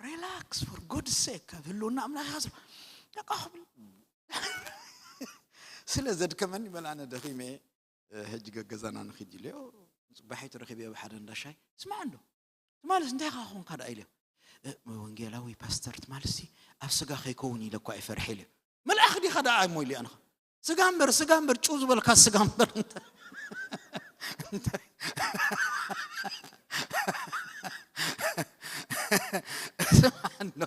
"ሪላክስ፣ for God's sake፣ ካብ ህልውና ኣምላኽ ይሓዝ። በቃ፣ ክብል ስለ ዘድከመኒ፣ በል ኣነ ደኺመ እየ፣ እ፣ ሕጂ ገገዛና ንኺድ" ኢለዮ። ጽባሒት ረኺበዮ ኣብ ሓደ እንዳ ሻይ። "ስማዕ እንዶ፣ ትማልስ እንታይ ኢኻ ኾንካ ደኣ?" ኢለዮ። "እ፣ ወንጌላዊ ፓስተር፣ ትማልሲ ኣብ ስጋ ከይከውን ኢለ እኳ እየ ፈርሐ" ኢለዮ። "መልኣኽ ዲኻ ደኣ እሞ?" ኢለዮ ኣነኻ። "ስጋ እምበር፣ ስጋ እምበር፣ ጭው ዝበልካ ስጋ እምበር፣ እንታይ፣ እንታይ?" ስማዕ እንዶ።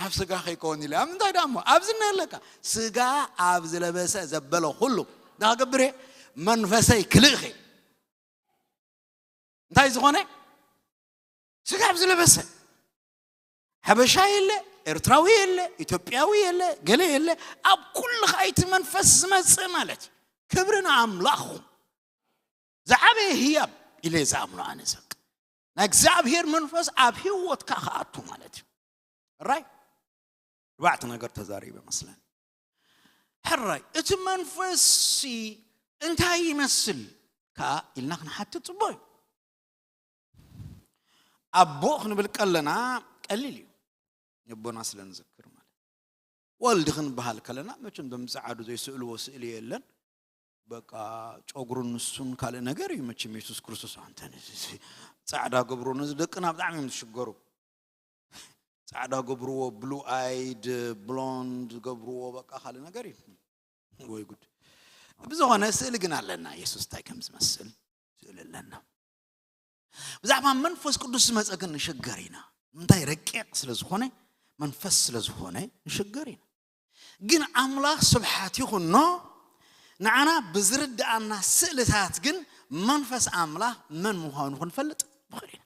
"ኣብ ስጋ ከይከውን" ኢለ። ኣብ ምንታይ ደኣ እሞ? ኣብዚ እኒሀለካ። "ስጋ ኣብ ዝለበሰ ዘበለ ኩሉ እንታይ ክገብር እየ? መንፈሰይ ክልእኽ እየ።" እንታይ ዝኾነ? ስጋ ኣብ ዝለበሰ። ሓበሻ የለ፣ ኤርትራዊ የለ፣ ኢትዮጵያዊ የለ፣ ገለ የለ። ኣብ ኩሉ ኸኣ እቲ መንፈስ ዝመጽእ ማለት እዩ። ክብሪ ንኣምላኽኹም። ዝዓበየ ህያብ ኢለ ዝኣምኖ ኣነ ዘቅ። ናይ እግዚኣብሔር መንፈስ ኣብ ህይወትካ ክኣቱ ማለት እዩ። ራይ? ኣርባዕተ ነገር ተዛሪበ መስለን። ሕራይ፣ እቲ መንፈስሲ እንታይ ይመስል ከኣ ኢልና ክንሓትት ጽቡቕ እዩ። ኣቦ ክንብል ከለና ቀሊል እዩ። ነቦና ስለ ንዝክር ማለት። ወልዲ ክንበሃል ከለና መቸም ደም ጸዓዱ ዘይስእልዎ ስእሊ የለን። በቃ ጨጉሩን ንሱን ካልእ ነገር እዩ መቸም የሱስ ክርስቶስ። ኣንተ ነዚ ጻዕዳ ገብሮ፣ ነዚ ደቅና ብጣዕሚ እዮም ዝሽገሩ። ጻዕዳ ገብርዎ፣ ብሉ ኣይድ፣ ብሎንድ ገብርዎ፣ በቃ ካልእ ነገር እዩ። ወይ ጉድ። ብዝኾነ ስእሊ ግን ኣለና፣ የሱስ እንታይ ከም ዝመስል ስእሊ ኣለና። ብዛዕባ መንፈስ ቅዱስ ዝመፀ ግን ንሽገር ኢና። እንታይ ረቂቕ ስለ ዝኾነ፣ መንፈስ ስለ ዝኾነ ንሽገር ኢና። ግን ኣምላኽ ስብሓት ይኹኖ፣ ንዓና ብዝርድኣና ስእልታት ግን መንፈስ ኣምላኽ መን ምዃኑ ክንፈልጥ ንኽእል ኢና።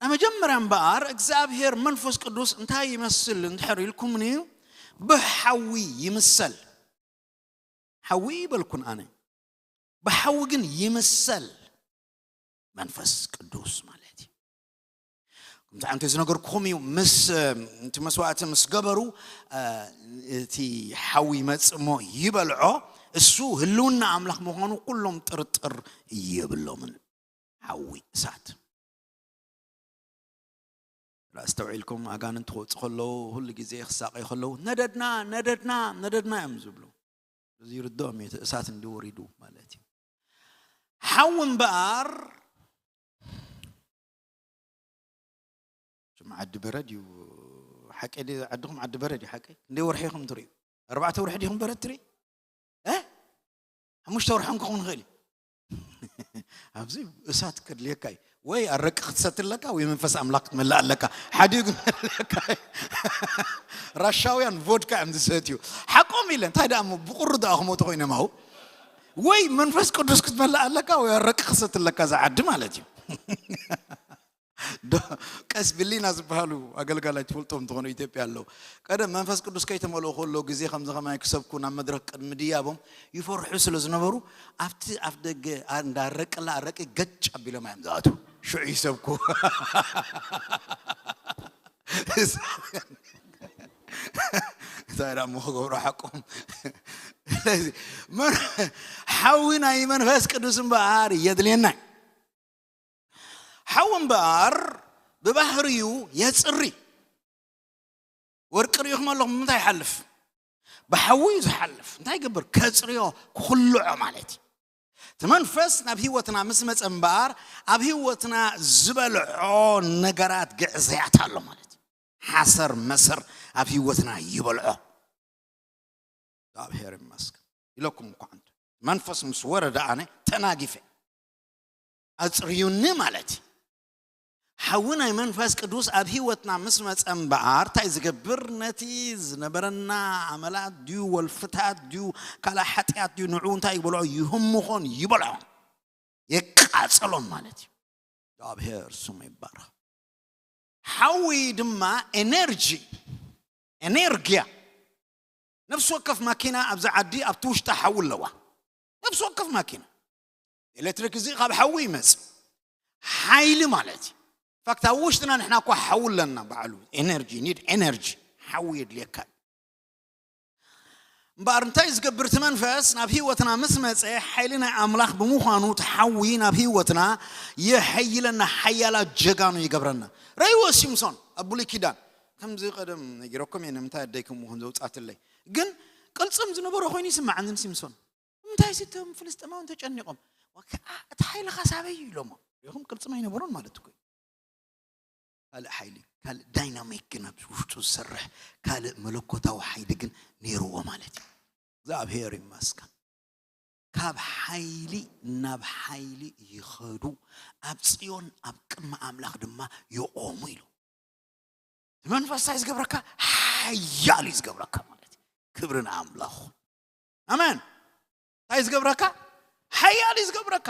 ኣብ መጀመርያ እምበኣር እግዚኣብሔር መንፈስ ቅዱስ እንታይ ይመስል እንድሕር ኢልኩምኒ፣ ብሓዊ ይምሰል። ሓዊ ይበልኩን ኣነ፣ ብሓዊ ግን ይምሰል መንፈስ ቅዱስ ማለት እዩ። ከምቲ ዓንተ ዝነገርኩኹም እዩ፣ ምስ እቲ መስዋዕቲ ምስ ገበሩ፣ እ፣ እቲ ሓዊ መጽሞ ይበልዖ። እሱ ህልውና ኣምላኽ ምዃኑ ኩሎም ጥርጥር የብሎምን። ሓዊ እሳት። ኣስተውዒልኩም፣ ኣጋንንት ክወፁ ከለዉ፣ ኩሉ ግዜ ክሳቀዩ ከለዉ፣ "ነደድና፣ ነደድና፣ ነደድና" እዮም ዝብሉ። እዚ ይርድኦም እዩ፣ እቲ እሳት እንዲ ወሪዱ ማለት እዩ። ሓዊ እምበኣር፣ ሽም ዓዲ በረድ እዩ። ሓቀይ ድዩ? ዓድኹም ዓዲ በረድ እዩ። ሓቀይ? ክንደይ ወርሒ ኢኹም ትርእዩ? ኣርባዕተ ወርሒ ዲኹም በረድ ትርኢ? እ? ሓሙሽተ ወርሒ እውን ክኸውን ይኽእል እዩ። ኣብዚ እሳት ከድልየካ እዩ። ወይ ኣረቂ ክትሰቲ ኣለካ፣ ወይ መንፈስ ኣምላኽ ክትመልእ ኣለካ። ሓዲኡ ግን ኣለካ። ራሻውያን ቮድካ እዮም ዝሰትዩ። ሓቆም ኢለ፣ እንታይ ደኣ እሞ ብቁሪ ደኣ ክሞቱ ኮይኖም ኣው። ወይ መንፈስ ቅዱስ ክትመልእ ኣለካ፣ ወይ ኣረቂ ክትሰቲ ኣለካ፣ እዛ ዓዲ ማለት እዩ። ዶ-፣ ቀስ ብሊና ዝበሃሉ ኣገልጋላይ ትፈልጦም እንትኾኑ ኢትዮጵያ ኣለዉ። ቀደም መንፈስ ቅዱስ ከይተመልኡ ከሎ ግዜ ከምዚ ከማይ ክሰብኩ ናብ መድረክ ቅድሚ ድያቦም ይፈርሑ ስለ ዝነበሩ፣ ኣብቲ ኣፍ ደገ እንዳረቅላ ኣረቂ ገጭ ኣቢሎም እዮም ዝኣትዉ። ሽዑ ይሰብኩ። እንታይ ደኣ እሞ ክገብሩ ሓቆም። ስለዚ መን-፣ ሓዊ ናይ መንፈስ ቅዱስ እምበኣር የድልየና እዩ። ሓዊ እምበኣር ብባህሪኡ የጽሪ። ወርቂ ርኢኹም ኣለኹም፣ ብምንታይ ይሓልፍ? ብሓዊ እዩ ዝሓልፍ። እንታይ ይገብር? ከጽርዮ፣ ክኹልዖ ማለት እዩ። እቲ መንፈስ ናብ ህይወትና ምስ መጸ እምበኣር፣ ኣብ ህይወትና ዝበልዖ ነገራት ግዕዘያት ኣሎ ማለት እዩ። ሓሰር መሰር ኣብ ህይወትና ይበልዖ። እግዚኣብሔር ይመስገን ኢለኩም እኳ እንተ መንፈስ ምስ ወረደ ኣነ ተናጊፈ። ኣጽርዩኒ ማለት እዩ። ሓዊ ናይ መንፈስ ቅዱስ ኣብ ህይወትና ምስ መጸ እምበኣር፣ እንታይ ዝገብር? ነቲ ዝነበረና ኣመላት ድዩ፣ ወልፍታት ድዩ፣ ካልእ ሓጢኣት ድዩ፣ ንዕኡ እንታይ ይበልዖ? ይህምኾን ይበልዖን። የቃጸሎም ማለት እዩ። እግዚኣብሔር ስሙ ይባረኽ። ሓዊ ድማ ኤነርጂ፣ ኤነርጊያ። ነፍሲ ወከፍ ማኪና ኣብዚ ዓዲ ኣብቲ ውሽጣ ሓዊ ኣለዋ። ነፍሲ ወከፍ ማኪና። ኤሌክትሪክ እዚ ካብ ሓዊ ይመጽእ። ሓይሊ ማለት እዩ። ፋክት ኣብ ውሽጥና ንሕና እኳ ሓዊ ኣለና፣ ባዕሉ ኤነርጂ፣ ኒድ ኤነርጂ፣ ሓዊ የድልየካ እዩ። እምበኣር እንታይ ዝገብር? እቲ መንፈስ ናብ ህይወትና ምስ መጸ፣ ሓይሊ ናይ ኣምላኽ ብምዃኑ፣ እቲ ሓዊ ናብ ህይወትና የሐይለና፣ ሓያላት ጀጋኑ ይገብረና። ረእይዎ ሲምሶን ኣብ ብሉይ ኪዳን። ከምዚ ቀደም ነጊረኩም እየ፣ ንምንታይ ኣደይ ከምኡ ከም ዘውጻትለይ። ግን ቅልጽም ዝነበሮ ኮይኑ ይስምዓኒ ሲምሶን። ንምንታይ ሲ እቶም ፍልስጤማውያን ተጨኒቖም? ወከ-፣ ኣ-፣ እቲ ሓይልኻ ሳበይ እዩ ኢሎሞ። ኢኹም ቅልጽም ኣይነበሮን ማለት እኮ እዩ። ካልእ ሓይሊ፣ ካልእ ዳይናሚክ ግን ኣብ ውሽጡ ዝሰርሕ ካልእ መለኮታዊ ሓይሊ ግን ነይርዎ ማለት እዩ። እግዚኣብሔር ይመስገን። ካብ ሓይሊ ናብ ሓይሊ ይኸዱ፣ ኣብ ጽዮን ኣብ ቅድሚ ኣምላኽ ድማ ይቖሙ ኢሉ። እቲ መንፈስ እንታይ ዝገብረካ? ሓያል እዩ ዝገብረካ ማለት እዩ። ክብሪ ንኣምላኽ። ኣሜን። እንታይ ዝገብረካ? ሓያል እዩ ዝገብረካ።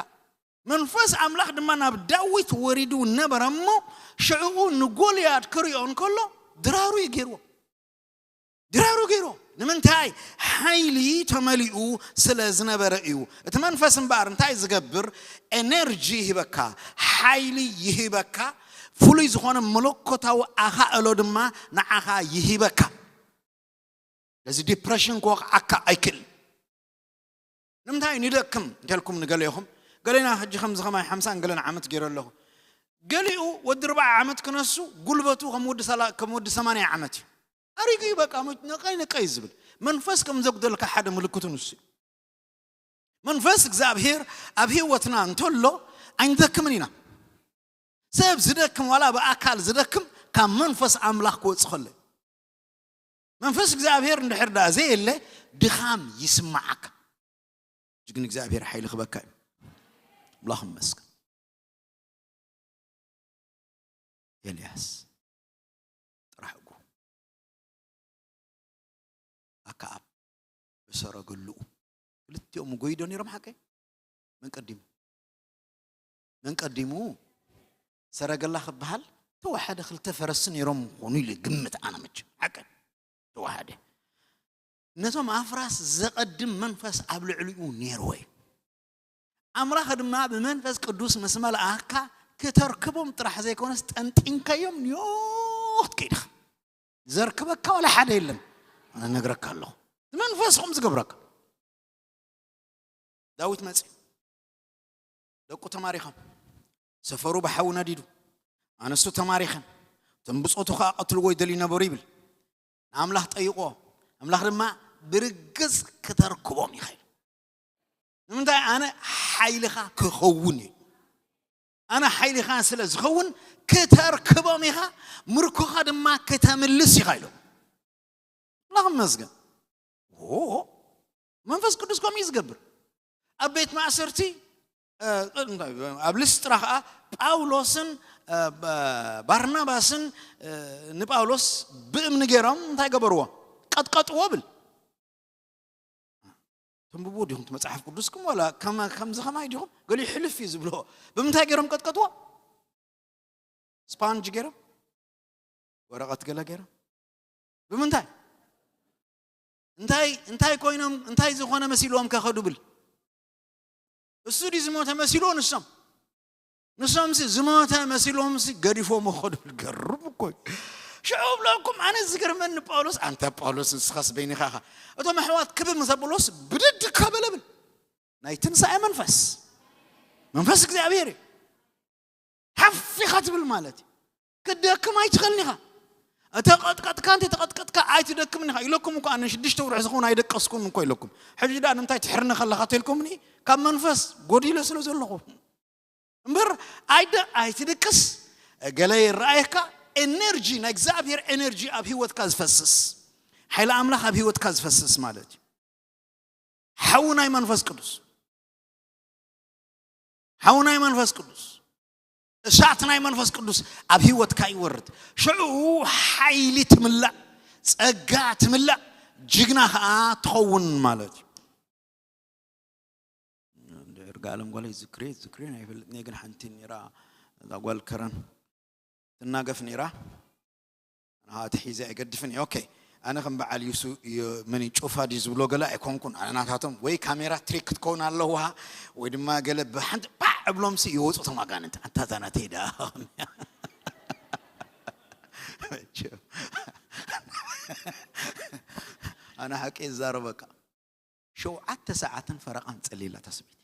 መንፈስ ኣምላኽ ድማ ናብ ዳዊት ወሪዱ ነበረ እሞ፣ ሽዕኡ ንጎልያድ ክሪኦ እንከሎ ድራሩ እዩ ገይርዎ። ድራሩ ገይርዎ። ንምንታይ? ሓይሊ ተመሊኡ ስለ ዝነበረ እዩ። እቲ መንፈስ እምበኣር እንታይ ዝገብር? ኤነርጂ ይህበካ፣ ሓይሊ ይህበካ፣ ፍሉይ ዝኾነ መለኮታዊ ኣኻእሎ ድማ ንዓኻ ይህበካ። ነዚ ዲፕሬሽን ክወቕዓካ ኣይክእል። ንምንታይ ንደክም እንተልኩም ንገለ ኢኹም? ገሌና ሕጂ ከምዚ ከማይ ሓምሳን ገለን ዓመት ገይረ ኣለኹ። ገሊኡ ወዲ ኣርብዓ ዓመት ክነሱ ጉልበቱ ከም ወዲ ሰላ-፣ ከም ወዲ ሰማንያ ዓመት እዩ። ኣሪጉ እዩ በቃ፣ ሞ-፣ ነቀይ ነቀይ ዝብል። መንፈስ ከም ዘጉደልካ ሓደ ምልክቱ ንሱ እዩ። መንፈስ እግዚኣብሔር ኣብ ህይወትና እንተሎ ኣይንደክምን ኢና። ሰብ ዝደክም ዋላ ብኣካል ዝደክም ካብ መንፈስ ኣምላኽ ክወጽእ ከሎ እዩ። መንፈስ እግዚኣብሔር እንድሕር ደኣ ዘየለ ድኻም ይስምዓካ። ሕጂ ግን እግዚኣብሔር ሓይሊ ክበካ እዩ። ኣምላኽ ይመስገን። ኤልያስ ጥራሕ እኮ ኣከኣብ ብሰረገሉኡ ክልቲኦም ጎይዶ ነይሮም ሓቀይ መን ቀዲሙ መን ቀዲሙ ሰረገላ ክበሃል ተዋሓደ ክልተ ፈረስ ነይሮም ኾኑ ኢሉ ግምት ኣነ መቸም ሓቀ ተዋሓደ ነቶም ኣፍራስ ዘቐድም መንፈስ ኣብ ልዕሊኡ ነይርዎ እዩ ኣምላኽ ድማ ብመንፈስ ቅዱስ ምስ መልኣካ ክተርክቦም ጥራሕ ዘይኮነስ ጠንጢንካዮም ንዮት ከይድኻ ዘርክበካ ዋላ ሓደ የለን ኣነ ነግረካ ኣለኹ መንፈስኹም ዝገብረካ ዳዊት መጽ ደቁ ተማሪኸም ሰፈሩ ብሓዊ ነዲዱ ኣነሱ ተማሪኸን ተንብጾቱ ከዓ ቀትልዎ ይደልዩ ነበሩ ይብል ንኣምላኽ ጠይቆ ኣምላኽ ድማ ብርግጽ ክተርክቦም ይኸይል ንምንታይ ኣነ ሓይልኻ ክኸውን እዩ ኣነ ሓይልኻ ስለ ዝኸውን ክተርክቦም ኢኻ ምርኮኻ ድማ ክተምልስ ኢኻ ኢሎም ኣምላኽ መስገን መንፈስ ቅዱስ ከምኡ እዩ ዝገብር ኣብ ቤት ማእሰርቲ ኣብ ልስጥራ ከዓ ጳውሎስን ባርናባስን ንጳውሎስ ብእምኒ ገይሮም እንታይ ገበርዎ ቀጥቀጥዎ ብል ተንብብዎ ዲኹም እቲ መፅሓፍ ቅዱስኩም ዋላ ከምዚ ከማይ ዲኹም ገሊኡ ሕልፍ እዩ ዝብልዎ ብምንታይ ገይሮም ቀጥቀጥዎ ስፓንጅ ገይሮም ወረቐት ገለ ገይሮም ብምንታይ እንታይ እንታይ ኮይኖም እንታይ ዝኾነ መሲልዎም ከኸዱ ብል እሱ ዲ ዝሞተ መሲልዎ ንሶም ንሶምሲ ዝሞተ መሲልዎምሲ ገዲፎም ኸዱ ብል ገርም እኮ እዩ ሽዑ ብለኩም ኣነ ዝገርመኒ ጳውሎስ ኣንተ ጳውሎስ ንስኻስ በይንኻ ኢኻ እቶም ኣሕዋት ክብር ምስ ኣበሎስ ብድድ ከበለ ብል ናይ ትንሳኤ መንፈስ መንፈስ እግዚኣብሔር እዩ ሓፍ ኢኻ ትብል ማለት እዩ ክደክም ኣይትኽእልን ኢኻ እተቐጥቀጥካ እንተ ተቐጥቀጥካ ኣይትደክምን ኢኻ ኢለኩም እኮ ኣነ ሽዱሽተ ውርሒ ዝኸውን ኣይደቀስኩን እኮ ኢለኩም ሕጂ ደኣ ንምንታይ ትሕርነ ከለኻ ተልኩምኒ ካብ መንፈስ ጎዲለ ስለ ዘለኹ እምበር ኣይደ ኣይትድቅስ ገለ ይረኣየካ ኤነርጂ ናይ እግዚኣብሔር ኤነርጂ ኣብ ህይወትካ ዝፈስስ ሓይሊ ኣምላኽ ኣብ ህይወትካ ዝፈስስ ማለት እዩ ሓው ናይ መንፈስ ቅዱስ ሓው ናይ መንፈስ ቅዱስ እሳት ናይ መንፈስ ቅዱስ ኣብ ህይወትካ ይወርድ ሽዑ ሓይሊ ትምላእ ጸጋ ትምላእ ጅግና ከዓ ትኸውን ማለት እዩ እንድዕር ጋለም ጓለይ ዝክሬ ዝክሬ ኣይፈልጥን ግን ሓንቲ ነራ እዛ ጓል ከረን ትናገፍ ነራ ኣቲ ሒዘ ኣይገድፍን እየ ኦኬ ኣነ ከም በዓል ዩሱ መን ጩፋ ድዩ ዝብሎ ገለ ኣይኮንኩን ኣነ ናታቶም ወይ ካሜራ ትሪክ ክትከውን ኣለዋ ወይ ድማ ገለ ብሓንቲ ባዕ እብሎም ሲ ይወፁ ቶም ኣጋንንት ኣታ እዛ ናተይ ዳ ኣነ ሓቂ ይዛረበካ ሸውዓተ ሰዓትን ፈረቓን ጸሊላ እታ ሰበይቲ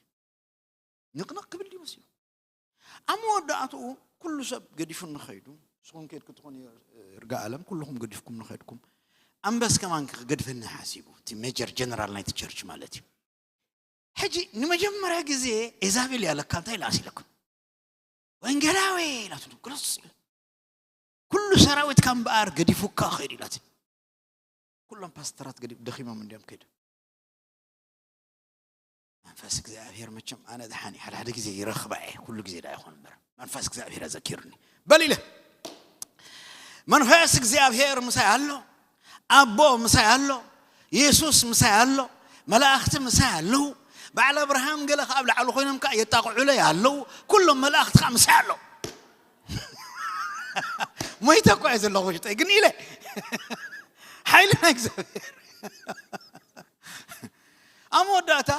ንቕንቕ ክብል ድዩ መሲሉ ኣብ መወዳእትኡ ኩሉ ሰብ ገዲፉ ንኸይዱ ንስኹም ከይድ ክትኾኑ ርጋ ኣለም ኩልኹም ገዲፍኩም ንኸድኩም ኣንበስ ከማን ክገድፈኒ ሓሲቡ እቲ ሜጀር ጀነራል ናይቲ ቸርች ማለት እዩ ሕጂ ንመጀመርያ ግዜ ኤዛቤል ያለካ እንታይ ላስ ኢለኩም ወንጌላዊ ኢላትሉ ግለስ ኢለ ኩሉ ሰራዊትካ እምበኣር ገዲፉካ ኸይዱ ኢላት ኩሎም ፓስተራት ገዲፍ ደኺሞም እንዲዮም ከይዱ መንፈስ እግዚኣብሔር መቸም ኣነ ድሓን ሓደ ሓደ ግዜ ይረኽባ እየ ኩሉ ግዜ ዳ ይኾን እምበር መንፈስ እግዚኣብሔር ኣዘኪሩኒ በል ኢለ መንፈስ እግዚኣብሔር ምሳይ ኣሎ ኣቦ ምሳይ ኣሎ የሱስ ምሳይ ኣሎ መላእኽቲ ምሳይ ኣለዉ በዓል ኣብርሃም ገለ ካብ ላዕሊ ኮይኖም ከዓ የጣቕዑለይ ኣለዉ ኩሎም መላእኽቲ ከዓ ምሳይ ኣለዉ ሞይተ እኳ እየ ዘለኹ ውሽጠይ ግን ኢለ ሓይሊ ናይ እግዚኣብሔር ኣብ መወዳእታ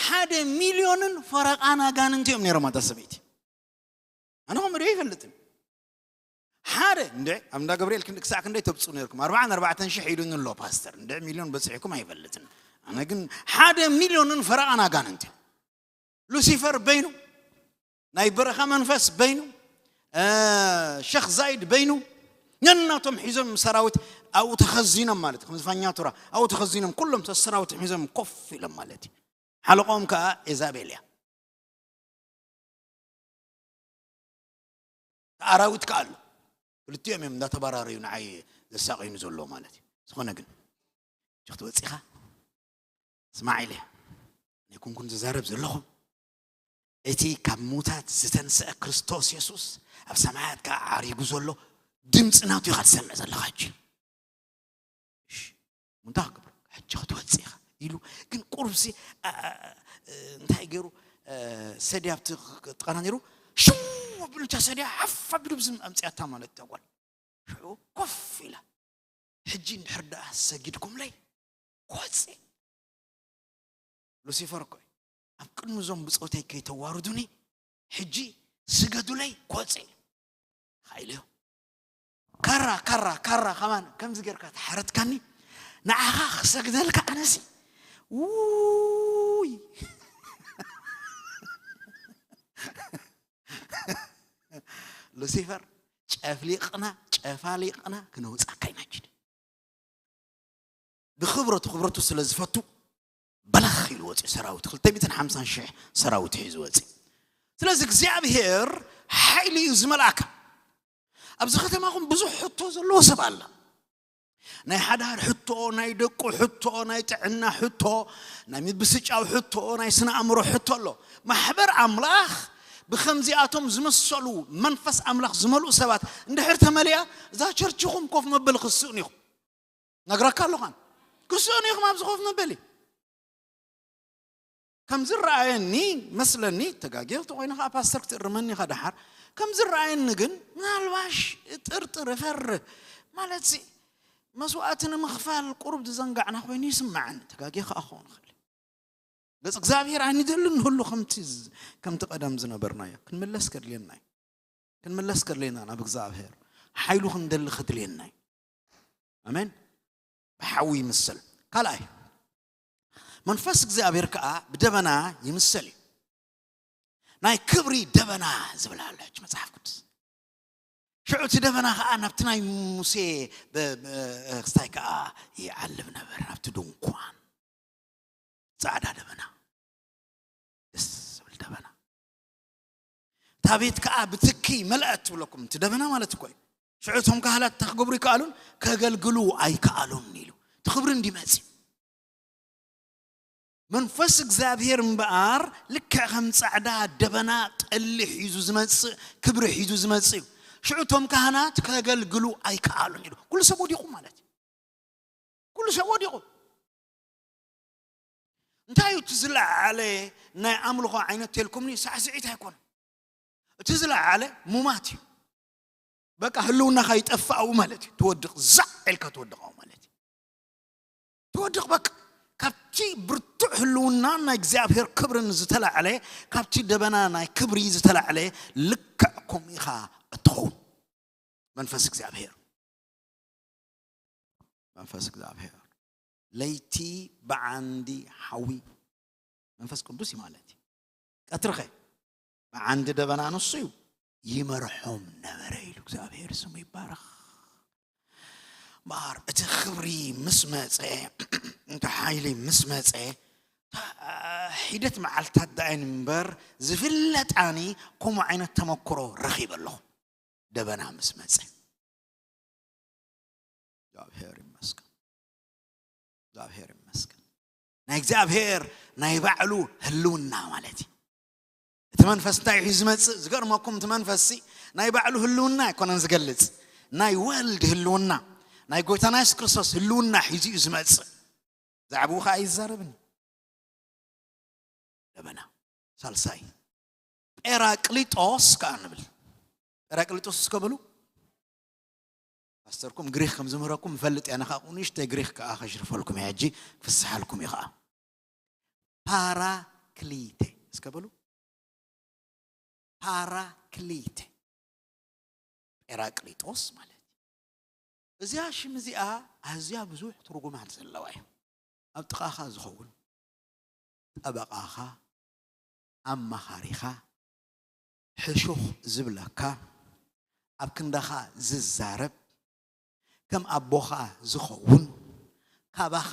ሓደ ሚልዮንን ፈረቓን ኣጋንንቲ እዮም ነይሮም ኣታ ሰበይቲ ኣነ ከምኡ ዶ ይፈልጥን ሓደ እንደ ኣብ እንዳ ገብርኤል ክንዲ ክሳዕ ክንደይ ተብፁ ነርኩም ኣርባዓን ኣርባዕተን ሽሕ ኢሉኒ ኣሎ ፓስተር እንደ ሚልዮን በፅሒኩም ኣይፈልጥን ኣነ ግን ሓደ ሚልዮንን ፈረቓን ኣጋንንቲ ሉሲፈር በይኑ ናይ በረኻ መንፈስ በይኑ ሸኽ ዛይድ በይኑ ነናቶም ሒዞም ሰራዊት ኣብኡ ተኸዚኖም ማለት ከም ዝፋኛቱራ ኣብኡ ተኸዚኖም ኩሎም ሰራዊት ሒዞም ኮፍ ኢሎም ማለት እዩ ሓለቆም ከዓ ኤዛቤል እያ ኣራዊት ከኣ ኣሎ። ክልቲኦም እዮም እንዳተባራረዩ ንዓይ ዘሳቐዩኒ ዘሎ ማለት እዩ። ዝኾነ ግን፣ እጅ ክትወጽእ ኢኻ? ስማዕ ኢለ ኣይኮንኩን ዝዛረብ ዘለኹ። እቲ ካብ ሙታት ዝተንስአ ክርስቶስ የሱስ ኣብ ሰማያት ከኣ ዓሪጉ ዘሎ ድምፂ ናቱ ኢኻ ትሰምዕ ዘለኻ ሕጂ። እሺ፣ እንታይ ክገብር? ሕጂ ክትወፅእ ኢኻ ኢሉ። ግን ቁሩብሲ፣ ኣ፣ ኣ፣ እ፣ እንታይ ገይሩ? እ፣ ሰድያ ኣብቲ ክ-፣ ጥቓና ነይሩ። ሽው ኣቢሉ እታ ሰድያ ሓፍ ኣቢሉ ብዝም ኣምፅኣታ ማለት እታ ጓል። ሽዑ ኮፍ ኢላ። ሕጂ እንድሕር ደኣ ሰጊድኩምለይ ክወፅእ። ሉሲፈር እኮ እዩ። ኣብ ቅድሚ እዞም ብጾተይ ከይተዋርዱኒ፣ ሕጂ ስገዱለይ ክወፅእ ኢኻ ኢለዮ። ካራ፣ ካራ፣ ካራ ከማን ከምዚ ጌርካ ተሓረድካኒ፣ ንዓኻ ክሰግደልካ ኣነሲ። ውይ። ሉሲፈር፣ ጨፍሊቕና፣ ጨፋሊቕና ክነውጻካ ኢና ጅድ። ብኽብረቱ፣ ክብረቱ ስለ ዝፈቱ፣ በለኽ ኢሉ ወፂኡ ሰራዊት፣ ክልተ ሚእትን ሓምሳን ሽሕ ሰራዊት ሒዙ ወፂኡ። ስለዚ እግዚኣብሔር ሓይሊ እዩ ዝመልኣካ። ኣብዚ ከተማኹም ብዙሕ ሕቶ ዘለዎ ሰብ ኣለ። ናይ ሓዳር ሕቶ፣ ናይ ደቁ ሕቶ፣ ናይ ጥዕና ሕቶ፣ ናይ ምብስጫው ሕቶ፣ ናይ ስነ ኣእምሮ ሕቶ ኣሎ። ማሕበር ኣምላኽ ብኸምዚኣቶም ዝመሰሉ መንፈስ ኣምላኽ ዝመልኡ ሰባት እንድሕር ተመሊኣ፣ እዛ ቸርችኹም ኮፍ መበሊ ክስእኑ ኢኹም። ነግረካ ኣለኹ ኣነ። ክስእኑ ኢኹም ኣብዚ ኮፍ መበሊ። ከም ዝረኣየኒ መስለኒ፣ ተጋግየ እንተኾይነ ኸዓ ፓስተር ክትእርመኒ ኢኻ ደሓር። ከም ዝረኣየኒ ግን ምናልባሽ እጥርጥር፣ እፈርህ። ማለትሲ መስዋእቲ ንምኽፋል ቁሩብ ዝዘንጋዕና ኮይኑ ይስምዓኒ። ተጋግየ ኸዓ ክኸውን ይኽእል። ገጽ እግዚኣብሔር ኣይንደልን ንህሉ ከምቲ ዝ-፣ ከምቲ ቀደም ዝነበርናዮ። ክንምለስ ከድልየና እዩ። ክንምለስ ከድልየና ናብ እግዚኣብሔር። ሓይሉ ክንደሊ ከድልየና እዩ። ኣሜን። ብሓዊ ይምሰል። ካልኣይ፣ መንፈስ እግዚኣብሔር ከኣ ብደበና ይምሰል እዩ። ናይ ክብሪ ደበና ዝብል ኣሎ ሕጂ መጽሓፍ ቅዱስ። ሽዑ እቲ ደበና ከኣ ናብቲ ናይ ሙሴ ብ-፣ ብ-፣ ክስታይ ከኣ ይዓልብ ነበር፣ ናብቲ ድንኳን። ጻዕዳ ደበና፣ ደስ ዝብል ደበና። እታ ቤት ከኣ ብትኪ መልአት ትብለኩም፣ እቲ ደበና ማለት እኮ እዩ። ሽዑ እቶም ካህናት እንታይ ክገብሩ ይከኣሉን? ከገልግሉ ኣይከኣሉን ኢሉ። እቲ ክብሪ እንዲመጽእ። መንፈስ እግዚኣብሔር እምበኣር ልክዕ ከም ጻዕዳ ደበና ጠሊ ሒዙ ዝመጽእ፣ ክብሪ ሒዙ ዝመጽእ እዩ። ሽዑ እቶም ካህናት ከገልግሉ ኣይከኣሉን ኢሉ። ኩሉ ሰብ ወዲቑ ማለት እዩ። ኩሉ ሰብ ወዲቑ። እንታይ እዩ እቲ ዝለዓለ ናይ ኣምልኾ ዓይነት ተልኩምኒ? ሳዕስዒት ኣይኮነን። እቲ ዝለዓለ ሙማት እዩ። በቃ ህልውናኻ ይጠፍእ ማለት እዩ። ትወድቕ፣ ዛዕ ኢልካ ትወድቕ ማለት እዩ። ትወድቕ በቃ። ካብቲ ብርቱዕ ህልውና ናይ እግዚኣብሔር ክብርን ዝተላዕለ፣ ካብቲ ደበና ናይ ክብሪ ዝተላዕለ ልክዕ ከምኡ ኢኻ እትኸውን። መንፈስ እግዚኣብሔር፣ መንፈስ እግዚኣብሔር ለይቲ ብዓንዲ ሓዊ መንፈስ ቅዱስ እዩ ማለት እዩ። ቀትርኸ ብዓንዲ ደበና ንሱ እዩ ይመርሖም ነበረ ኢሉ። እግዚኣብሔር ስሙ ይባረኽ። እምበኣር እቲ ክብሪ ምስ መጸ፣ እቲ ሓይሊ ምስ መጸ፣ እታ ሒደት መዓልታት ደኣይን እምበር ዝፍለጣኒ ከምኡ ዓይነት ተመክሮ ረኺበ ኣለኹ። ደበና ምስ መጸ። እግዚኣብሔር ይመስገን። እግዚኣብሔር ይመስገን። ናይ እግዚኣብሔር ናይ ባዕሉ ህልውና ማለት እዩ። እቲ መንፈስ እንታይ እዩ ዝመጽእ? ዝገርመኩም፣ እቲ መንፈስሲ ናይ ባዕሉ ህልውና ኣይኮነን ዝገልጽ፣ ናይ ወልድ ህልውና፣ ናይ ጎይታና የሱስ ክርስቶስ ህልውና ሒዙ እዩ ዝመጽእ። ዛዕባኡ ኸዓ ይዛረብን። ደበና። ሳልሳይ፣ ጴራቅሊጦስ ከኣ ንብል። ጴራቅሊጦስ እስከ በሉ። ፓስተርኩም ግሪክ ከም ዝምህረኩም እፈልጥ እየ። ኣነ ኸኣ ንእሽተይ ግሪክ ከኣ ከሽርፈልኩም እየ ሕጂ፣ ክፍስሓልኩም እዩ ኸኣ። ፓራክሊቴ እስከ በሉ። ፓራክሊቴ። ጴራቅሊጦስ ማለት እዩ። እዚኣ ሽም እዚኣ ኣዝያ ብዙሕ ትርጉማት ዘለዋ እያ። ኣብ ጥቓኻ ዝኸውን፣ ጠበቓኻ፣ ኣማኻሪኻ፣ ሕሹኽ ዝብለካ፣ ኣብ ክንዳኻ ዝዛረብ፣ ከም ኣቦኻ ዝኸውን፣ ካባኻ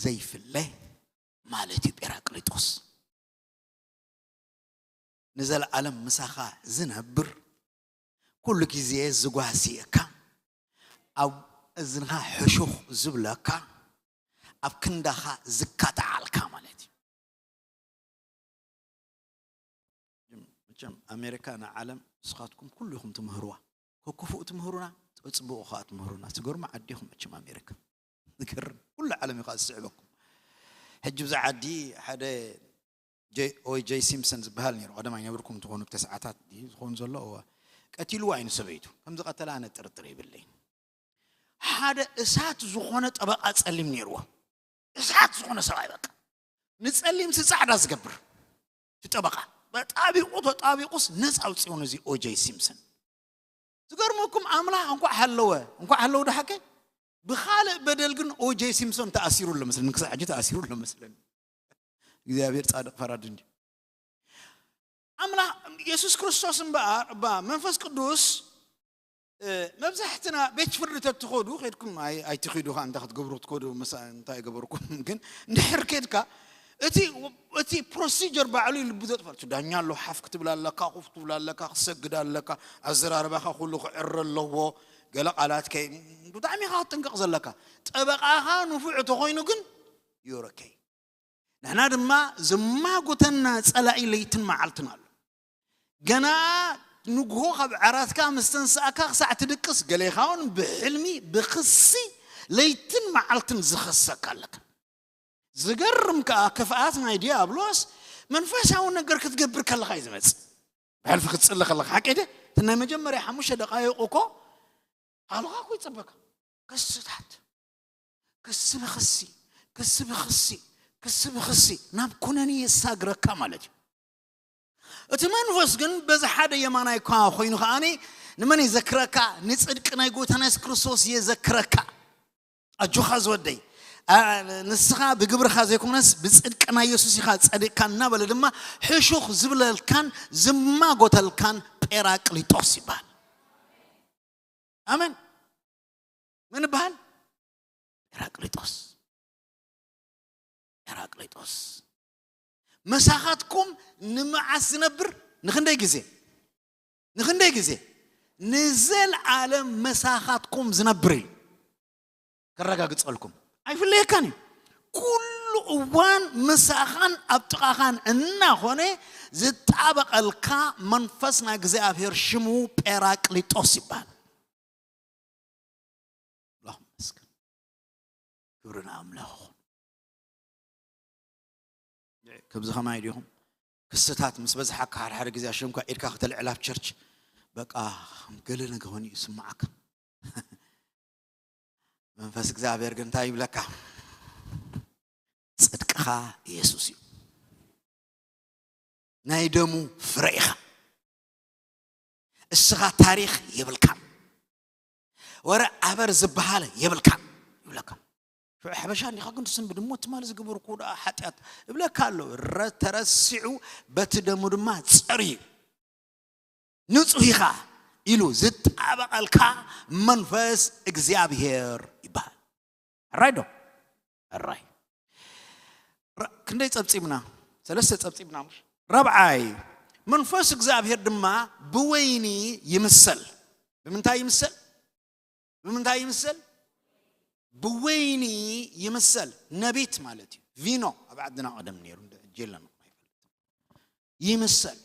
ዘይፍለ ማለት እዩ ጴራቅሊጦስ። ንዘለዓለም ምሳኻ ዝነብር፣ ኩሉ ግዜ ዝጓስየካ፣ ኣብ እዝንኻ ሕሹኽ ዝብለካ፣ ኣብ ክንዳኻ ዝካትዓልካ ማለት እዩ። መቸም ኣሜሪካ ንዓለም ንስኻትኩም ኩሉ ኢኹም ትምህርዋ። ከክፉእ ትምህሩና፣ ጽቡቕ ኸኣ ትምህሩና። ትገርሙ ዓዲ ኢኹም መቸም ኣሜሪካ። ዝገርም። ኩሉ ዓለም እዩ ኸኣ ዝስዕበኩም። ሕጂ ብዛ ዓዲ ሓደ ኦይ ጀይ ሲምፕሰን ዝበሃል ነይሩ። ቀደማይ ነበርኩም ትኾኑ ተስዓታት ድዩ ዝኸውን ዘሎ? እወ። ቀቲልዋ እዩ ንሰበይቱ። ከም ዝቐተላ ኣነ ጥርጥር የብለይን። ሓደ እሳት ዝኾነ ጠበቓ ጸሊም ነይርዎ። እሳት ዝኾነ ሰብኣይ በቃ። ንጸሊምሲ ጻዕዳ ዝገብር። እቲ ጠበቓ። ተጣቢቑ ተጣቢቑስ ነጻ ኣውጽኡ ነዚ ኦይ ጀይ ሲምፕሰን። ዝገርመኩም ኣምላኽ እንኳዕ ሃለወ፣ እንኳዕ ሃለወ ዶ ሓቀይ? ብኻልእ በደል ግን ኦይ ጀይ ሲምፕሰን ተኣሲሩ ኣሎ መስለኒ፣ ክሳዕ ሕጂ ተኣሲሩ ኣሎ መስለኒ። እግዚኣብሔር ጻድቕ ፈራዲ እንድዩ። ኣምላኽ የሱስ ክርስቶስ እምበኣር፣ እባ መንፈስ ቅዱስ፣ እ፣ መብዛሕትና ቤት ፍርዲ ተትኸዱ፣ ኸድኩም ኣይ-፣ ኣይትኺዱ ኸዓ፣ እንታይ ክትገብሩ ክትከዱ፣ መሳ-፣ እንታይ ገበርኩም? ግን እንድሕር ኬድካ፣ እቲ፣ እቲ ፕሮሲጀር ባዕሉ እዩ ልቢ ዘጥፋ። እቲ ዳኛ ኣሎ፣ ሓፍ ክትብል ኣለካ፣ ኮፍ ክትብል ኣለካ፣ ክትሰግድ ኣለካ፣ ኣዘራርባኻ ኩሉ ክዕረ ኣለዎ፣ ገለ ቃላት ከይ-፣ ብጣዕሚ ኢኻ ክትጥንቀቕ ዘለካ። ጠበቓኻ ንፉዕ ተኾይኑ ግን፣ you're okay። ንሕና ድማ ዝማጎተና ጸላኢ ለይትን መዓልትን ኣሎ። ገና ንግሆ ካብ ዓራትካ ምስ ተንሳእካ ክሳዕ ትድቅስ፣ ገሌኻ እውን ብሕልሚ፣ ብኽሲ፣ ለይትን መዓልትን ዝኸሰካ ኣለካ። ዝገርም ከኣ ክፍኣት ናይ ዲያብሎስ መንፈሳዊ ነገር ክትገብር ከለኻ እዩ ዝመጽእ። ብሕልፊ ክትጽሊ ከለኻ፣ ሓቂ ድየ? እቲ ናይ መጀመርያ ሓሙሽተ ደቓይቕ እኮ ኣልኻ እኮ ይጸበካ። ክስታት፣ ክሲ ብኽሲ፣ ክሲ ብኽሲ፣ ክሲ ብኽሲ ናብ ኩነኔ የሳግረካ ማለት እዩ። እቲ መንፈስ ግን በዚ ሓደ የማናይ እኳ ኮይኑ ከኣኒ ንመን የዘክረካ? ንጽድቂ ናይ ጎይታና የሱስ ክርስቶስ የዘክረካ። ኣጆኻ ዝወደይ፣ ኣ-፣ ንስኻ ብግብርኻ ዘይኮነስ ብጽድቂ ናይ የሱስ ኢኻ ጸዲቕካ እናበለ ድማ ሕሹኽ ዝብለልካን ዝማጎተልካን ጴራቅሊጦስ ይበሃል። ኣሜን። መን ይበሃል? ጴራቅሊጦስ። ጴራቅሊጦስ። ምሳኻትኩም ንመዓስ ዝነብር? ንኽንደይ ግዜ? ንኽንደይ ግዜ? ንዘለዓለም ምሳኻትኩም ዝነብር እዩ። ከረጋግጸልኩም። ኣይፍለየካን እዩ። ኩሉ እዋን ምሳኻን ኣብ ጥቓኻን እናኾነ ዝጣበቐልካ መንፈስ ናይ እግዚኣብሔር ሽሙ ጴራቅሊጦስ ይበሃል። ኣላሁ መስገን። ክብሪ ንኣምላኽ ይኹን። ከምዚ ኸማይ ዲኹም? ክስታት ምስ በዝሓካ ሓደ ሓደ ግዜ ኣሸምካ ኢድካ ከተልዕል ኣብ ቸርች በቃ ከም ገለ ነገር ኮይኑ ይስምዓካ። መንፈስ እግዚኣብሔር ግን እንታይ ይብለካ? ጽድቅኻ ኢየሱስ እዩ። ናይ ደሙ ፍረ ኢኻ። እስኻ ታሪኽ የብልካን። ወረ ኣበር ዝበሃል የብልካን ይብለካ። ሽዑ ሓበሻ እንዲኻ ግን ትስንብድ እሞ ትማሊ ዝገበርኩ ደኣ ሓጢኣት እብለካ ኣሎ። ረ-፣ ተረሲዑ በቲ ደሙ ድማ ጸርዩ። ንጹህ ኢኻ ኢሉ ዝጣበቐልካ መንፈስ እግዚኣብሔር ይበሃል። ሕራይ ዶ? ሕራይ። ራ-፣ ክንደይ ጸብጺብና? ሰለስተ ጸብጺብና ምሽ? ራብዓይ፣ መንፈስ እግዚኣብሔር ድማ ብወይኒ ይምሰል። ብምንታይ ይምሰል? ብምንታይ ይምሰል? ብወይኒ ይምሰል። ነቢት ማለት እዩ። ቪኖ ኣብ ዓድና ቀደም ነይሩ፣ እንደ-፣ ሕጂ የለን። ይምሰል።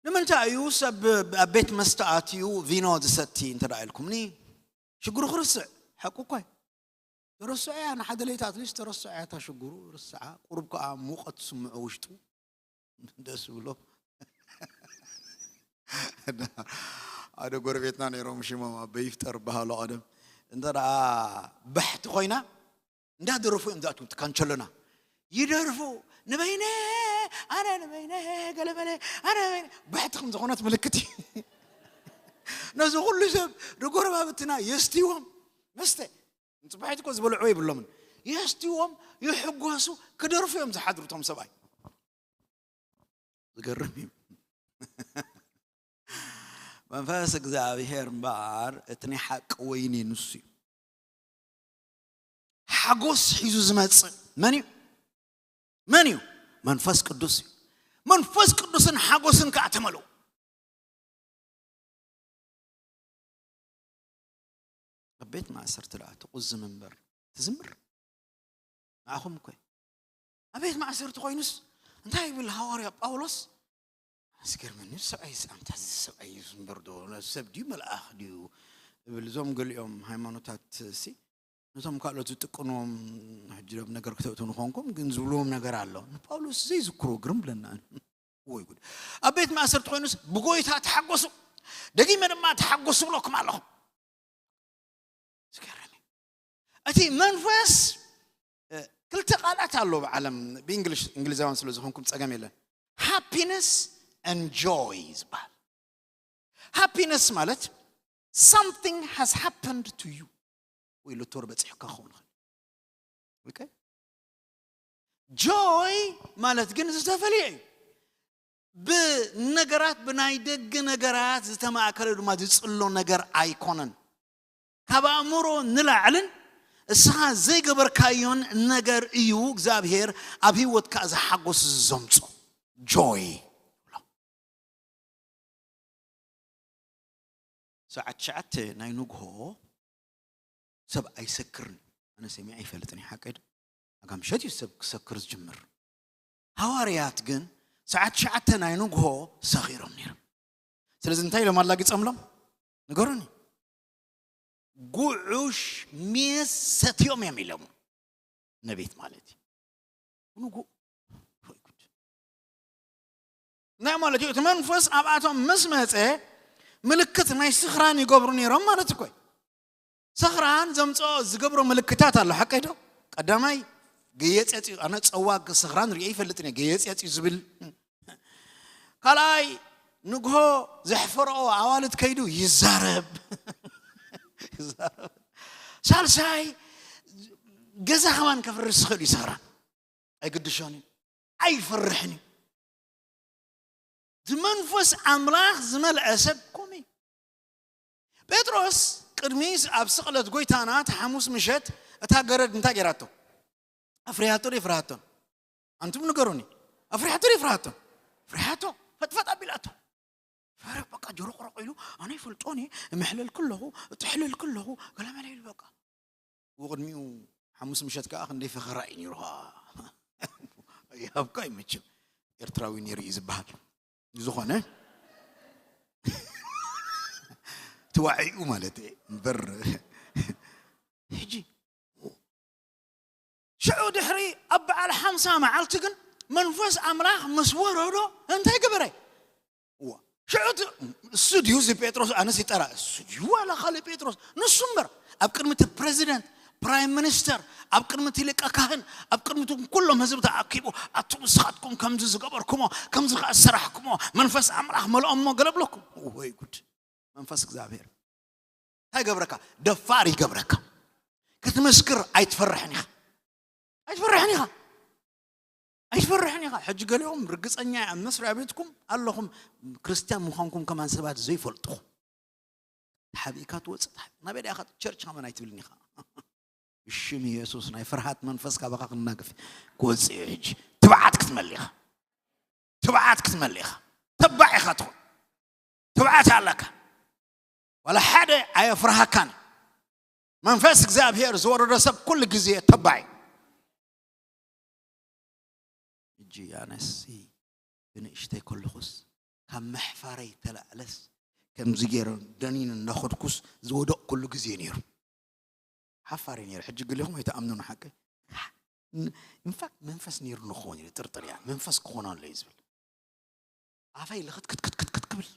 ንምንታይ እዩ ሰብ ኣብ ቤት መስተ ኣትዩ ቪኖ ዝሰቲ እንተ ደኣ ኢልኩምኒ? ሽግሩ ክርስዕ፣ ሓቁ እኳ እዩ። ተረስዖ እያ፣ ንሓደ ለይቲ ኣትሊስት ተረስዖ እያ እታ ሽግሩ፣ ርስዓ። ቁሩብ ከኣ ሙቐት ትስምዖ ውሽጡ። ደስ ብሎ። ሓደ ጎረቤትና ነይሮም ሽሞም ኣቦ ይፍጠር በሃሎ ቀደም። እንተ ደኣ ባሕቲ ኮይና፣ እንዳደረፉ እዮም ዝኣትዉ፣ እቲ ካንቸሎና። ይደርፉ፣ "ንበይነ፣ ኣነ ንበይነ፣ ገለመለ፣ ኣነ ንበይነ." ባሕቲ ከም ዝኾነት ምልክት እዩ። ነዚ ኩሉ ሰብ ንጎረባብትና የስትይዎም፣ መስተ። ንጽባሒት እኮ ዝበልዕዎ የብሎምን። የስትይዎም፣ ይሕጎሱ፣ ክደርፉ እዮም ዝሓድሩ እቶም ሰብኣይ። ዝገርም እዩ። መንፈስ እግዚኣብሔር እምበኣር እቲ ናይ ሓቂ ወይኒ ንሱ እዩ። ሓጎስ ሒዙ ዝመጽእ መን እዩ? መን እዩ? መንፈስ ቅዱስ እዩ። መንፈስ ቅዱስን ሓጎስን ከኣ ተመልኡ። ቤት ማእሰርቲ ደኣ ትቑዝም እምበር ትዝምር። ንዓኹም እኮ ኣብ ቤት ማእሰርቲ ኮይኑስ እንታይ ይብል ሃዋርያ ጳውሎስ? ኣስገርመኒ። ሰብኣይ ኣምታ ሰብኣይ እዩ ዝንበር ዶ ሰብ ድዩ መልኣኽ ድዩ እብል። እዞም ገሊኦም ሃይማኖታት ሲ ነቶም ካልኦት ዝጥቀንዎም ሕጂ ዶብ ነገር ክተእቱ ንኾንኩም ግን ዝብልዎም ነገር ኣሎ። ንጳውሎስ ዘይዝክሮ ግርም ብለና። ወይ ጉድ። ኣብ ቤት ማእሰርቲ ኮይኑስ ብጎይታ ተሓጎሱ፣ ደጊመ ድማ ተሓጎሱ ብለኩም ኣለኹ። ዝገርም እዩ። እቲ መንፈስ ክልተ ቃላት ኣሎ ብዓለም ብእንግሊሽ እንግሊዛውያን ስለ ዝኾንኩም ጸገም የለን። Happiness and joy ዝበሃል። Happiness ማለት something has happened to you ወይ ሎቶር በፂሕካ ክኸውን ይኽእል። Joy ማለት ግን ዝተፈለየ እዩ። ብነገራት ብናይ ደገ ነገራት ዝተማእከለ ድማ ዝፅሎ ነገር ኣይኮነን። ካብ ኣእምሮ ንላዕልን እስኻ ዘይገበርካዮን ነገር እዩ እግዚኣብሔር ኣብ ህይወትካ እዚ ሓጎስ ዘምጾ። Joy። ሰዓት ትሽዓተ ናይ ንግሆ ሰብ ኣይሰክርን። ኣነ ሰሚዐ ኣይፈልጥን እዩ ሓቀይ ዶ? ኣጋ ምሸት እዩ ሰብ ክሰክር ዝጅምር። ሃዋርያት ግን ሰዓት ትሽዓተ ናይ ንግሆ ሰኺሮም ነይሮም። ስለዚ እንታይ ኢሎም ኣላጊጾምሎም? ንገሩኒ። ጉዑሽ ሜስ ሰትዮም እዮም ኢሎም። ነቤት ማለት እዩ። ንጉ እንታይ ማለት እዩ? እቲ መንፈስ ኣብኣቶም ምስ መፀ ምልክት ናይ ስኽራን ይገብሩ ነይሮም ማለት እኮ እዩ። ስኽራን ዘምፅኦ ዝገብሮ ምልክታት ኣሎ። ሓቀይ ዶ? ቀዳማይ ገየፅየፅ እዩ። ኣነ ፀዋግ ስኽራን ሪአ ይፈልጥን እየ። ገየፅየፅ እዩ ዝብል። ካልኣይ ንግሆ ዘሕፈረኦ ኣዋልድ ከይዱ ይዛረብ። ይዛረብ። ሳልሳይ ገዛ ከማን ከፍርስ ዝኽእል እዩ ስኽራን። ኣይግድሾን እዩ። ኣይፈርሕን እዩ። እቲ መንፈስ ኣምላኽ ዝመልአ ሰብ ከምኡ እዩ። ጴጥሮስ ቅድሚ ኣብ ስቕለት ጎይታና እቲ ሓሙስ ምሸት እታ ገረድ እንታይ ገይራቶ? ኣፍሪሃቶ ዶ ይፍርሃቶን? ኣንቱም ንገሩኒ። ኣፍሪሃቶ ዶ ይፍርሃቶን? ፍርሃቶ። ፈጥፈጥ ኣቢላቶ። ፈረ በቃ ጆሮ ቆረቆ ኢሉ ኣነ ይፈልጦን እየ። እምሕለል ከለኹ እጥሕለል ከለኹ ገለመለ ኢሉ በቃ። ብቕድሚኡ ሓሙስ ምሸት ከዓ ክንደይ ፈኸራ እዩ ነይሩ ከዓ። ይሃብካ ይመችም። ኤርትራዊ ነይሩ እዩ ዝበሃል። ዝኾነ ተዋዒኡ ማለት እየ እምበር። ሕጂ ሽዑ ድሕሪ ኣብ በዓል ሓምሳ መዓልቲ ግን መንፈስ ኣምላኽ ምስ ወረዶ እንታይ ገበረ? እዋ ሽዑ እቲ እሱ ድዩ እዚ ጴጥሮስ? ኣነስ ይጠራ እሱ ድዩ ዋላ ካልእ ጴጥሮስ? ንሱ እምበር ኣብ ቅድሚ እቲ ፕሬዚደንት ፕራይም ሚኒስተር ኣብ ቅድሚ እቲ ሊቀ ካህን ኣብ ቅድሚ እቶም ኩሎም ህዝቢ ተኣኪቡ ኣቱም ንስኻትኩም ከምዚ ዝገበርኩሞ ከምዚ ከኣ ዝሰራሕኩሞ መንፈስ ኣምላኽ መልኦሞ ገለ ብለኩም። ወይ ጉድ። መንፈስ እግዚኣብሔር እንታይ ይገብረካ? ደፋር ይገብረካ። ክትምስክር ኣይትፈርሕን ኢኻ። ኣይትፈርሕን ኢኻ። ኣይትፈርሕን ኢኻ። ሕጂ ገሊኦም ርግጸኛ እየ ኣብ መስሪያ ቤትኩም ኣለኹም ክርስትያን ምዃንኩም ከማን ሰባት ዘይፈልጥኹ። ተሓቢእካ ትወፅእ። ተሓቢ-፣ ናበይ ዲኻ ቸርች ከማን ኣይትብልን ኢኻ። ብሽም የሱስ ናይ ፍርሃት መንፈስ ካባኻ ክናገፍ ክወፅእ እዩ። ሕጂ ትብዓት ክትመሊ ኢኻ። ትብዓት ክትመሊ ኢኻ። ተባዕ ኢኻ ትኾን። ትብዓት ኣለካ። ዋላ ሓደ ኣየፍርሃካን። መንፈስ እግዚኣብሔር ዝወረዶ ሰብ ኩሉ ግዜ ተባዕ እዩ። ሕጂ ኣነሲ ብንእሽተይ ከለኹስ ካብ መሕፋረይ ተላዕለስ ከምዚ ገይረ ደኒን እናኸድኩስ ዝወደቕ ኩሉ ግዜ ነይሩ። ሓፋሪ ነይሩ። ሕጂ ገሊኹም ኣይትኣምኑን ሓቂ። ኢንፋክት መንፈስ ነይሩ ንኸውን ኢለ ጥርጥር እያ። መንፈስ ክኾን ኣሎ እዩ ዝብል። ኣፈይ ልኽትክትክትክት ክብል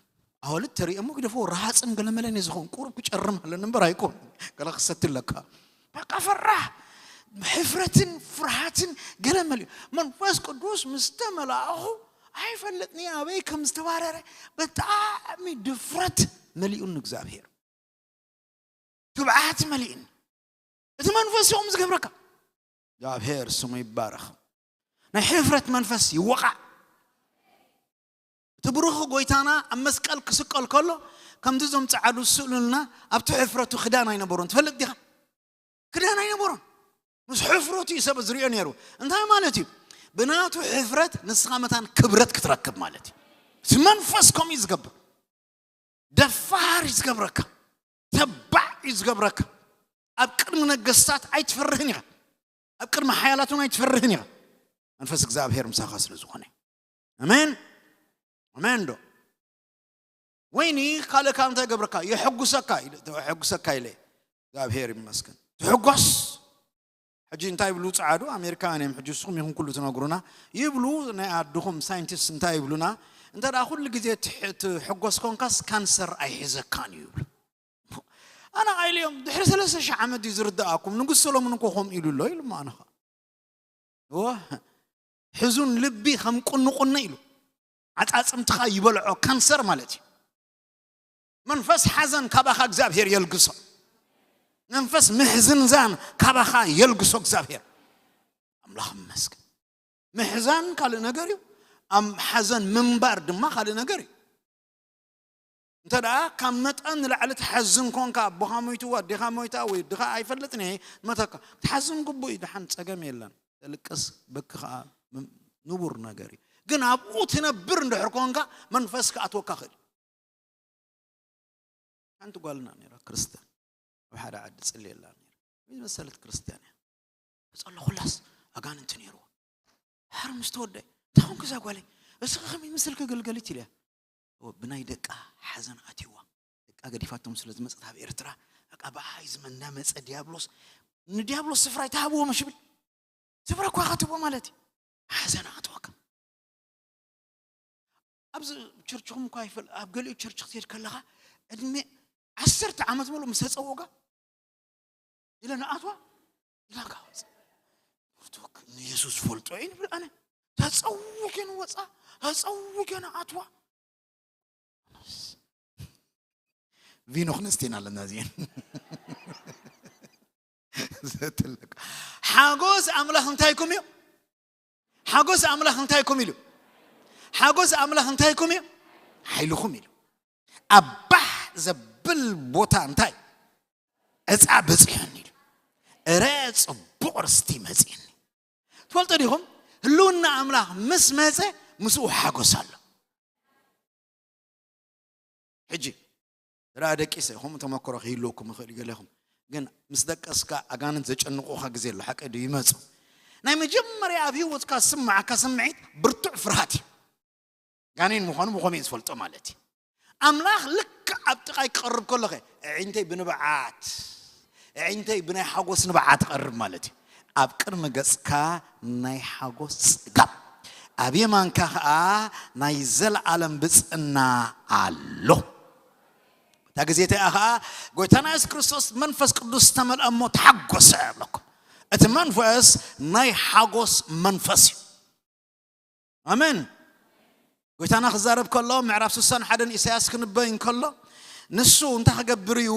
ኣዋልድ ተሪኦሞ ግደፎ ረሃፅን ገለመለን እዩ ዝኾን። ቁሩብ ክጨርም ኣለኒ እምበር ኣይኮን። ገለ ክሰቲ ኣለካ። በቃ ፈራሕ። ሕፍረትን ፍርሃትን ገለመል እዩ። መንፈስ ቅዱስ ምስ ተመላእኹ ኣይፈልጥን እየ ኣበይ ከም ዝተባረረ ብጣዕሚ ድፍረት መሊኡኒ እግዚኣብሔር። ትብዓት መሊእኒ። እቲ መንፈስ እዮም ዝገብረካ። እግዚኣብሔር ስሙ ይባረኽ። ናይ ሕፍረት መንፈስ ይወቓዕ። እቲ ብሩኽ ጎይታና ኣብ መስቀል ክስቀል ከሎ ከምቲ እዞም ጸዓዱ ዝስእሉልና ኣብቲ ሕፍረቱ ክዳን ኣይነበሮን። ትፈልጥ ዲኻ? ክዳን ኣይነበሮን። ምስ ሕፍረቱ እዩ ሰብ ዝሪኦ ነይሩ። እንታይ ማለት እዩ? ብናቱ ሕፍረት ንስኻ መታን ክብረት ክትረክብ ማለት እዩ። እቲ መንፈስ ከምኡ እዩ ዝገብር። ደፋር እዩ ዝገብረካ። ተባዕ እዩ ዝገብረካ። ኣብ ቅድሚ ነገስታት ኣይትፈርህን ኢኻ። ኣብ ቅድሚ ሓያላት እውን ኣይትፈርህን ኢኻ። መንፈስ እግዚኣብሔር ምሳኻ ስለ ዝኾነ። ኣሜን። ኣሜን ዶ? ወይኒ ካልእካ እንታይ ገብረካ? የሐጉሰካ ኢለ፣ የሐጉሰካ ኢለ። እግዚኣብሔር ይመስገን። ትሕጎስ። ሕጂ እንታይ ይብሉ ጸዓዱ? ኣሜሪካውያን እዮም። ሕጂ ንስኹም ኢኹም ኩሉ ትነግሩና። ይብሉ ናይ ኣድኹም ሳይንቲስት እንታይ ይብሉና? እንተ ደኣ ኩሉ ግዜ ትሕ-፣ ትሕጎስ ኮንካስ ካንሰር ኣይሕዘካን እዩ ይብሉ። ኣነ ኣይልዮም ድሕሪ ሰለስተ ሺሕ ዓመት እዩ ዝርዳኣኩም። ንጉስ ሰሎሞን እኮ ከምኡ ኢሉ ኣሎ ኢሉ ኣነኻ። እወ፣ ሕዙን ልቢ ከም ቁንቁነ ኢሉ ዓጻጽምትኻ ይበልዖ፣ ካንሰር ማለት እዩ። መንፈስ ሓዘን ካባኻ እግዚኣብሔር የልግሶ። መንፈስ ምሕዝንዛን ካባኻ የልግሶ እግዚኣብሔር። ኣምላኽ ይመስገን። ምሕዛን ካልእ ነገር እዩ። ኣብ ሓዘን ምንባር ድማ ካልእ ነገር እዩ። እንተ ደኣ ካብ መጠን ንላዕሊ ትሓዝን ኮንካ፣ ኣቦኻ ሞይትዋ፣ ኣዴኻ ሞይታ፣ ወይ ድኻ ኣይፈልጥን እየ፣ መተካ ክትሓዝን ግቡእ እዩ። ደሓን ጸገም የለን። ተልቅስ፣ በኪ ኸኣ ም-፣ ንቡር ነገር እዩ። ግን ኣብኡ ትነብር እንድሕር ኮንካ፣ መንፈስ ክኣትወካ ክእል። ሓንቲ ጓልና ነይራ፣ ክርስትያን፣ ኣብ ሓደ ዓዲ ጽልየላ ነይራ። ከመይ ዝመሰለት ክርስትያን እያ። ክጸለኹላስ ኣጋንንቲ ነይርዎ። ድሓር ምስ ተወደአ፣ "እንታይ ኾንኪ እዛ ጓለይ? እስኺ ከመይ መሰልኪ ኣገልገሊት?" ኢለያ። እወ፣ ብናይ ደቃ ሓዘን ኣትይዋ። ደቃ ገዲፋቶም ስለ ዝመጸት ኣብ ኤርትራ፣ በቃ ብኣሃይ ዝመ-፣ እንዳመጸ ዲያብሎስ፣ ንዲያብሎስ ስፍራ ኣይትሃብዎ መሽ ብል። ስፍራ እኳ ኢኻ ትህቦ ማለት እዩ። ሓዘን ኣትወካ። ኣብዚ ቸርችኹም እኳ ይፈል-፣ ኣብ ገሊኡ ቸርች ክትሄድ ከለኻ፣ ዕድሜ ዓሰርተ ዓመት ሙሉእ ምስ ተጸውዑካ፣ ኢለ ንኣትዋ፣ ኢላ ካወፅ። ንየሱስ ፈልጦ እዩ ንብል ኣነ። ተጸውኬ ንወፃ፣ ተጸውኬ ንኣትዋ። ቪኖ ክነስቴን ኣለና እዚኤን። ዘትለካ። ሓጎስ ኣምላኽ እንታይ ኢልኩም እዩ? ሓጎስ ኣምላኽ እንታይ ኢልኩም ኢሉ? ሓጎስ ኣምላኽ እንታይ ኢልኩም እዩ? ሓይልኹም ኢሉ። ኣብ ባህ ዘብል ቦታ እንታይ? ዕፃ በፂሑኒ ኢሉ። እረ፣ ፅቡቕ ርስቲ መፂእኒ። ትፈልጡ ዲኹም? ህልውና ኣምላኽ ምስ መፀ፣ ምስኡ ሓጎስ ኣሎ። ሕጂ፣ ራ ደቂሰ፣ ከምኡ ተመክሮ ክህልወኩም ይኽእል እዩ ገለኹም። ግን ምስ ደቀስካ፣ ኣጋንንት ዘጨንቑኻ ግዜ ኣሎ፣ ሓቂ ድዩ? ይመጹ። ናይ መጀመርያ ኣብ ህይወትካ ዝስምዓካ ስምዒት ብርቱዕ ፍርሃት እዩ። ጋኔን ምዃኑ ብኸመይ ዝፈልጦ ማለት እዩ። ኣምላኽ ልክዕ ኣብ ጥቓይ ክቐርብ ከሎ ኸ፣ ኣዒንተይ ብንብዓት፣ ኣዒንተይ ብናይ ሓጎስ ንብዓት ትቐርብ ማለት እዩ። ኣብ ቅድሚ ገጽካ ናይ ሓጎስ ጽጋብ፣ ኣብ የማንካ ኸኣ ናይ ዘለኣለም ብጽእና ኣሎ። እታ ግዜ እቲኣ ኸኣ ጎይታና የሱስ ክርስቶስ መንፈስ ቅዱስ ዝተመልአ እሞ ተሓጎሰ እብለኩም። እቲ መንፈስ ናይ ሓጎስ መንፈስ እዩ። ኣሜን። ጎይታና ክዛረብ ከሎ፣ ምዕራፍ ስሳን ሓደን ኢሳያስ ክንበይ እንከሎ፣ ንሱ እንታይ ክገብር እዩ?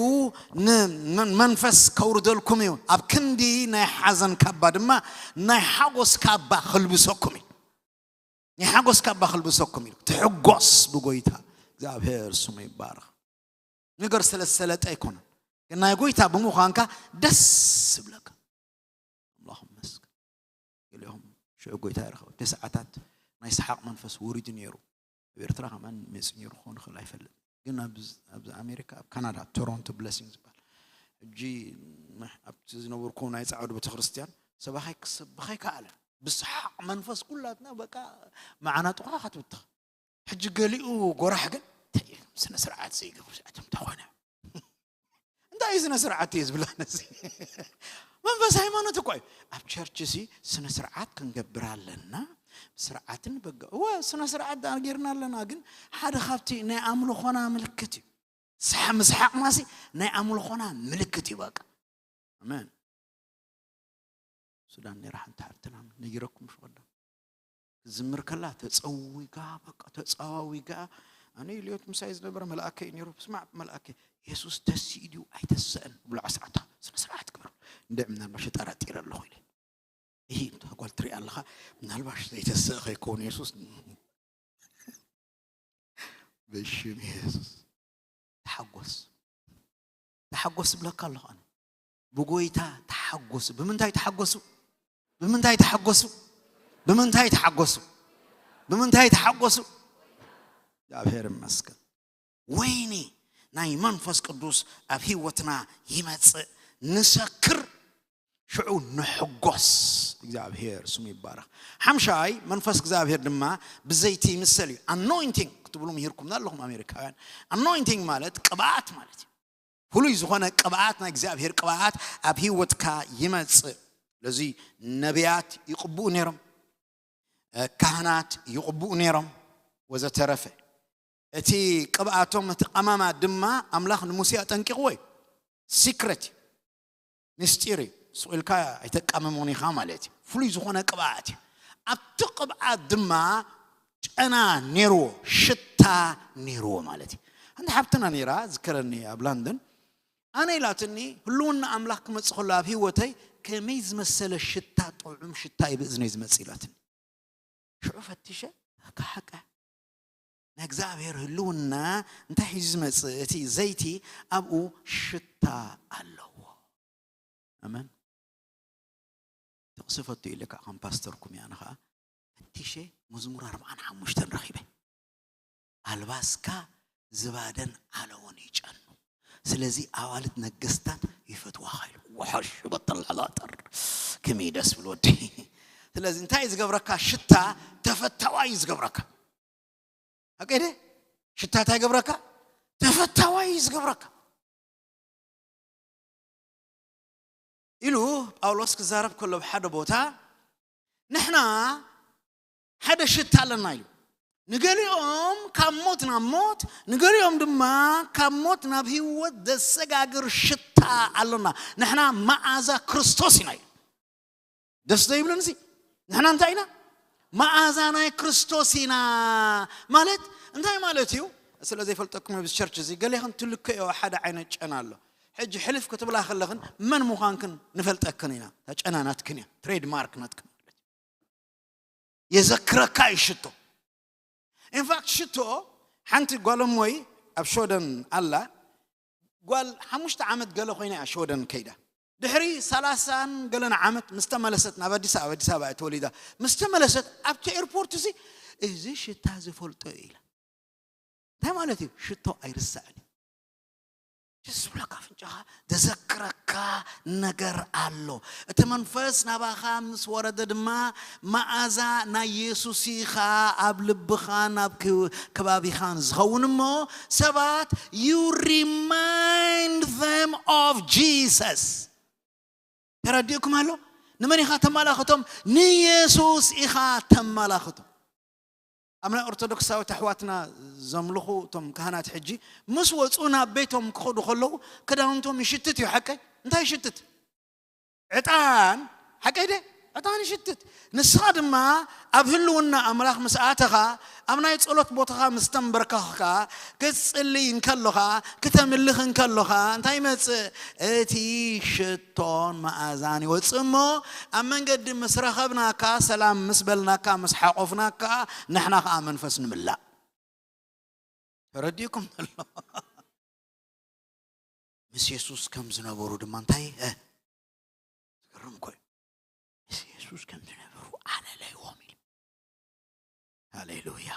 ን-፣ መን-፣ መንፈስ ከውርደልኩም እዩ። ኣብ ክንዲ ናይ ሓዘን ካባ ድማ ናይ ሓጎስ ካባ ክልብሰኩም እዩ። ናይ ሓጎስ ካባ ክልብሰኩም እዩ። ትሕጎስ ብጎይታ። እግዚኣብሔር ስሙ ይባረኽ። ነገር ስለ ዝሰለጠ ኣይኮነን፣ ግን ናይ ጎይታ ብምዃንካ ደስ ዝብለካ። ኣምላኽ ይመስገን። ገሊኦም ሽዑ ጎይታ ይረኸቡ። ተስዓታት ናይ ሰሓቕ መንፈስ ወሪዱ ነይሩ። ኣብ ኤርትራ ከማን መፂኡ ነይሩ ክኸውን ይኽእል ኣይፈልጥ። ግን ኣብዚ፣ ኣብዚ ኣሜሪካ፣ ኣብ ካናዳ፣ ቶሮንቶ ብለሲንግ ዝበሃል፣ ሕጂ ንሕ-፣ ኣብቲ ዝነበርኩ ናይ ጻዕዱ ቤተክርስትያን ሰባኻይ ክሰብኽ ኣይከኣለን። ብሰሓቕ መንፈስ ኩላትና በቃ መዓናጥቑኻ ክትብትኽ። ሕጂ ገሊኡ ጎራሕ ግን፣ እንታይ እዩ ስነ ስርዓት ዘይገብሩ ሰዓት እንታይ ኾነ? እንታይ እዩ ስነ ስርዓት እዩ ዝብላ ነዚ? መንፈስ ሃይማኖት እኮ እዩ። ኣብ ቸርች እዚ ስነ ስርዓት ክንገብር ኣለና። ስርዓትን በጋ-፣ እወ፣ ስነ ስርዓት ደኣ ጌርና ኣለና፣ ግን ሓደ ካብቲ ናይ ኣምልኾና ምልክት እዩ። ሰሓ-፣ ምስሓቕና ሲ ናይ ኣምልኾና ምልክት እዩ በቃ። ኣሜን። ሱዳን ነይራ ሓንቲ ሓፍትና፣ ነጊረኩም ዶ ቀደም? ክትዝምር ከላ ተጸዊጋ፣ በቃ ተጸዋዊጋ። ኣነ ኢልዮት ምሳይ ዝነበረ መልኣከ እዩ ነይሩ። ስማዕ መልኣከ፣ የሱስ ተሲኡ ድዩ ኣይተሰእን ብሎ ኣስዓታ። ስነ ስርዓት ግበር። እንደ ምናልባሽ ጠራጢረ ኣለኹ ኢለ። ይህ እንተ ጓል ትሪኢ ኣለኻ፣ ምናልባሽ ዘይተሰእ ከይከውን የሱስ። ብሽም የሱስ። ተሓጎስ። ተሓጎስ እብለካ ኣለኹ ኣነ። ብጎይታ ተሓጎሱ። ብምንታይ ተሓጎሱ? ብምንታይ ተሓጎሱ? ብምንታይ ተሓጎሱ? ብምንታይ ተሓጎሱ? እግዚኣብሔር ይመስገን። ወይኒ ናይ መንፈስ ቅዱስ ኣብ ህይወትና ይመጽእ፣ ንሰክር፣ ሽዑ ንሕጎስ። እግዚኣብሔር ስሙ ይባረኽ። ሓምሻይ መንፈስ እግዚኣብሔር ድማ ብዘይቲ ይምሰል እዩ። ኣኖይንቲንግ ክትብሉ ምሂርኩም ኣለኹም ኣሜሪካውያን። ኣኖይንቲንግ ማለት ቅብኣት ማለት እዩ። ፍሉይ ዝኾነ ቅብኣት፣ ናይ እግዚኣብሔር ቅብኣት ኣብ ህይወትካ ይመጽእ። ስለዚ ነቢያት ይቕብኡ ነይሮም፣ ካህናት ይቕብኡ ነይሮም ወዘተረፈ። እቲ ቅብኣቶም፣ እቲ ቀማማት ድማ ኣምላኽ ንሙሴ ኣጠንቂቕዎ እዩ። ሲክሬት እዩ፣ ምስጢር እዩ። ስቕ ኢልካ ኣይተቃምሞን ኢኻ ማለት እዩ። ፍሉይ ዝኾነ ቅብኣት እዩ። ኣብቲ ቅብኣት ድማ ጨና ነይርዎ፣ ሽታ ነይርዎ ማለት እዩ። ሓንቲ ሓብትና ነይራ ዝከረኒ ኣብ ላንደን፣ ኣነ ኢላትኒ፣ ህልውና ኣምላኽ ክመጽእ ከሎ ኣብ ህይወተይ ከመይ ዝመሰለ ሽታ፣ ጥዑም ሽታ እዩ ብእዝነይ ዝመጽእ ኢላትኒ። ሽዑ ፈቲሸ፣ ሓቂ ሓቂ ናይ እግዚኣብሔር ህልውና እንታይ ሒዙ ዝመጽእ? እቲ ዘይቲ ኣብኡ ሽታ ኣለዎ። ኣመን። ጥቕሲ ፈቱ ኢለ ከዓ ከም ፓስተርኩም እያ። ኣነ ከዓ ፈቲሸ መዝሙር ኣርብዓን ሓሙሽተን ረኺበ። ኣልባስካ ዝባደን ዓለዎን ይጨኑ፣ ስለዚ ኣዋልድ ነገስታት ይፈትዋኻ ኢሉ። ወሓሽ በጠላላጠር ከመይ ደስ ብል ወዲ። ስለዚ እንታይ እዩ ዝገብረካ? ሽታ ተፈታዋይ እዩ ዝገብረካ። ኣቀደ ሽታ እንታይ ይገብረካ? ተፈታዋይ እዩ ዝገብረካ። ኢሉ ጳውሎስ ክዛረብ ከሎ ኣብ ሓደ ቦታ፣ ንሕና ሓደ ሽታ ኣለና ኢሉ። ንገሊኦም ካብ ሞት ናብ ሞት፣ ንገሊኦም ድማ ካብ ሞት ናብ ህይወት ዘሰጋግር ሽታ ኣለና። ንሕና መዓዛ ክርስቶስ ኢና ኢሉ። ደስ ዶ ይብልን? እዚ ንሕና እንታይ ኢና? መዓዛ ናይ ክርስቶስ ኢና። ማለት እንታይ ማለት እዩ? ስለ ዘይፈልጠኩም፣ ኣብዚ ቸርች እዚ ገሌኽን ትልከዮ ሓደ ዓይነት ጨና ኣሎ። ሕጂ ሕልፍ ክትብላ ከለኽን መን ምዃንክን ንፈልጠክን ኢና። እታ ጨና ናትክን እያ፣ ትሬድ ማርክ ናትክን። የዘክረካ እዩ ሽቶ። ኢንፋክት ሽቶ፣ ሓንቲ ጓል እሞይ ኣብ ሽወደን ኣላ። ጓል ሓሙሽተ ዓመት ገለ ኮይና እያ ሽወደን ከይዳ። ድሕሪ ሰላሳን ገለን ዓመት ምስ ተመለሰት ናብ ኣዲስ ኣበባ፣ ኣዲስ ኣበባ እያ ተወሊዳ፣ ምስ ተመለሰት ኣብቲ ኤርፖርት እዚ፣ "እዚ ሽታ ዝፈልጦ እዩ" ኢላ። እንታይ ማለት እዩ? ሽቶ ኣይርሳዕን እዩ። ደስ ዝብለካ ኣፍንጫኻ ዘዘክረካ ነገር ኣሎ። እቲ መንፈስ ናባኻ ምስ ወረደ ድማ፣ መዓዛ ናይ የሱስ ኢኻ ኣብ ልብኻን ኣብ ክ-፣ ከባቢኻን ዝኸውን እሞ፣ ሰባት፣ you remind them of Jesus። ተረዲእኩም ኣሎ? ንመን ኢኻ ተመላኽቶም? ንየሱስ ኢኻ ተመላኽቶም። ኣብ ናይ ኦርቶዶክሳዊት ኣሕዋትና ዘምልኹ እቶም ካህናት ሕጂ ምስ ወፁ ናብ ቤቶም ክኸዱ ከለዉ ክዳውንቶም ይሽትት እዩ። ሓቀይ? እንታይ ይሽትት? ዕጣን። ሓቀይ ደ? ዕጣን ይሽትት። ንስኻ ድማ ኣብ ህልውና ኣምላኽ ምስ ኣተኻ፣ ኣብ ናይ ጸሎት ቦታኻ ምስ ተንበርከኽካ፣ ክትጽልይ እንከሎኻ፣ ክተምልኽ እንከሎኻ፣ እንታይ ይመጽእ? እቲ ሽቶን መኣዛን ይወጽእ እሞ፣ ኣብ መንገዲ ምስ ረኸብናካ፣ ሰላም ምስ በልናካ፣ ምስ ሓቆፍናካ፣ ንሕና ኸኣ መንፈስ ንምላእ። ተረዲእኩም ኣሎ? ምስ የሱስ ከም ዝነበሩ ድማ እንታይ፣ እ፣ ዝገርም እኮ እዩ። ምስ የሱስ ከም ዝነበሩ ኣለለይዎም ኢሉ። ሃሌሉያ።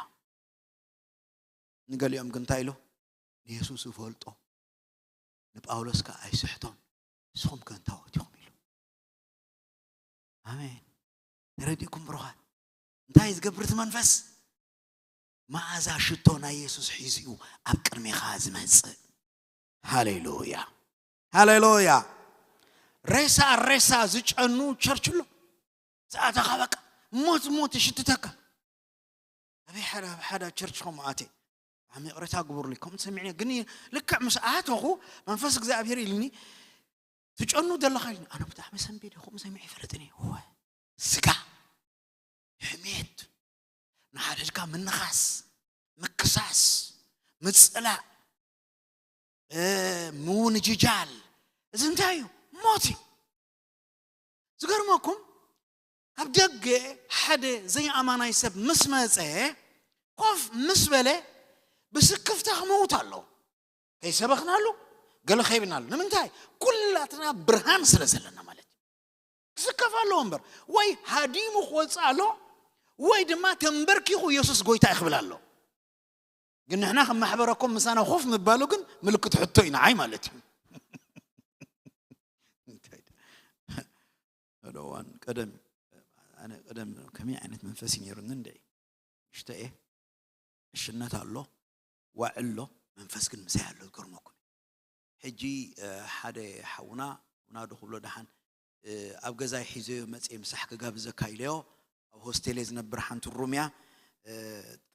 ንገሊኦም ግን እንታይ ኢሉ? ንየሱስ እፈልጦ፣ ንጳውሎስ ከኣ ኣይስሕቶን፣ ንስኹም ከ እንታይ ኢኹም ኢሉ። ኣሜን። ተረዲእኩም ብሩኻት? እንታይ ዝገብር እቲ መንፈስ? መዓዛ ሽቶ ናይ የሱስ ሒዙ እዩ ኣብ ቅድሜኻ ዝመጽእ። ሃሌሉያ፣ ሃሌሉያ። ሬሳ ሬሳ ዝጨኑ ቸርች ኣሎ። ዝኣተኻ በቃ ሞት ሞት ይሽትተካ። ኣበይ ሓደ፣ ኣብ ሓደ ቸርች ከምኡ ኣትየ፣ "ዓሚ ይቕሬታ ግበሩለይ፣ ከምኡ ሰሚዕኒ፣ ግን ልክዕ ምስ ኣተኹ መንፈስ እግዚኣብሔር ኢልኒ፣ 'ትጨኑ ዘለኻ?' ኢልኒ። ኣነ ብጣዕሚ ሰንቢደ፣ ከምኡ ሰሚዐ ይፈልጥን እየ። እወ፣ ስጋ፣ ሕሜት፣ ንሓደ ኢድካ ምንኻስ፣ ምክሳስ፣ ምጽላእ፣ እ፣ ምውንጅጃል፣ እዚ እንታይ እዩ? ሞት እዩ። ዝገርመኩም፣ ካብ ደገ ሓደ ዘይኣማናይ ሰብ ምስ መጸ፣ ኮፍ ምስ በለ፣ ብስክፍታ ክመውት ኣለዎ። ከይሰበኽናሉ፣ ገለ ከይብናሉ። ንምንታይ? ኩላትና ብርሃን ስለ ዘለና ማለት እዩ። ክስከፍ ኣለዎ እምበር፣ ወይ ሃዲሙ ክወጽእ ኣለዎ፣ ወይ ድማ ተንበርኪኹ "የሱስ ጎይታ" እዩ ክብል ኣለዎ። ግን ንሕና ከም ማሕበረኮም ምሳና ኮፍ ምባሉ ግን ምልክት ሕቶ እዩ ንዓይ ማለት እዩ። ዶ እዋን ቀደም ኣነ ቀደም ከመይ ዓይነት መንፈስ እዩ ነይሩኒ እንደ ሽተ እየ። ዕሽነት ኣሎ፣ ዋዕ ኣሎ፣ መንፈስ ግን ምሳይ ኣሎ። ዝገርመኩም ሕጂ ሓደ ሓውና ናዶ ክብሎ ደሓን ኣብ ገዛይ ሒዘዮ መፅየ ምሳሕ ክጋብዘካ ኢለዮ። ኣብ ሆስቴል እየ ዝነብር፣ ሓንቲ ሩም እያ።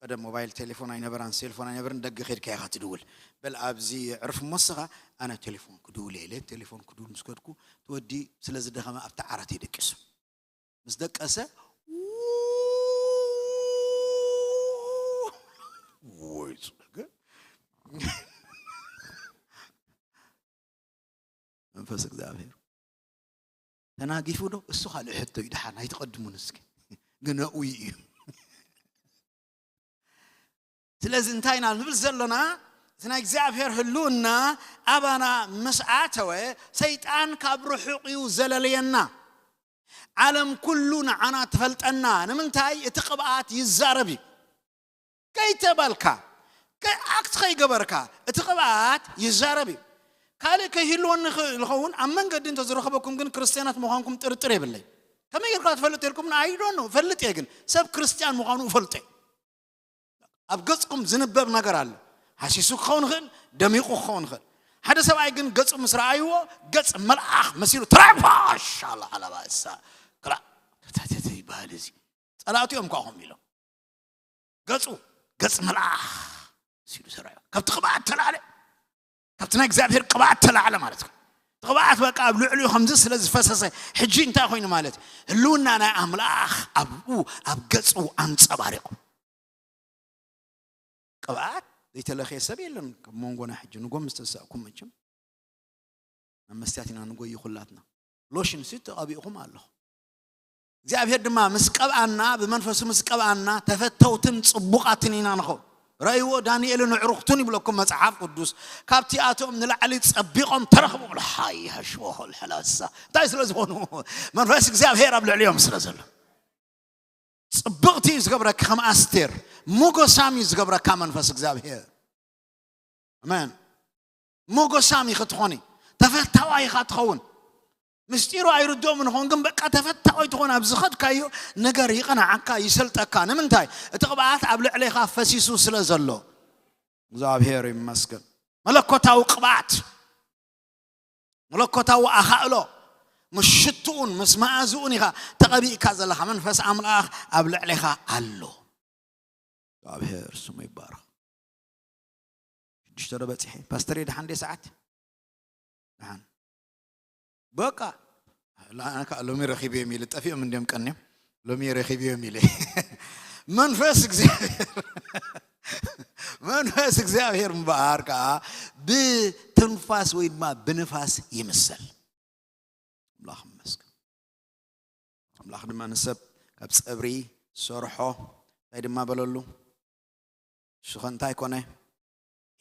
ቀደም ሞባይል ቴሌፎን ኣይነበራን፣ ሴልፎን ኣይነበርን። ደገ ከድካ ኢኻ ትድውል። በል ኣብዚ ዕርፍ ሞስኻ ኣነ ቴሌፎን ክድውል እየ ኢለ ቴሌፎን ክድውል ምስ ከድኩ፣ እቲ ወዲ ስለ ዝደኸመ ኣብቲ ዓራት እዩ ደቂሱ። ምስ ደቀሰ፣ ወይ ጽገ መንፈስ እግዚኣብሔር ተናጊፉ ዶ? እሱ ካልእ ሕቶ እዩ። ደሓን ኣይትቐድሙን እስኪ፣ ግነኡ እዩ። ስለዚ እንታይ ኢና ንብል ዘሎና? እቲ ናይ እግዚኣብሔር ህልውና ኣባና ምስ ኣተወ፣ ሰይጣን ካብ ርሑቕ እዩ ዘለለየና። ዓለም ኩሉ ንዓና ትፈልጠና። ንምንታይ? እቲ ቅብኣት ይዛረብ እዩ። ከይተባልካ፣ ከ-፣ ኣክት ከይገበርካ፣ እቲ ቅብኣት ይዛረብ እዩ። ካልእ ከይህልወኒ ይኽእል ይኸውን፣ ኣብ መንገዲ እንተዝረኽበኩም ግን ክርስትያናት ምዃንኩም ጥርጥር የብለይ። ከመይ ጌርካ ትፈልጥ ኢልኩም? ኣይ ዶንት ኖ፣ እፈልጥ እየ ግን፣ ሰብ ክርስትያን ምዃኑ እፈልጦ እየ። ኣብ ገጽኩም ዝንበብ ነገር ኣሎ። ሃሲሱ ክኸውን ይኽእል፣ ደሚቑ ክኸውን ይኽእል። ሓደ ሰብኣይ ግን ገጹ ምስ ረኣይዎ፣ ገጽ መልኣኽ መሲሉ ተራእዩ፣ ፋሽ ኣላ ዓለባ እሳ፣ ክላ፣ ተተተተ ይበሃል እዚ። ጸላእቱ እዮም ከኣ ከምኡ ኢሎም። ገጹ፣ ገጽ መልኣኽ መሲሉ ተራእዩ። ካብቲ ቅብኣት ተላዕለ። ካብቲ ናይ እግዚኣብሔር ቅብኣት ተላዕለ ማለት እዩ። እቲ ቅብኣት በቃ ኣብ ልዕሊኡ ከምዚ ስለ ዝፈሰሰ፣ ሕጂ እንታይ ኮይኑ ማለት? ህልውና ናይ ኣምላኽ ኣብኡ፣ ኣብ ገጹ ኣንጸባሪቑ። ቅብኣት ዘይተለኽየ ሰብ የለን። ካብ መንጎና ሕጂ ንጎም ዝተሳእኩም መቸም ናብ መስትያት ኢና ንጎይ ኩላትና። ሎሽን ሲ ተቐቢእኹም ኣለኹ። እግዚኣብሔር ድማ ምስ ቀብኣና፣ ብመንፈሱ ምስ ቀብኣና ተፈተውትን ጽቡቓትን ኢና ንኸውን። ረእይዎ ዳንኤልን ኣዕሩኽቱን ይብለኩም መጽሓፍ ቅዱስ። ካብቲ ኣቶም ንላዕሊ ጸቢቖም ተረኽቡ ብሎ። ሃይ ሃሽወ ኾል ሐላሳ። እንታይ ስለ ዝኾኑ? መንፈስ እግዚኣብሔር ኣብ ልዕሊኦም ስለ ዘሎ። ጽብቕቲ እዩ ዝገብረካ ከም ኣስቴር። ሞጎሳም እዩ ዝገብረካ መንፈስ እግዚኣብሔር። ኣሜን። ሞጎሳም ኢኻ ትኾኒ። ተፈታዋይ ኢኻ ትኸውን። ምስጢሩ ኣይርድኦም ንኾን፣ ግን በቃ ተፈታዋይ ትኾን። ኣብ ዝኸድካዮ ነገር ይቐንዓካ፣ ይሰልጠካ። ንምንታይ? እቲ ቅብኣት ኣብ ልዕሌኻ ፈሲሱ ስለ ዘሎ። እግዚኣብሔር ይመስገን። መለኮታዊ ቅብኣት፣ መለኮታዊ ኣኻእሎ፣ ምስ ሽትኡን ምስ መኣዝኡን ኢኻ ተቐቢእካ ዘለኻ። መንፈስ ኣምላኽ ኣብ ልዕሌኻ ኣሎ። እግዚኣብሔር ስሙ ይባረኽ። ሽዱሽተ ዶ በጺሐ? ፓስተር፣ ደሓን ድየ ሰዓት? ደሓን። በቃ፣ ላ-፣ ኣነ ከኣ ሎሚ ረኺብዮም ኢለ፣ ጠፊኦም እንድዮም ቀንዮም። ሎሚ ረኺብዮም ኢለ። መንፈስ እግዚኣብሔር፣ መንፈስ እግዚኣብሔር እምበኣር ከኣ ብትንፋስ ወይ ድማ ብንፋስ ይምሰል። ኣምላኽ ይመስገን። ኣምላኽ ድማ ንሰብ ካብ ጸብሪ ሰርሖ፣ እንታይ ድማ በለሉ? እሱ ኸ እንታይ ኮነ?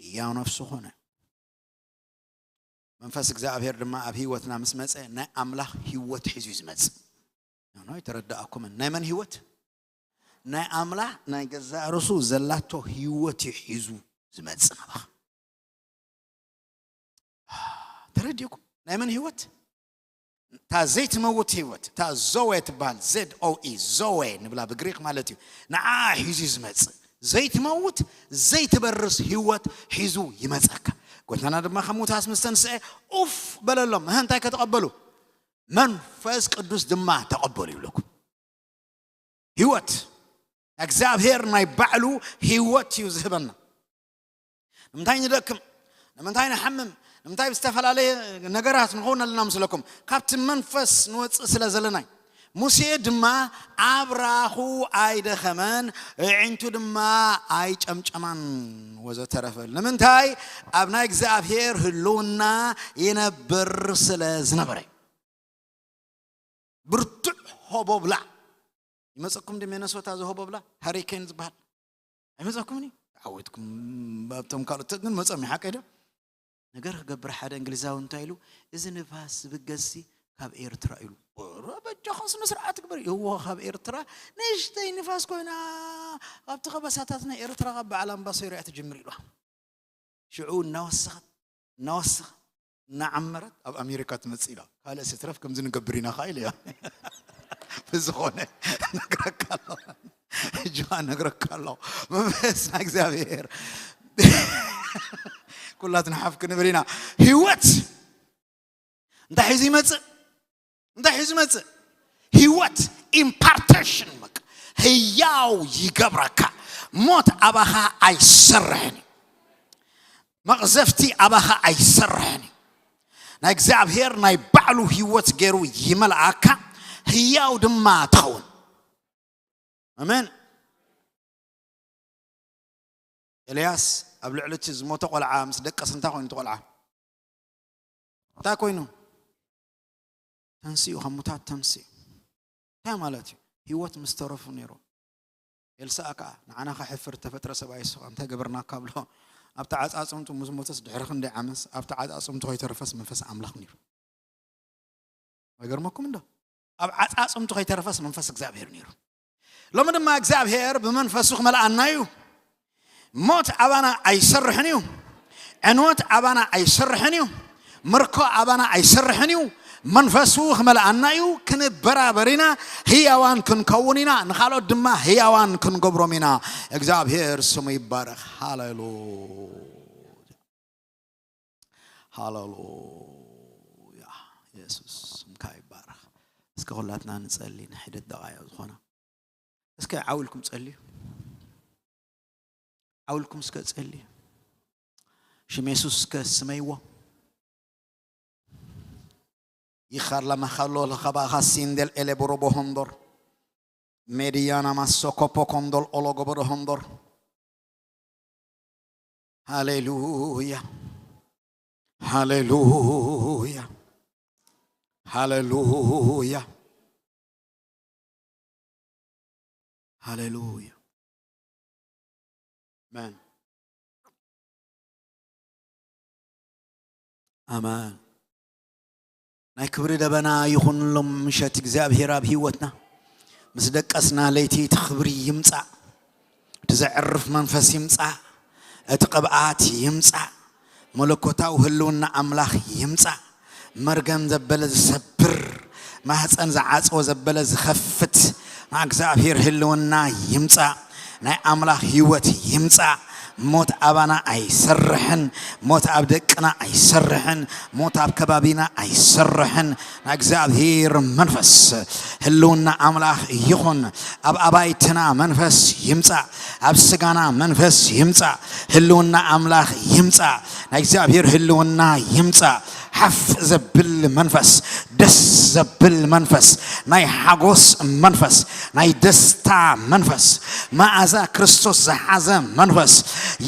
ህያው ነፍሱ ኾነ። መንፈስ እግዚኣብሔር ድማ ኣብ ህይወትና ምስ መጸ፣ ናይ ኣምላኽ ህይወት ሒዙ እዩ ዝመጽእ። ኖ፣ ኣይተረዳእኩምን። ናይ መን ህይወት? ናይ ኣምላኽ ናይ ገዛእ ርእሱ ዘላቶ ህይወት እዩ ሒዙ ዝመጽእ ናባኻ። ተረዲእኩም? ናይ መን ህይወት? እታ ዘይትመውት ህይወት፣ እታ ዞዌ ትበሃል፣ ዜድ ኦ ኢ፣ ዞዌ ንብላ ብግሪክ ማለት እዩ። ንዓ ሒዙ ዝመጽእ፣ ዘይትመውት፣ ዘይትበርስ ህይወት ሒዙ ይመጸካ። ጎይታና ድማ ካብ ሙታት ምስ ተንስአ፣ ኡፍ በለሎም። እህ፣ እንታይ ከተቐበሉ? መንፈስ ቅዱስ ድማ ተቐበሉ ይብለኩም። ህይወት፣ እግዚኣብሔር ናይ ባዕሉ ህይወት እዩ ዝህበና። ንምንታይ ንደክም? ንምንታይ ንሓምም? ንምንታይ ብዝተፈላለየ ነገራት ንኸውን ኣለና ምስለኩም? ካብቲ መንፈስ ንወፅእ ስለ ዘለናይ። ሙሴ ድማ ኣብራኹ ኣይደኸመን፣ ኣዒንቱ ድማ ኣይጨምጨማን ወዘተረፈ። ንምንታይ? ኣብ ናይ እግዚኣብሔር ህልውና ይነብር ስለ ዝነበረ። ብርቱዕ ሆቦብላ ይመፀኩም ድ ሚነሶታ፣ እዚ ሆቦብላ ሃሪኬን ዝበሃል ኣይመፀኩምን እዩ። ዓወትኩም ኣብቶም ካልኦት ግን መፀም ሓቀ ዶ? ነገር ክገብር ሓደ እንግሊዛዊ እንታይ ኢሉ? እዚ ንፋስ ዝብገሲ ካብ ኤርትራ ኢሉ። ኧረ በጃኻ ስነ ስርዓት ግበር። እዎ፣ ካብ ኤርትራ ንእሽተይ ንፋስ ኮይና ካብቲ ከበሳታት ናይ ኤርትራ ካብ በዓል ኣምባሰ ሪያ ትጅምር ኢሉ። ሽዑ እናወሰኸት እናወሰኸት እናዓመረት ኣብ ኣሜሪካ ትመጽእ ኢላ። ካልእ ሲትረፍ ከምዚ ንገብር ኢና ኸዓ ኢለ እያ። ብዝኾነ ነግረካ ኣለኹ። ሕጂ ኸዓ ነግረካ ኣለኹ። መንፈስ ናይ እግዚኣብሔር። ኩላትና ሓፍ ክንብል ኢና። ህይወት እንታይ ሒዙ ይመጽእ? እንታይ ሒዙ ይመጽእ? ህይወት፣ ኢምፓርቴሽን፣ በቃ ህያው ይገብረካ። ሞት ኣባኻ ኣይሰርሕን እዩ። መቕዘፍቲ ኣባኻ ኣይሰርሕን እዩ። ናይ እግዚኣብሔር ናይ ባዕሉ ህይወት ገይሩ ይመልኣካ፣ ህያው ድማ ትኸውን። ኣሜን። ኤልያስ ኣብ ልዕሊ እቲ ዝሞተ ቆልዓ ምስ ደቀስ እንታይ ኮይኑ እቲ ቆልዓ? እንታይ ኮይኑ? ተንሲኡ፣ ካብ ሙታት ተንሲኡ። እንታይ ማለት እዩ? ህይወት ምስ ተረፉ ነይሩ። ኤልሳእ ከኣ ንዓና ከሕፍር ተፈጥረ ሰብኣይ ስኻ እንታይ ገበርናካ ብሎ ኣብቲ ዓጻጽምቱ ምስ ሞተስ ድሕሪ ክንደይ ዓመስ ኣብቲ ዓጻጽምቱ ከይተረፈስ መንፈስ ኣምላኽ ነይሩ። ኣይገርመኩም እንዶ? ኣብ ዓጻጽምቱ ከይተረፈስ መንፈስ እግዚኣብሔር ነይሩ። ሎሚ ድማ እግዚኣብሔር ብመንፈሱ ክመልኣና እዩ። ሞት ኣባና ኣይሰርሕን እዩ። ዕንወት ኣባና ኣይሰርሕን እዩ። ምርኮ ኣባና ኣይሰርሕን እዩ። መንፈሱ ክመልኣና እዩ። ክንበራበር ኢና፣ ህያዋን ክንከውን ኢና፣ ንኻልኦት ድማ ህያዋን ክንገብሮም ኢና። እግዚኣብሔር ስሙ ይባረኽ። ሃሌሉያ፣ ሃሌሉያ። የሱስ ስምካ ይባረኽ። እስከ ኩላትና ንጸሊ፣ ንሒደት ደቓይቕ ዝኾና። እስከ ዓው ኢልኩም ጸልዩ። ዓው ኢልኩም እስከ ጸልዩ። ሽም የሱስ እስከ ስመይዎ። ይኻር ለማኻሎ ለኸባኻ ሲንደል ኤሌ ቦሮቦ ሆንዶር። ሜድያና ማሶኮፖ ኮንዶል ኦሎ ጎቦዶ ሆንዶር። ሃሌሉያ፣ ሃሌሉያ፣ ሃሌሉያ፣ ሃሌሉያ። ኣሜን፣ ኣሜን። ናይ ክብሪ ደበና ይኹን ሎም ምሸት እግዚኣብሔር ኣብ ህይወትና። ምስ ደቀስና ለይቲ እቲ ክብሪ ይምጻእ፣ እቲ ዘዕርፍ መንፈስ ይምጻእ፣ እቲ ቅብኣት ይምጻእ፣ መለኮታዊ ህልውና ኣምላኽ ይምጻእ። መርገም ዘበለ ዝሰብር፣ ማህፀን ዝዓፀወ ዘበለ ዝኸፍት፣ ናይ እግዚኣብሔር ህልውና ይምጻእ። ናይ ኣምላኽ ህይወት ይምጻእ። ሞት ኣባና ኣይሰርሕን። ሞት ኣብ ደቅና ኣይሰርሕን። ሞት ኣብ ከባቢና ኣይሰርሕን። ናይ እግዚኣብሔር መንፈስ፣ ህልውና ኣምላኽ ይኹን። ኣብ ኣባይትና መንፈስ ይምጻእ። ኣብ ስጋና መንፈስ ይምጻእ። ህልውና ኣምላኽ ይምጻእ። ናይ እግዚኣብሔር ህልውና ይምጻእ። ሓፍ ዘብል መንፈስ፣ ደስ ዘብል መንፈስ፣ ናይ ሓጎስ መንፈስ፣ ናይ ደስታ መንፈስ፣ መኣዛ ክርስቶስ ዝሓዘ መንፈስ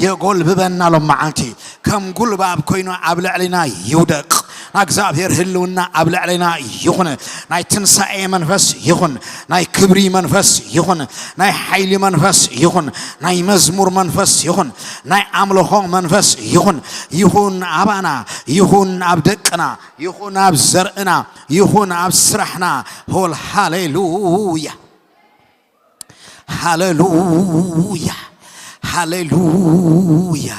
የጎልብበና። ሎም መዓልቲ ከም ጉልባብ ኮይኑ ኣብ ልዕሊና ይውደቅ። ናይ እግዚኣብሔር ህልውና ኣብ ልዕሊና ይኹን። ናይ ትንሳኤ መንፈስ ይኹን። ናይ ክብሪ መንፈስ ይኹን። ናይ ሓይሊ መንፈስ ይኹን። ናይ መዝሙር መንፈስ ይኹን። ናይ ኣምልኾ መንፈስ ይኹን። ይኹን ኣባና፣ ይኹን ኣብ ደቅና፣ ይኹን ኣብ ዘርእና፣ ይኹን ኣብ ስራሕና። ሆል ሃሌሉያ፣ ሃሌሉያ፣ ሃሌሉያ።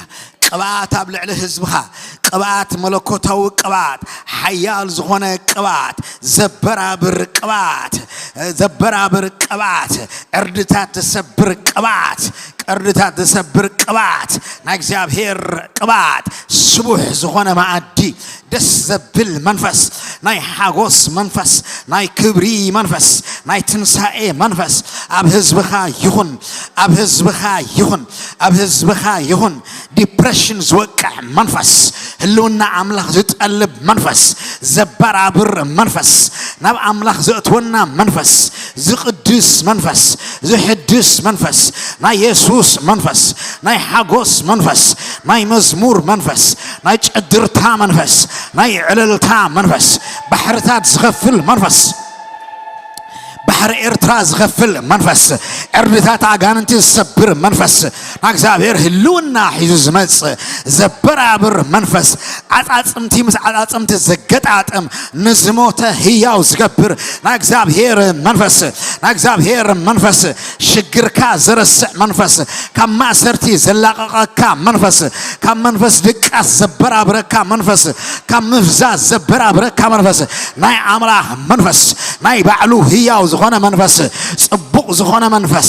ቅብኣት ኣብ ልዕሊ ህዝብኻ፣ ቅብኣት፣ መለኮታዊ ቅብኣት፣ ሓያል ዝኾነ ቅብኣት፣ ዘበራብር ቅብኣት፣ ዘበራብር ቅብኣት፣ ዕርድታት ዘሰብር ቅብኣት፣ ዕርድታት ዘሰብር ቅብኣት፣ ናይ እግዚኣብሔር ቅብኣት፣ ስቡሕ ዝኾነ መኣዲ፣ ደስ ዘብል መንፈስ፣ ናይ ሓጎስ መንፈስ፣ ናይ ክብሪ መንፈስ፣ ናይ ትንሳኤ መንፈስ ኣብ ህዝብኻ ይኹን፣ ኣብ ህዝብኻ ይኹን፣ ኣብ ህዝብኻ ይኹን። ዲፕሬሽን ዝወቅዕ መንፈስ፣ ህልውና ኣምላኽ ዝጠልብ መንፈስ፣ ዘበራብር መንፈስ፣ ናብ ኣምላኽ ዘእትወና መንፈስ፣ ዝቕድስ መንፈስ፣ ዝሕድስ መንፈስ፣ ናይ የሱስ መንፈስ፣ ናይ ሓጎስ መንፈስ፣ ናይ መዝሙር መንፈስ፣ ናይ ጭድርታ መንፈስ፣ ናይ ዕልልታ መንፈስ፣ ባሕርታት ዝኸፍል መንፈስ፣ ባሕሪ ኤርትራ ዝኸፍል መንፈስ፣ ዕርድታት ኣጋንንቲ ዝሰብር መንፈስ፣ ንእግዚኣብሔር ህልውና ሒዙ ዝመጽእ ዘበራብር መንፈስ፣ ዓጻጽምቲ ምስ ዓጻጽምቲ ዘገጣጥም፣ ንዝሞተ ህያው ዝገብር ናይ እግዚኣብሔር መንፈስ፣ ናይ እግዚኣብሔር መንፈስ፣ ሽግርካ ዘረስዕ መንፈስ፣ ካብ ማእሰርቲ ዘላቐቐካ መንፈስ፣ ካብ መንፈስ ድቃስ ዘበራብረካ መንፈስ፣ ካብ ምፍዛዝ ዘበራብረካ መንፈስ፣ ናይ ኣምላኽ መንፈስ፣ ናይ ባዕሉ ህያው ዝኾነ መንፈስ፣ ጽቡቕ ዝኾነ መንፈስ፣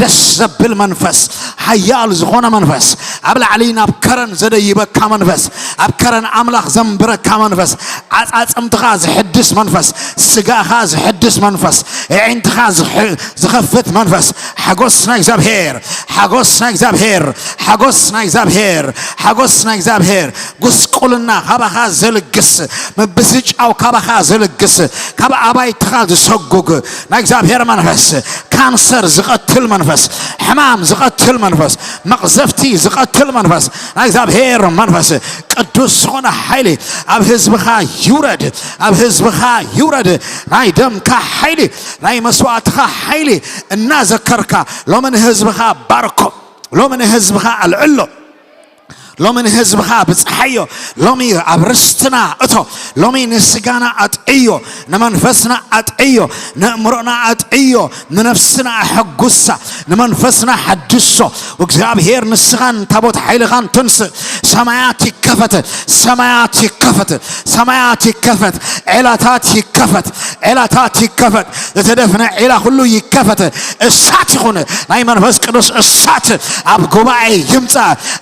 ደስ ዘብል መንፈስ፣ ሓያል ዝኾነ መንፈስ፣ ኣብ ላዕሊ ናብ ከረን ዘደይበካ መንፈስ፣ ኣብ ከረን ኣምላኽ ዘንብረካ መንፈስ፣ ዓጻጽምትኻ ዝሕድስ መንፈስ፣ ስጋኻ ዝሕድስ መንፈስ፣ ኣዒንትኻ ዝሕ-፣ ዝኸፍት መንፈስ፣ ሓጎስ ናይ እግዚኣብሔር፣ ሓጎስ ናይ እግዚኣብሔር፣ ሓጎስ ናይ እግዚኣብሔር፣ ሓጎስ ናይ እግዚኣብሔር፣ ጉስቁልና ካባኻ ዘልግስ፣ ምብስጫው ካባኻ ዘልግስ፣ ካብ ኣባይትኻ ዝሰጉግ፣ ናይ እግዚኣብሔር መንፈስ፣ ካንሰር ዝቐትል መንፈስ፣ ሕማም ዝቐትል መንፈስ፣ መቕዘፍቲ ዝቐትል መንፈስ፣ ናይ እግዚኣብሔር መንፈስ፣ ቅዱስ ዝኾነ ሓይሊ ኣብ ህዝብኻ ይውረድ፣ ኣብ ህዝብኻ ይውረድ። ናይ ደምካ ሓይሊ፣ ናይ መስዋእትኻ ሓይሊ እናዘከርካ ሎሚ ንህዝብኻ ባርኮ፣ ሎሚ ንህዝብኻ ኣልዕሎ፣ ሎሚ ንህዝብኻ ብጽሓዮ፣ ሎሚ ኣብ ርስትና እቶ፣ ሎሚ ንስጋና ኣጥዕዮ፣ ንመንፈስና ኣጥዕዮ፣ ንእምሮና ኣጥዕዮ፣ ንነፍስና ኣሐጉሳ፣ ንመንፈስና ሓድሶ። እግዚኣብሔር ንስኻን ታቦት ሓይልኻን ትንስእ። ሰማያት ይከፈት፣ ሰማያት ይከፈት፣ ሰማያት ይከፈት፣ ዔላታት ይከፈት፣ ዔላታት ይከፈት፣ ዝተደፍነ ዒላ ኩሉ ይከፈት። እሳት ይኹን፣ ናይ መንፈስ ቅዱስ እሳት ኣብ ጉባኤ ይምጻ፣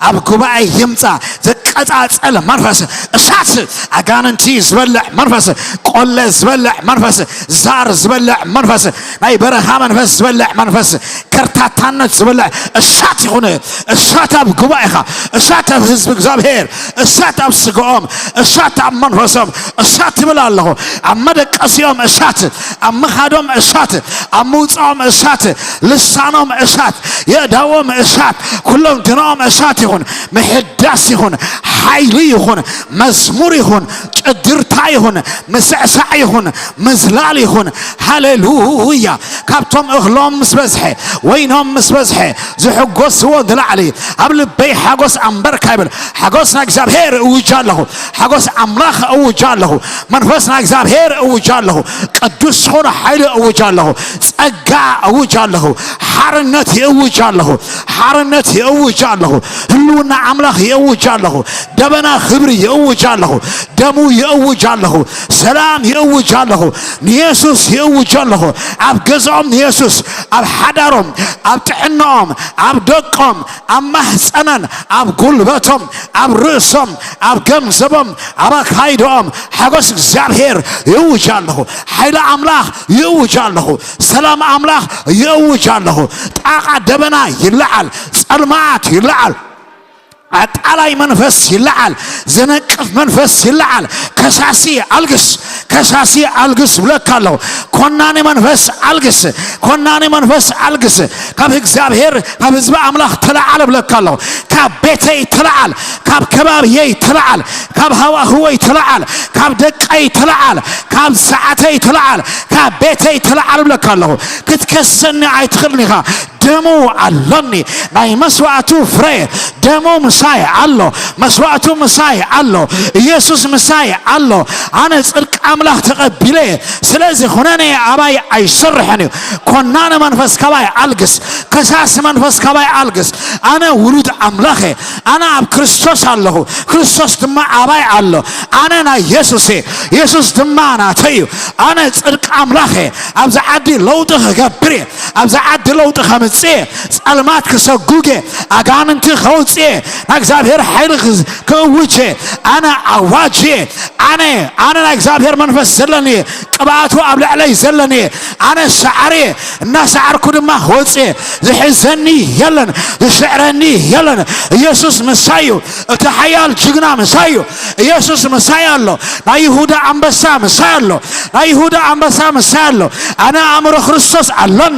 ኣብ ጉባኤ ይምጻ። ዘቀጻጸል መንፈስ እሳት፣ ኣጋንንቲ ዝበልዕ መንፈስ፣ ቆለ ዝበልዕ መንፈስ፣ ዛር ዝበልዕ መንፈስ፣ ናይ በረኻ መንፈስ ዝበልዕ መንፈስ፣ ከርታታነት ዝበልዕ እሳት ይኹን። እሳት ኣብ ጉባኤኻ፣ እሳት ኣብ ህዝቢ እግዚኣብሔር፣ እሳት ኣብ ስጋኦም፣ እሳት ኣብ መንፈሶም፣ እሳት ትብል ኣለኹ። ኣብ መደቀሲኦም እሳት፣ ኣብ ምኻዶም እሳት፣ ኣብ ምውፃኦም እሳት፣ ልሳኖም እሳት፣ የእዳዎም እሳት፣ ኩሎም ድኖኦም እሳት ይኹን። ምሕዳስ ይኹን፣ ሓይሊ ይኹን፣ መዝሙር ይኹን፣ ጭድርታ ይኹን፣ ምስዕሳዕ ይኹን፣ ምዝላል ይኹን። ሃሌሉያ! ካብቶም እኽሎም ምስ በዝሐ፣ ወይኖም ምስ በዝሐ፣ ዝሕጎስዎ ንላዕሊ፣ ኣብ ልበይ ሓጎስ ኣንበርካ ይብል። ሓጎስ ናይ እግዚኣብሔር እውጅ ኣለኹ። ሓጎስ ኣምላኽ እውጅ ኣለኹ። መንፈስ ናይ እግዚኣብሔር እውጅ ኣለኹ። ቅዱስ ዝኾነ ሓይሊ እውጅ ኣለኹ። ጸጋ እውጅ ኣለኹ። ሓርነት ይእውጅ ኣለኹ። ሓርነት ይእውጅ ኣለኹ። ህልውና ኣምላኽ ይእውጅ ኣለኹ። ደበና ክብሪ ይእውጅ ኣለኹ። ደሙ ይእውጅ ኣለኹ። ሰላም ይእውጅ ኣለኹ። ንየሱስ ይእውጅ ኣለኹ። ኣብ ገዝኦም ንየሱስ፣ ኣብ ሓዳሮም፣ ኣብ ጥዕናኦም፣ ኣብ ደቆም፣ ኣብ ማህፀነን፣ ኣብ ጉልበቶም፣ ኣብ ርእሶም፣ ኣብ ገንዘቦም፣ ኣብ ኣካይድኦም ሓጎስ እግዚኣብሔር ይእውጅ ኣለኹ። ሓይሊ ኣምላኽ ይእውጅ ኣለኹ። ሰላም ኣምላኽ ይእውጅ ኣለኹ። ጣቓ ደበና ይለዓል፣ ጸልማት ይለዓል፣ ኣጣላይ መንፈስ ይለዓል፣ ዝነቅፍ መንፈስ ይለዓል። ከሳሲ ኣልግስ፣ ከሳሲ ኣልግስ ብለካ ኣለኹ። ኮናኒ መንፈስ ኣልግስ፣ ኮናኒ መንፈስ ኣልግስ። ካብ እግዚኣብሔር፣ ካብ ህዝቢ ኣምላኽ ተለዓል ብለካ ኣለኹ። ካብ ቤተይ ተለዓል፣ ካብ ከባብየይ ተለዓል፣ ካብ ሃዋህወይ ተለዓል፣ ካብ ደቀይ ተለዓል፣ ካብ ሰዓተይ ተለዓል፣ ካብ ቤተይ ተለዓል ብለካ ኣለኹ። ክትከሰኒ ኣይትኽእልን ኢኻ። ደሙ ኣሎኒ፣ ናይ መስዋእቱ ፍረ፣ ደሙ ምሳይ ኣሎ፣ መስዋእቱ ምሳይ ኣሎ፣ ኢየሱስ ምሳይ ኣሎ። ኣነ ጽድቂ ኣምላኽ ተቐቢለ፣ ስለዚ ኩነኔ ኣባይ ኣይሰርሕን እዩ። ኮናኒ መንፈስ ካባይ ኣልግስ፣ ከሳሲ መንፈስ ካባይ ኣልግስ። ኣነ ውሉድ ኣምላኽ እየ፣ ኣነ ኣብ ክርስቶስ ኣለኹ፣ ክርስቶስ ድማ ኣባይ ኣሎ። ኣነ ናይ የሱስ እየ፣ የሱስ ድማ ናተይ እዩ። ኣነ ጽድቂ ኣምላኽ እየ፣ ኣብዚ ዓዲ ለውጢ ክገብር እየ። ኣብዚ ዓዲ ለውጢ ከምጽእ እየ። ጸልማት ክሰጉግ እየ። ኣጋንንቲ ከውጽእ እየ። ናይ እግዚኣብሔር ሓይሊ ክዝ-፣ ክእውጅ እየ። ኣነ ኣዋጅ እየ። ኣነ፣ ኣነ ናይ እግዚኣብሔር መንፈስ ዘለኒ እየ። ቅብኣቱ ኣብ ልዕለይ ዘለኒ እየ። ኣነ ሰዓሪ እየ። እናሰዓርኩ ድማ ክወጽእ እየ። ዝሕዘኒ የለን። ዝስዕረኒ የለን። ኢየሱስ ምሳይ እዩ። እቲ ሓያል ጅግና ምሳይ እዩ። ኢየሱስ ምሳይ ኣሎ። ናይ ይሁዳ ኣንበሳ ምሳይ ኣሎ። ናይ ይሁዳ ኣንበሳ ምሳይ ኣሎ። ኣነ ኣእምሮ ክርስቶስ ኣሎኒ።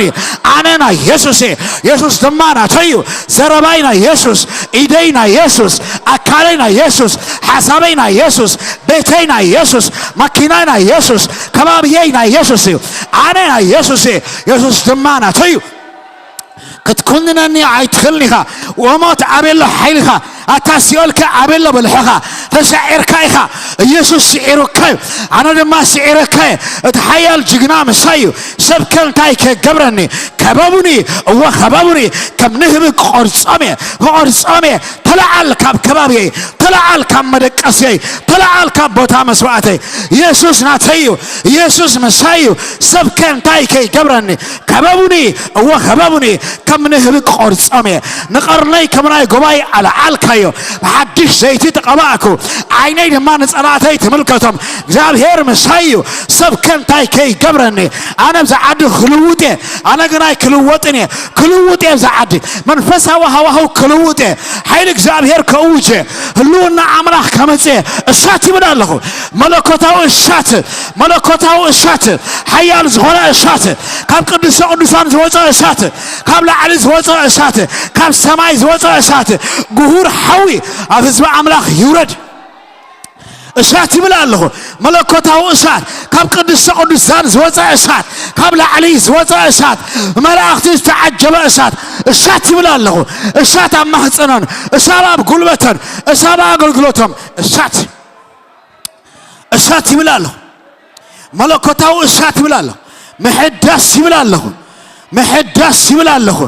ኣነ ናይ የሱስ እየ። የሱስ ድማ ናተይ እዩ። ዘረባይ ናይ የሱስ፣ ኢደይ ናይ የሱስ፣ ኣካለይ ናይ የሱስ፣ ሓሳበይ ናይ የሱስ፣ ቤተይ ናይ የሱስ፣ ማኪናይ ናይ የሱስ፣ ከባብየይ ናይ የሱስ እዩ። ኣነ ናይ የሱስ እየ፣ የሱስ ድማ ናተይ እዩ። ክትኩንነኒ ኣይትኽእልን ኢኻ። ወሞት ኣበሎ ሓይልኻ፣ ኣታ ሲኦልከ ኣበሎ ብልሕኻ። ተሳዒርካ ኢኻ፣ ኢየሱስ ስዒሩካ እዩ። ኣነ ድማ ስዒረካ እየ። እቲ ሓያል ጅግና ምሳይ እዩ። ሰብከ እንታይ ከገብረኒ? ከበቡኒ፣ እወ ከበቡኒ። ከም ንህቢ ክቆርጾም እየ፣ ክቆርጾም እየ። ተለዓል ካብ ከባብየይ፣ ተለዓል ካብ መደቀስየይ፣ ተለዓል ካብ ቦታ መስዋዕተይ። ኢየሱስ ናተይ እዩ። ኢየሱስ ምሳይ እዩ። ሰብከ እንታይ ከይገብረኒ? ከበቡኒ፣ እወ ከበቡኒ። ከም ንህቢ ክቆርጾም እየ። ንቐርነይ ከም ናይ ጉባኤ ኣልዓልካዮ። ብሓድሽ ዘይቲ ተቐባእኩ። ዓይነይ ድማ ንጸላእተይ ትምልከቶም። እግዚኣብሔር ምሳይ እዩ። ሰብከ እንታይ ከይገብረኒ? ኣነ ብዛ ዓዲ ክልውጥ እየ። ኣነ ግናይ ክልወጥን እየ። ክልውጥ እየ ብዛ ዓዲ። መንፈሳዊ ሃዋህው ክልውጥ እየ። ሓይሊ እግዚኣብሔር ከእውጅ እየ። ህልውና ኣምላኽ ከመጽእ እየ። እሳት ይብል ኣለኹ። መለኮታዊ እሳት፣ መለኮታዊ እሳት፣ ሓያል ዝኾነ እሳት፣ ካብ ቅድስተ ቅዱሳን ዝወፀ እሳት፣ ካብ ላዕሊ ዝወፀ እሳት፣ ካብ ሰማይ ዝወፀ እሳት፣ ጉሁር ሓዊ ኣብ ህዝቢ ኣምላኽ ይውረድ። እሳት ይብል ኣለኹ። መለኮታዊ እሳት፣ ካብ ቅድስተ ቅዱሳን ዝወፀ እሳት፣ ካብ ላዕሊ ዝወፀ እሳት፣ ብመላእኽቲ ዝተዓጀበ እሳት፣ እሳት ይብል ኣለኹ። እሳት ኣብ ማህፀኖን፣ እሳት ኣብ ጉልበተን፣ እሳት ኣብ ኣገልግሎቶም፣ እሳት፣ እሳት ይብል ኣለኹ። መለኮታዊ እሳት ይብል ኣለኹ። ምሕዳስ ይብል ኣለኹ። ምሕዳስ ይብል ኣለኹ።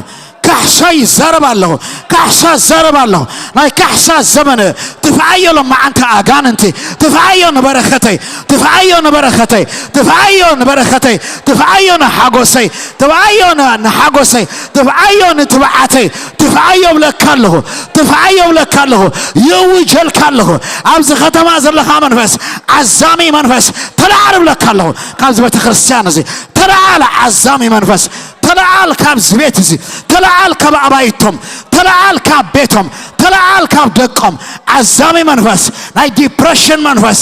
ካሕሳ ይዛረብ ኣለኹ። ካሕሳ ይዛረብ ኣለኹ። ናይ ካሕሳ ዘመን ትፍዓዮ ሎም መዓንተ ኣጋንንቲ። ትፍዓዮ ንበረኸተይ። ትፍዓዮ ንበረኸተይ። ትፍዓዮ ንበረኸተይ። ትፍዓዮ ንሓጎሰይ። ትፍዓዮ ን-፣ ንሓጎሰይ። ትፍዓዮ ንትብዓተይ። ትፍዓዮ ብለካ ኣለኹ። ትፍዓዮ ብለካ ኣለኹ። ይእውጀልካ ኣለኹ። ኣብዚ ከተማ ዘለኻ መንፈስ፣ ዓዛሚ መንፈስ፣ ተለዓል ብለካ ኣለኹ። ካብዚ ቤተ ክርስቲያን እዚ ተለዓል ዓዛሚ መንፈስ። ተለዓል ካብዚ ቤት እዚ። ተለዓል ካብ ኣባይቶም። ተለዓል ካብ ቤቶም። ተለዓል ካብ ደቆም። ዓዛሚ መንፈስ፣ ናይ ዲፕሬሽን መንፈስ፣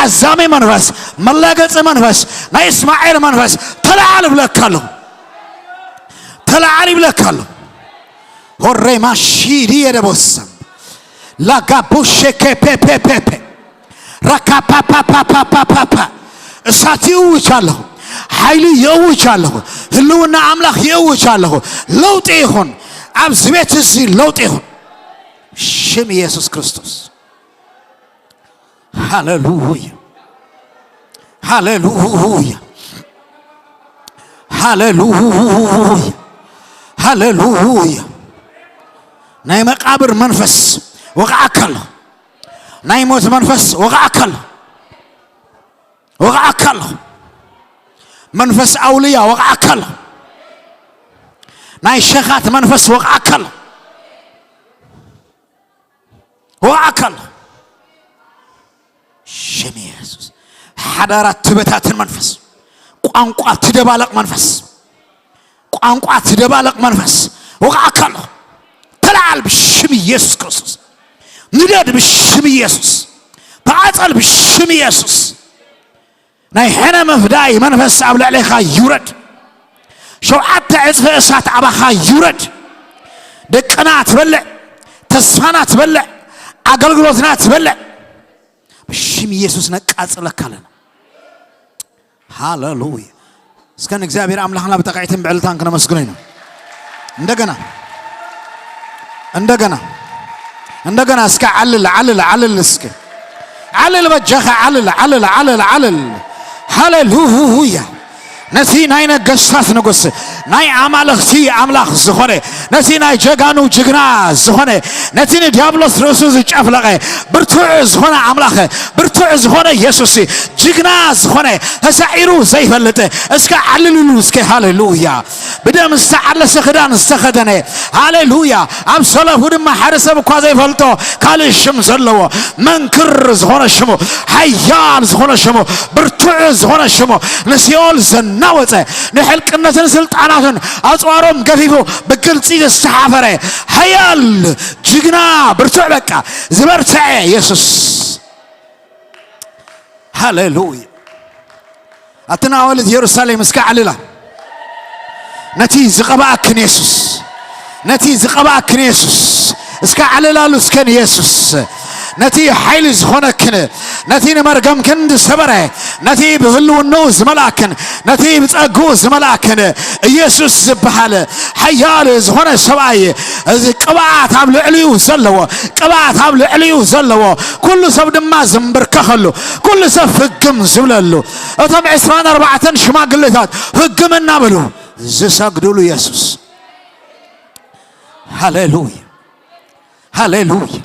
ዓዛሚ መንፈስ፣ መላገፂ መንፈስ፣ ናይ እስማኤል መንፈስ ተለዓል ይብለካ ኣለኹ። ተለዓል ይብለካ ኣለኹ። ሆሬ ማሺዲ የደቦሰም ላጋቡሼ ኬፔፔፔፔ ራካፓፓፓፓፓፓ እሳት ይእውጅ ኣለኹ። ሓይሊ ይእውጅ ኣለኹ። ህልውና ኣምላኽ ይእውጅ ኣለኹ። ለውጢ ይኹን። ኣብዚ ቤት እዚ ለውጢ ይኹን። ሽም ኢየሱስ ክርስቶስ። ሃሌሉያ። ሃሌሉያ። ሃሌሉያ። ሃሌሉያ። ናይ መቃብር መንፈስ ወቕዓካ ኣሎ። ናይ ሞት መንፈስ ወቕዓካ ኣሎ። ወቕዓካ ኣሎ። መንፈስ ኣውልያ ወቕዓካ ኣሎ። ናይ ሸኻት መንፈስ ወቕዓካ ኣሎ። ወቕዓካ ኣሎ። ሽም ኢየሱስ። ሓዳራት ትበታትን መንፈስ፣ ቋንቋ ትደባለቕ መንፈስ፣ ቋንቋ ትደባለቕ መንፈስ ወቕዓካ ኣሎ። ተለዓል ብሽም ኢየሱስ ክርስቶስ። ንደድ ብሽም ኢየሱስ። ተዓጸል ብሽም ኢየሱስ። ናይ ሕነ ምፍዳይ መንፈስ ኣብ ልዕሌኻ ይውረድ። ሸውዓተ ዕጽፊ እሳት ኣባኻ ይውረድ። ደቅና ትበልዕ፣ ተስፋና ትበልዕ፣ ኣገልግሎትና ትበልዕ። ብሽም ኢየሱስ ነቃጽለካ ኣለና። ሃሌሉያ። እስከ ንእግዚኣብሔር ኣምላኽና ብጠቕዒትን ብዕልታን ክነመስግኖ ኢና። እንደገና፣ እንደገና፣ እንደገና እስከ ዓልል፣ ዓልል፣ ዓልል እስከ። ዓልል በጃኻ፣ ዓልል፣ ዓልል፣ ዓልል፣ ዓልል። ሃሌሉያ። ነቲ ናይ ነገስታት ንጉስ፣ ናይ ኣማልኽቲ ኣምላኽ ዝኾነ፣ ነቲ ናይ ጀጋኑ ጅግና ዝኾነ፣ ነቲ ንዲያብሎስ ርእሱ ዝጨፍለቐ ብርቱዕ ዝኾነ ኣምላኽ፣ ብርቱዕ ዝኾነ ኢየሱስ፣ ጅግና ዝኾነ፣ ተሳዒሩ ዘይፈልጥ፣ እስከ ዓልልሉ እስከ። ሃሌሉያ። ብደም ዝተዓለሰ ክዳን ዝተኸደነ፣ ሃሌሉያ። ኣብ ሰለፉ ድማ ሓደ ሰብ እኳ ዘይፈልጦ ካልእ ሽም ዘለዎ፣ መንክር ዝኾነ ሽሙ፣ ሓያል ዝኾነ ሽሙ፣ ብርቱዕ ዝኾነ ሽሙ፣ ንሲኦል ዘናወጸ፣ ንሕልቅነትን ስልጣናትን ኣጽዋሮም ገፊፉ ብግልጺ ዝተሓፈረ፣ ሓያል ጅግና፣ ብርቱዕ፣ በቃ ዝበርትዐ ኢየሱስ። ሃሌሉያ። ኣትን ኣዋልድ የሩሳሌም እስከ ዓልላ። ነቲ ዝቐባእክን የሱስ፣ ነቲ ዝቐባእክን የሱስ እስከ ዓልላሉ እስከ ንየሱስ። ነቲ ሓይሊ ዝኾነክን፣ ነቲ ንመርገምክን ዝሰበረ፣ ነቲ ብህልውንኡ ዝመልኣክን፣ ነቲ ብጸግኡ ዝመልኣክን ኢየሱስ ዝበሃል ሓያል ዝኾነ ሰብኣይ፣ እዚ ቅብኣት ኣብ ልዕሊኡ ዘለዎ፣ ቅብኣት ኣብ ልዕሊኡ ዘለዎ፣ ኩሉ ሰብ ድማ ዝንብርከኸሉ፣ ኩሉ ሰብ ፍግም ዝብለሉ፣ እቶም ዕስራን ኣርባዕተን ሽማግሌታት ፍግም እናበሉ ዝሰግዱሉ ኢየሱስ። ሃሌሉያ፣ ሃሌሉያ።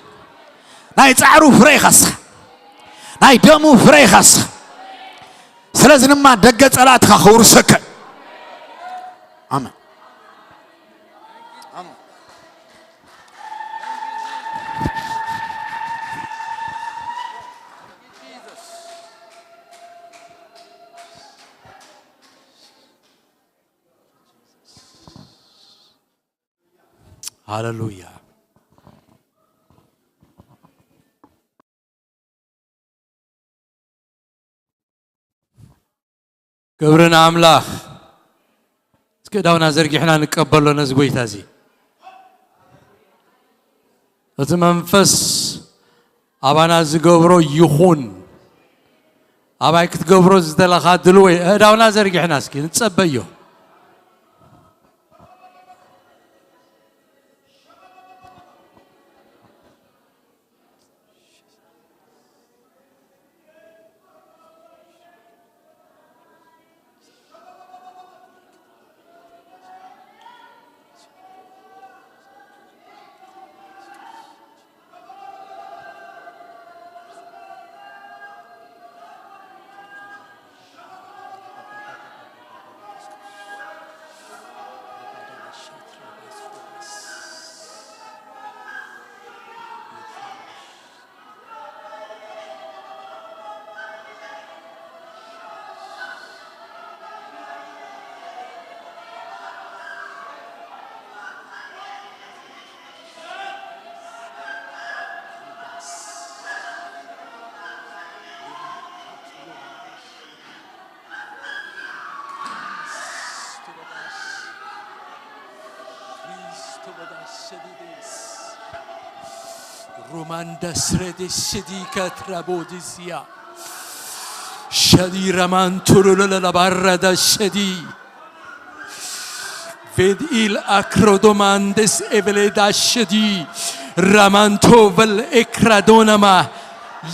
ናይ ጻዕሩ ፍረ ኢኻ እስኻ፣ ናይ ደሙ ፍረ ኢኻ እስኻ። ስለዚ ድማ ደገ ጸላእትኻ ከውርሰካ። ኣሜን። ሃሌሉያ። ክብሪ ንኣምላኽ። እስኪ እዳውና ዘርጊሕና ንቀበሎ ነዚ ጎይታ እዚ። እቲ መንፈስ ኣባና ዝገብሮ ይኹን። ኣባይ ክትገብሮ ዝደለኻ ድልዎ እየ። እዳውና ዘርጊሕና እስኪ ንጸበዮ። Romanda srede sedi katrabodisia. Shadi raman turulala barra da sedi. Ved il akrodomandes evele da sedi. Ramanto vel ekradonama.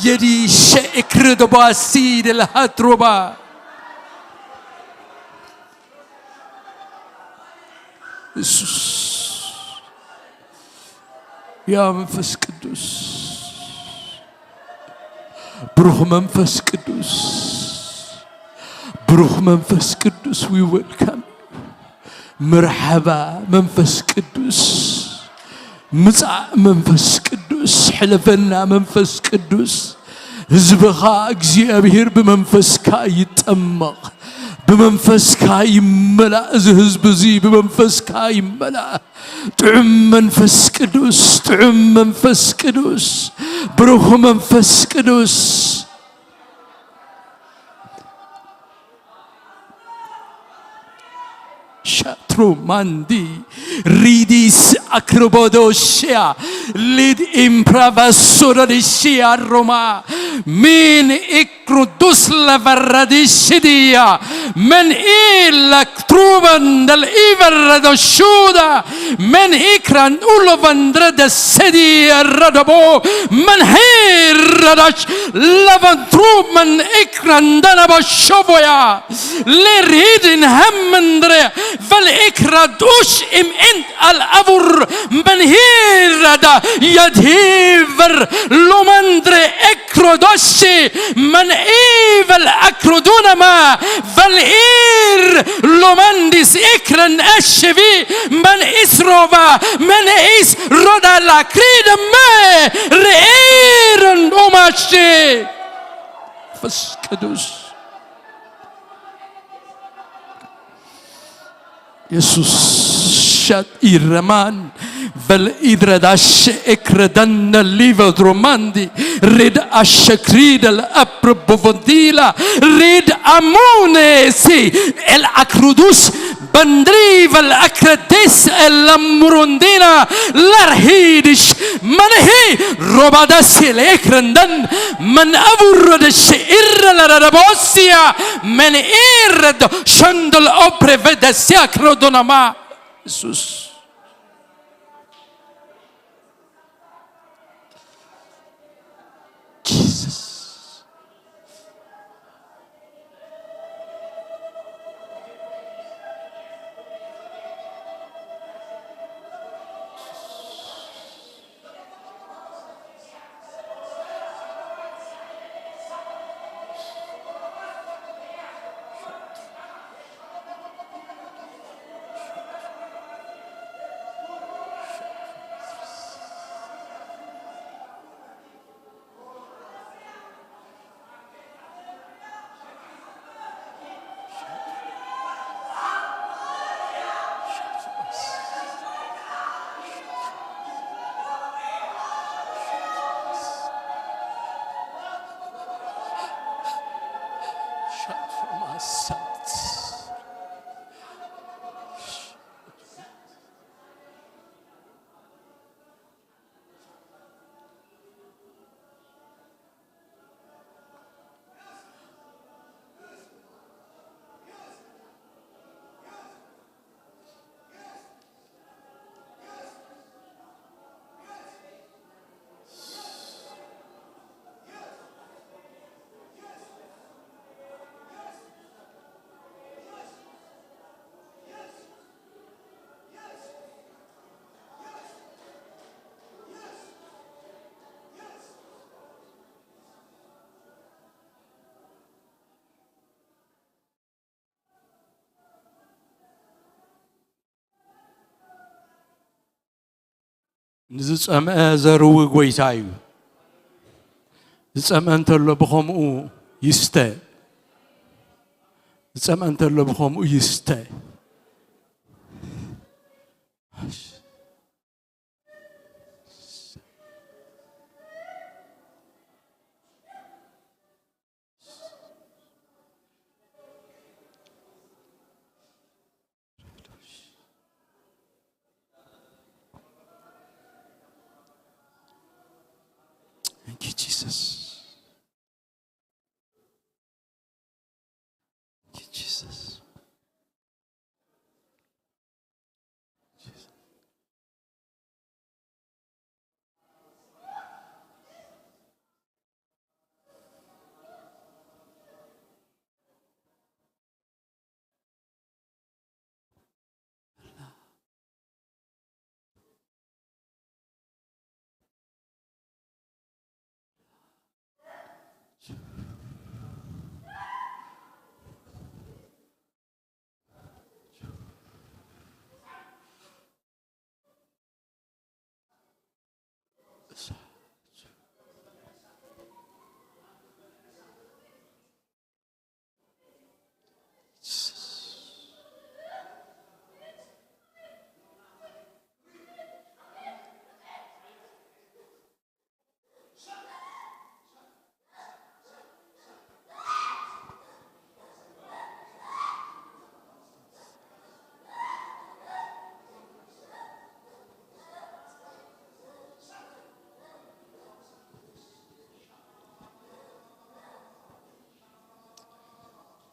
Yedi she ekredobasi del hatroba. ኢየሱስ፣ ያ መንፈስ ቅዱስ፣ ብሩኽ መንፈስ ቅዱስ፣ ብሩኽ መንፈስ ቅዱስ፣ we welcome you። መርሓባ መንፈስ ቅዱስ፣ ምጻእ መንፈስ ቅዱስ፣ ሕለፈና መንፈስ ቅዱስ። ህዝብኻ እግዚኣብሔር ብመንፈስካ ይጠመቕ፣ ብመንፈስካ ይመላእ። እዚ ህዝቢ እዚ ብመንፈስካ ይመላእ። ጥዑም መንፈስ ቅዱስ፣ ጥዑም መንፈስ ቅዱስ፣ ብሩኽ መንፈስ ቅዱስ። ሻትሩ ማንዲ ሪዲስ ኣክርቦዶሽያ ሊድ ኢምፕራቫሶዶዲሽያ ሮማ ሚን ኢክሩዱስ ለቨረዲሽድያ መን ኢለክትሩበን ደልኢቨረዶሹዳ መን ኢክራን ኡሎቨንድረ ደሰዲ ረደቦ መን ሄረዳሽ ለቨንትሩ መን ኢክራን ደነበሾቦያ ሌሪድን ሀምንድረ ቨልኢክራዱሽ እም እንት ኣልአቡር መንሂረዳ የድሂቨር ሎመንድረ ኤክሮዶሺ መንኢቨል ኣክሮዱነማ ቨልኢር ሎመንዲስ ኢክረን ኣሽቪ መንኢስ ሮቫ መንኢስ ሮዳላ ክሪደመ ርኢርን ኡማሺ መንፈስ ቅዱስ ኢየሱስ ሻጥ ኢረማን ቨል ኢድረዳሸ ኤክረደነ ሊቨ ድሮማንዲ ሪድ ኣሸክሪደ ለአፕር ቦቮንዲላ ሪድ ኣሞኔሲ ኤል ኣክሩዱስ Bandri vel akredis elam murundina larhidish manhi robada sile ekrenden man avurredish irrelarabosia men irred shandel oprevedesia krodonama. Jesus. Jesus. ንዝጸምአ ዘርዊ ጐይታ እዩ። ዝጸምአ እንተሎ ብኸምኡ ይስተ። ዝጸምአ እንተሎ ብኸምኡ ይስተ። Thank you, Jesus. Thank you, Jesus.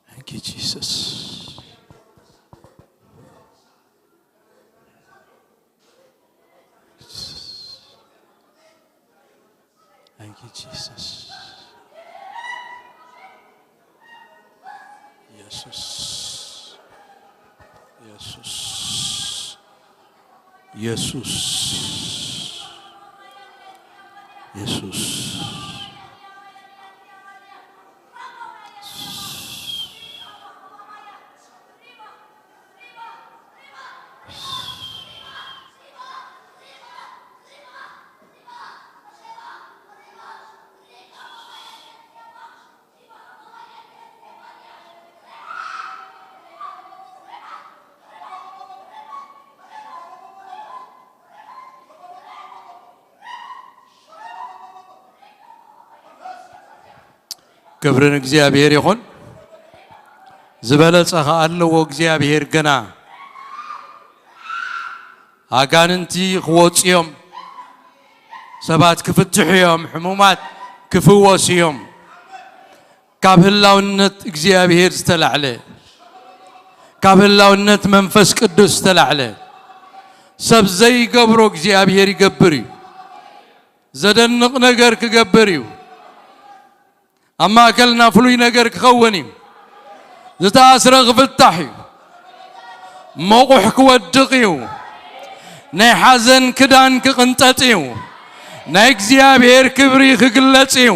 Thank you, Jesus. Thank you, Jesus. Jesus. Jesus. Jesus. Jesus. ክብሪ ንእግዚኣብሔር ይኹን። ዝበለጸ ኸኣ ኣለዎ እግዚኣብሔር ገና። ኣጋንንቲ ክወፁ እዮም። ሰባት ክፍትሑ እዮም። ሕሙማት ክፍወሱ እዮም። ካብ ህላውነት እግዚኣብሔር ዝተላዕለ፣ ካብ ህላውነት መንፈስ ቅዱስ ዝተላዕለ ሰብ ዘይገብሮ እግዚኣብሔር ይገብር እዩ። ዘደንቕ ነገር ክገብር እዩ። ኣብ ማእከልና ፍሉይ ነገር ክኸውን እዩ። ዝተኣስረ ክፍታሕ እዩ። መቑሕ ክወድቕ እዩ። ናይ ሓዘን ክዳን ክቕንጠጥ እዩ። ናይ እግዚኣብሔር ክብሪ ክግለጽ እዩ።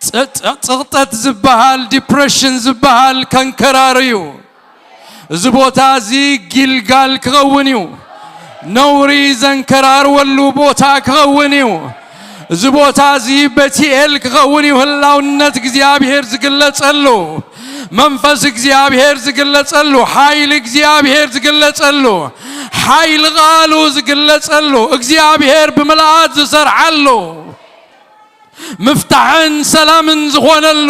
ጸ-፣ ጸ-፣ ጸቕጠት ዝበሃል፣ ዲፕረሽን ዝበሃል ከንከራር እዩ። እዚ ቦታ እዚ ጊልጋል ክኸውን እዩ። ነውሪ ዘንከራርወሉ ቦታ ክኸውን እዩ። እዚ ቦታ እዚ ቤትኤል ክኸውን እዩ። ህላውነት እግዚኣብሔር ዝግለጸሉ፣ መንፈስ እግዚኣብሔር ዝግለጸሉ፣ ሓይሊ እግዚኣብሔር ዝግለጸሉ፣ ሓይሊ ቃሉ ዝግለጸሉ፣ እግዚኣብሔር ብምልኣት ዝሰርዓሉ፣ ምፍታሕን ሰላምን ዝኾነሉ፣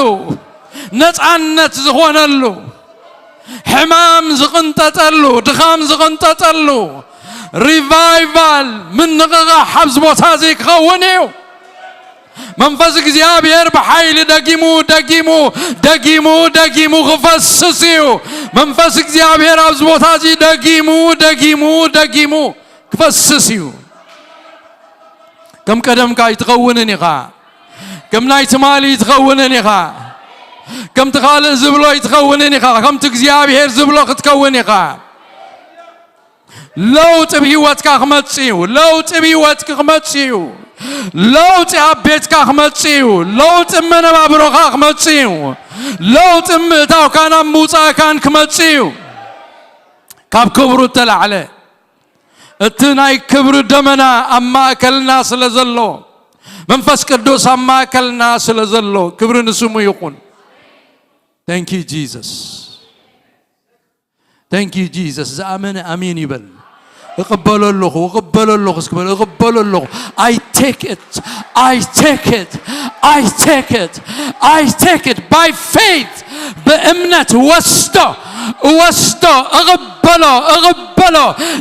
ነፃነት ዝኾነሉ፣ ሕማም ዝቕንጠጠሉ፣ ድኻም ዝቕንጠጠሉ፣ ሪቫይቫል፣ ምንቕቓሕ ኣብዚ ቦታ እዚ ክኸውን እዩ። መንፈስ እግዚኣብሔር ብሓይሊ ደጊሙ፣ ደጊሙ፣ ደጊሙ፣ ደጊሙ ክፈስስ እዩ። መንፈስ እግዚኣብሔር ኣብዚ ቦታ እዚ ደጊሙ፣ ደጊሙ፣ ደጊሙ ክፈስስ እዩ። ከም ቀደምካ ኣይትኸውንን ኢኻ። ከም ናይ ትማሊ ኣይትኸውንን ኢኻ። ከምቲ ካልእ ዝብሎ ኣይትኸውንን ኢኻ። ከምቲ እግዚኣብሔር ዝብሎ ክትከውን ኢኻ። ለውጢ ብህይወትካ ክመጽእ እዩ። ለውጢ ብህይወትኪ ክመጽእ እዩ። ለውጢ ኣብ ቤትካ ክመጽእ እዩ። ለውጢ መነባብሮኻ ክመጽእ እዩ። ለውጢ ምእታውካን ኣብ ምውጻእካን ክመጽእ እዩ። ካብ ክብሩ እተላዕለ እቲ ናይ ክብሪ ደመና ኣብ ማእከልና ስለ ዘሎ፣ መንፈስ ቅዱስ ኣብ ማእከልና ስለ ዘሎ፣ ክብሪ ንስሙ ይኹን። Thank you Jesus. Thank you Jesus. ዝኣመነ ኣሜን ይበል። እቕበሎ ኣለኹ፣ እቕበሎ ኣለኹ፣ እስኪ በል፣ እቕበሎ ኣለኹ። I take it. I take it. I take it. I take it by faith. ብእምነት ወስዶ፣ ወስዶ፣ እቕበሎ፣ እቕበሎ።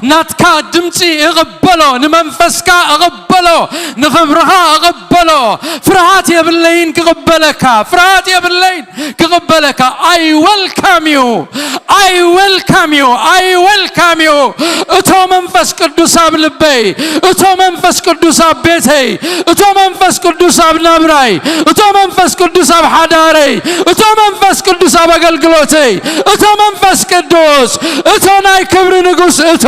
ናትካ ድምፂ እቕበሎ፣ ንመንፈስካ እቕበሎ፣ ንኽብርኻ እቕበሎ። ፍርሃት የብለይን ክቕበለካ፣ ፍርሃት የብለይን ክቕበለካ። I welcome you. I welcome you. I welcome you. እቶ መንፈስ ቅዱስ ኣብ ልበይ፣ እቶ መንፈስ ቅዱስ ኣብ ቤተይ፣ እቶ መንፈስ ቅዱስ ኣብ ናብራይ፣ እቶ መንፈስ ቅዱስ ኣብ ሓዳረይ፣ እቶ መንፈስ ቅዱስ ኣብ ኣገልግሎተይ፣ እቶ መንፈስ ቅዱስ፣ እቶ ናይ ክብሪ ንጉስ፣ እቶ፣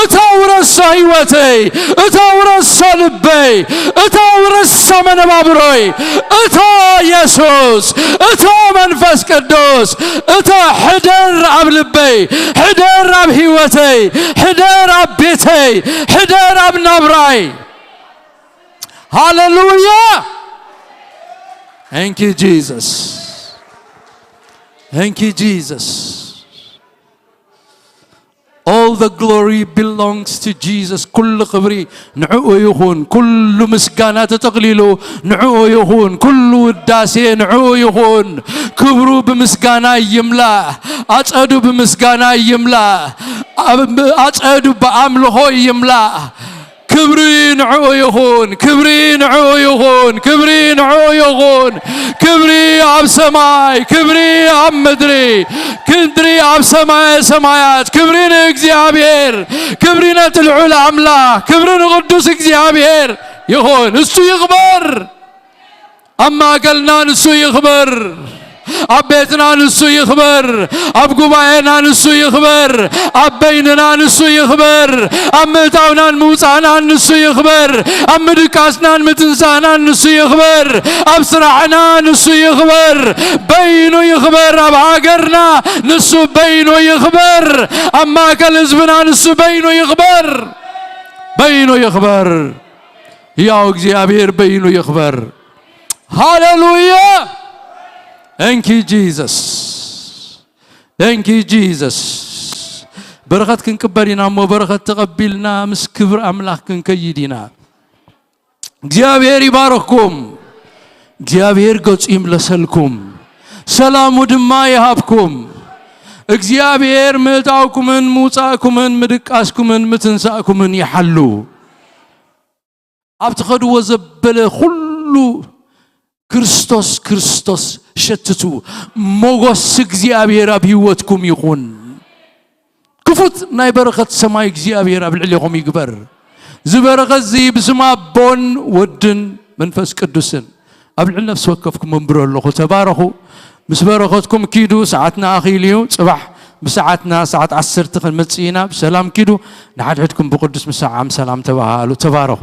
እቶ ውረሶ ህይወተይ፣ እቶ ውረሶ ልበይ፣ እቶ ውረሶ መነባብሮይ፣ እቶ የሱስ፣ እቶ መንፈስ ቅዱስ፣ እቶ ሕደር ኣብ ልበይ፣ ሕደር ኣብ ህይወተይ፣ ሕደር ኣብ ቤተይ፣ ሕደር ኣብ ናብራይ። ሃሌሉያ! Thank you Jesus. Thank you Jesus. All the glory belongs to Jesus. ኩሉ ክብሪ ንዕኡ ይኹን። ኩሉ ምስጋና ተጠቕሊሉ ንዕኡ ይኹን። ኩሉ ውዳሴ ንዕኡ ይኹን። ክብሩ ብምስጋና ይምላእ። ኣጸዱ ብምስጋና ይምላእ። ኣብ-፣ ኣጸዱ ብኣምልኾ ይምላእ። ክብሪ ንዕኡ ይኹን፣ ክብሪ ንዕኡ ይኹን፣ ክብሪ ንዕኡ ይኹን። ክብሪ ኣብ ሰማይ፣ ክብሪ ኣብ ምድሪ፣ ክብሪ ኣብ ሰማየ ሰማያት። ክብሪ ንእግዚኣብሔር፣ ክብሪ ነቲ ልዑል ኣምላኽ፣ ክብሪ ንቕዱስ እግዚኣብሔር ይኹን። እሱ ይኽበር። ኣብ ማእከልና ንሱ ይኽበር። ኣብ ቤትና ንሱ ይኽበር። ኣብ ጉባኤና ንሱ ይኽበር። ኣብ በይንና ንሱ ይኽበር። ኣብ ምእታውናን ምውጻእናን ንሱ ይኽበር። ኣብ ምድቃስናን ምትንሳእናን ንሱ ይኽበር። ኣብ ስራሕና ንሱ ይኽበር። በይኑ ይኽበር። ኣብ ሃገርና ንሱ በይኑ ይኽበር። ኣብ ማእከል ህዝብና ንሱ በይኑ ይኽበር። በይኑ ይኽበር። ሕያው እግዚኣብሔር በይኑ ይኽበር። ሃሌሉያ! Thank you Jesus. Thank you Jesus. በረኸት ክንቅበል ኢና እሞ በረኸት ተቐቢልና ምስ ክብሪ ኣምላኽ ክንከይድ ኢና። እግዚኣብሔር ይባርኽኩም። እግዚኣብሔር ገጹ ይምለሰልኩም፣ ሰላሙ ድማ ይሃብኩም። እግዚኣብሔር ምእታውኩምን ምውጻእኩምን ምድቃስኩምን ምትንሳእኩምን ይሓሉ። ኣብ ትኸድዎ ዘበለ ኩሉ ክርስቶስ ክርስቶስ ሸትቱ። ሞጎስ እግዚኣብሔር ኣብ ህይወትኩም ይኹን። ክፉት ናይ በረኸት ሰማይ እግዚኣብሔር ኣብ ልዕሌኹም ይግበር። እዚ በረኸት እዚ ብስም ኣቦን ወድን መንፈስ ቅዱስን ኣብ ልዕሊ ነፍሲ ወከፍኩም እምብሮ ኣለኹ። ተባረኹ። ምስ በረኸትኩም ኪዱ። ሰዓትና ኣኺሉ እዩ። ጽባሕ ብሰዓትና ሰዓት ዓሰርተ ክንመጽእ ኢና። ብሰላም ኪዱ። ንሓድሕድኩም ብቅዱስ ምሰዓም ሰላም ተባሃሉ። ተባረኹ።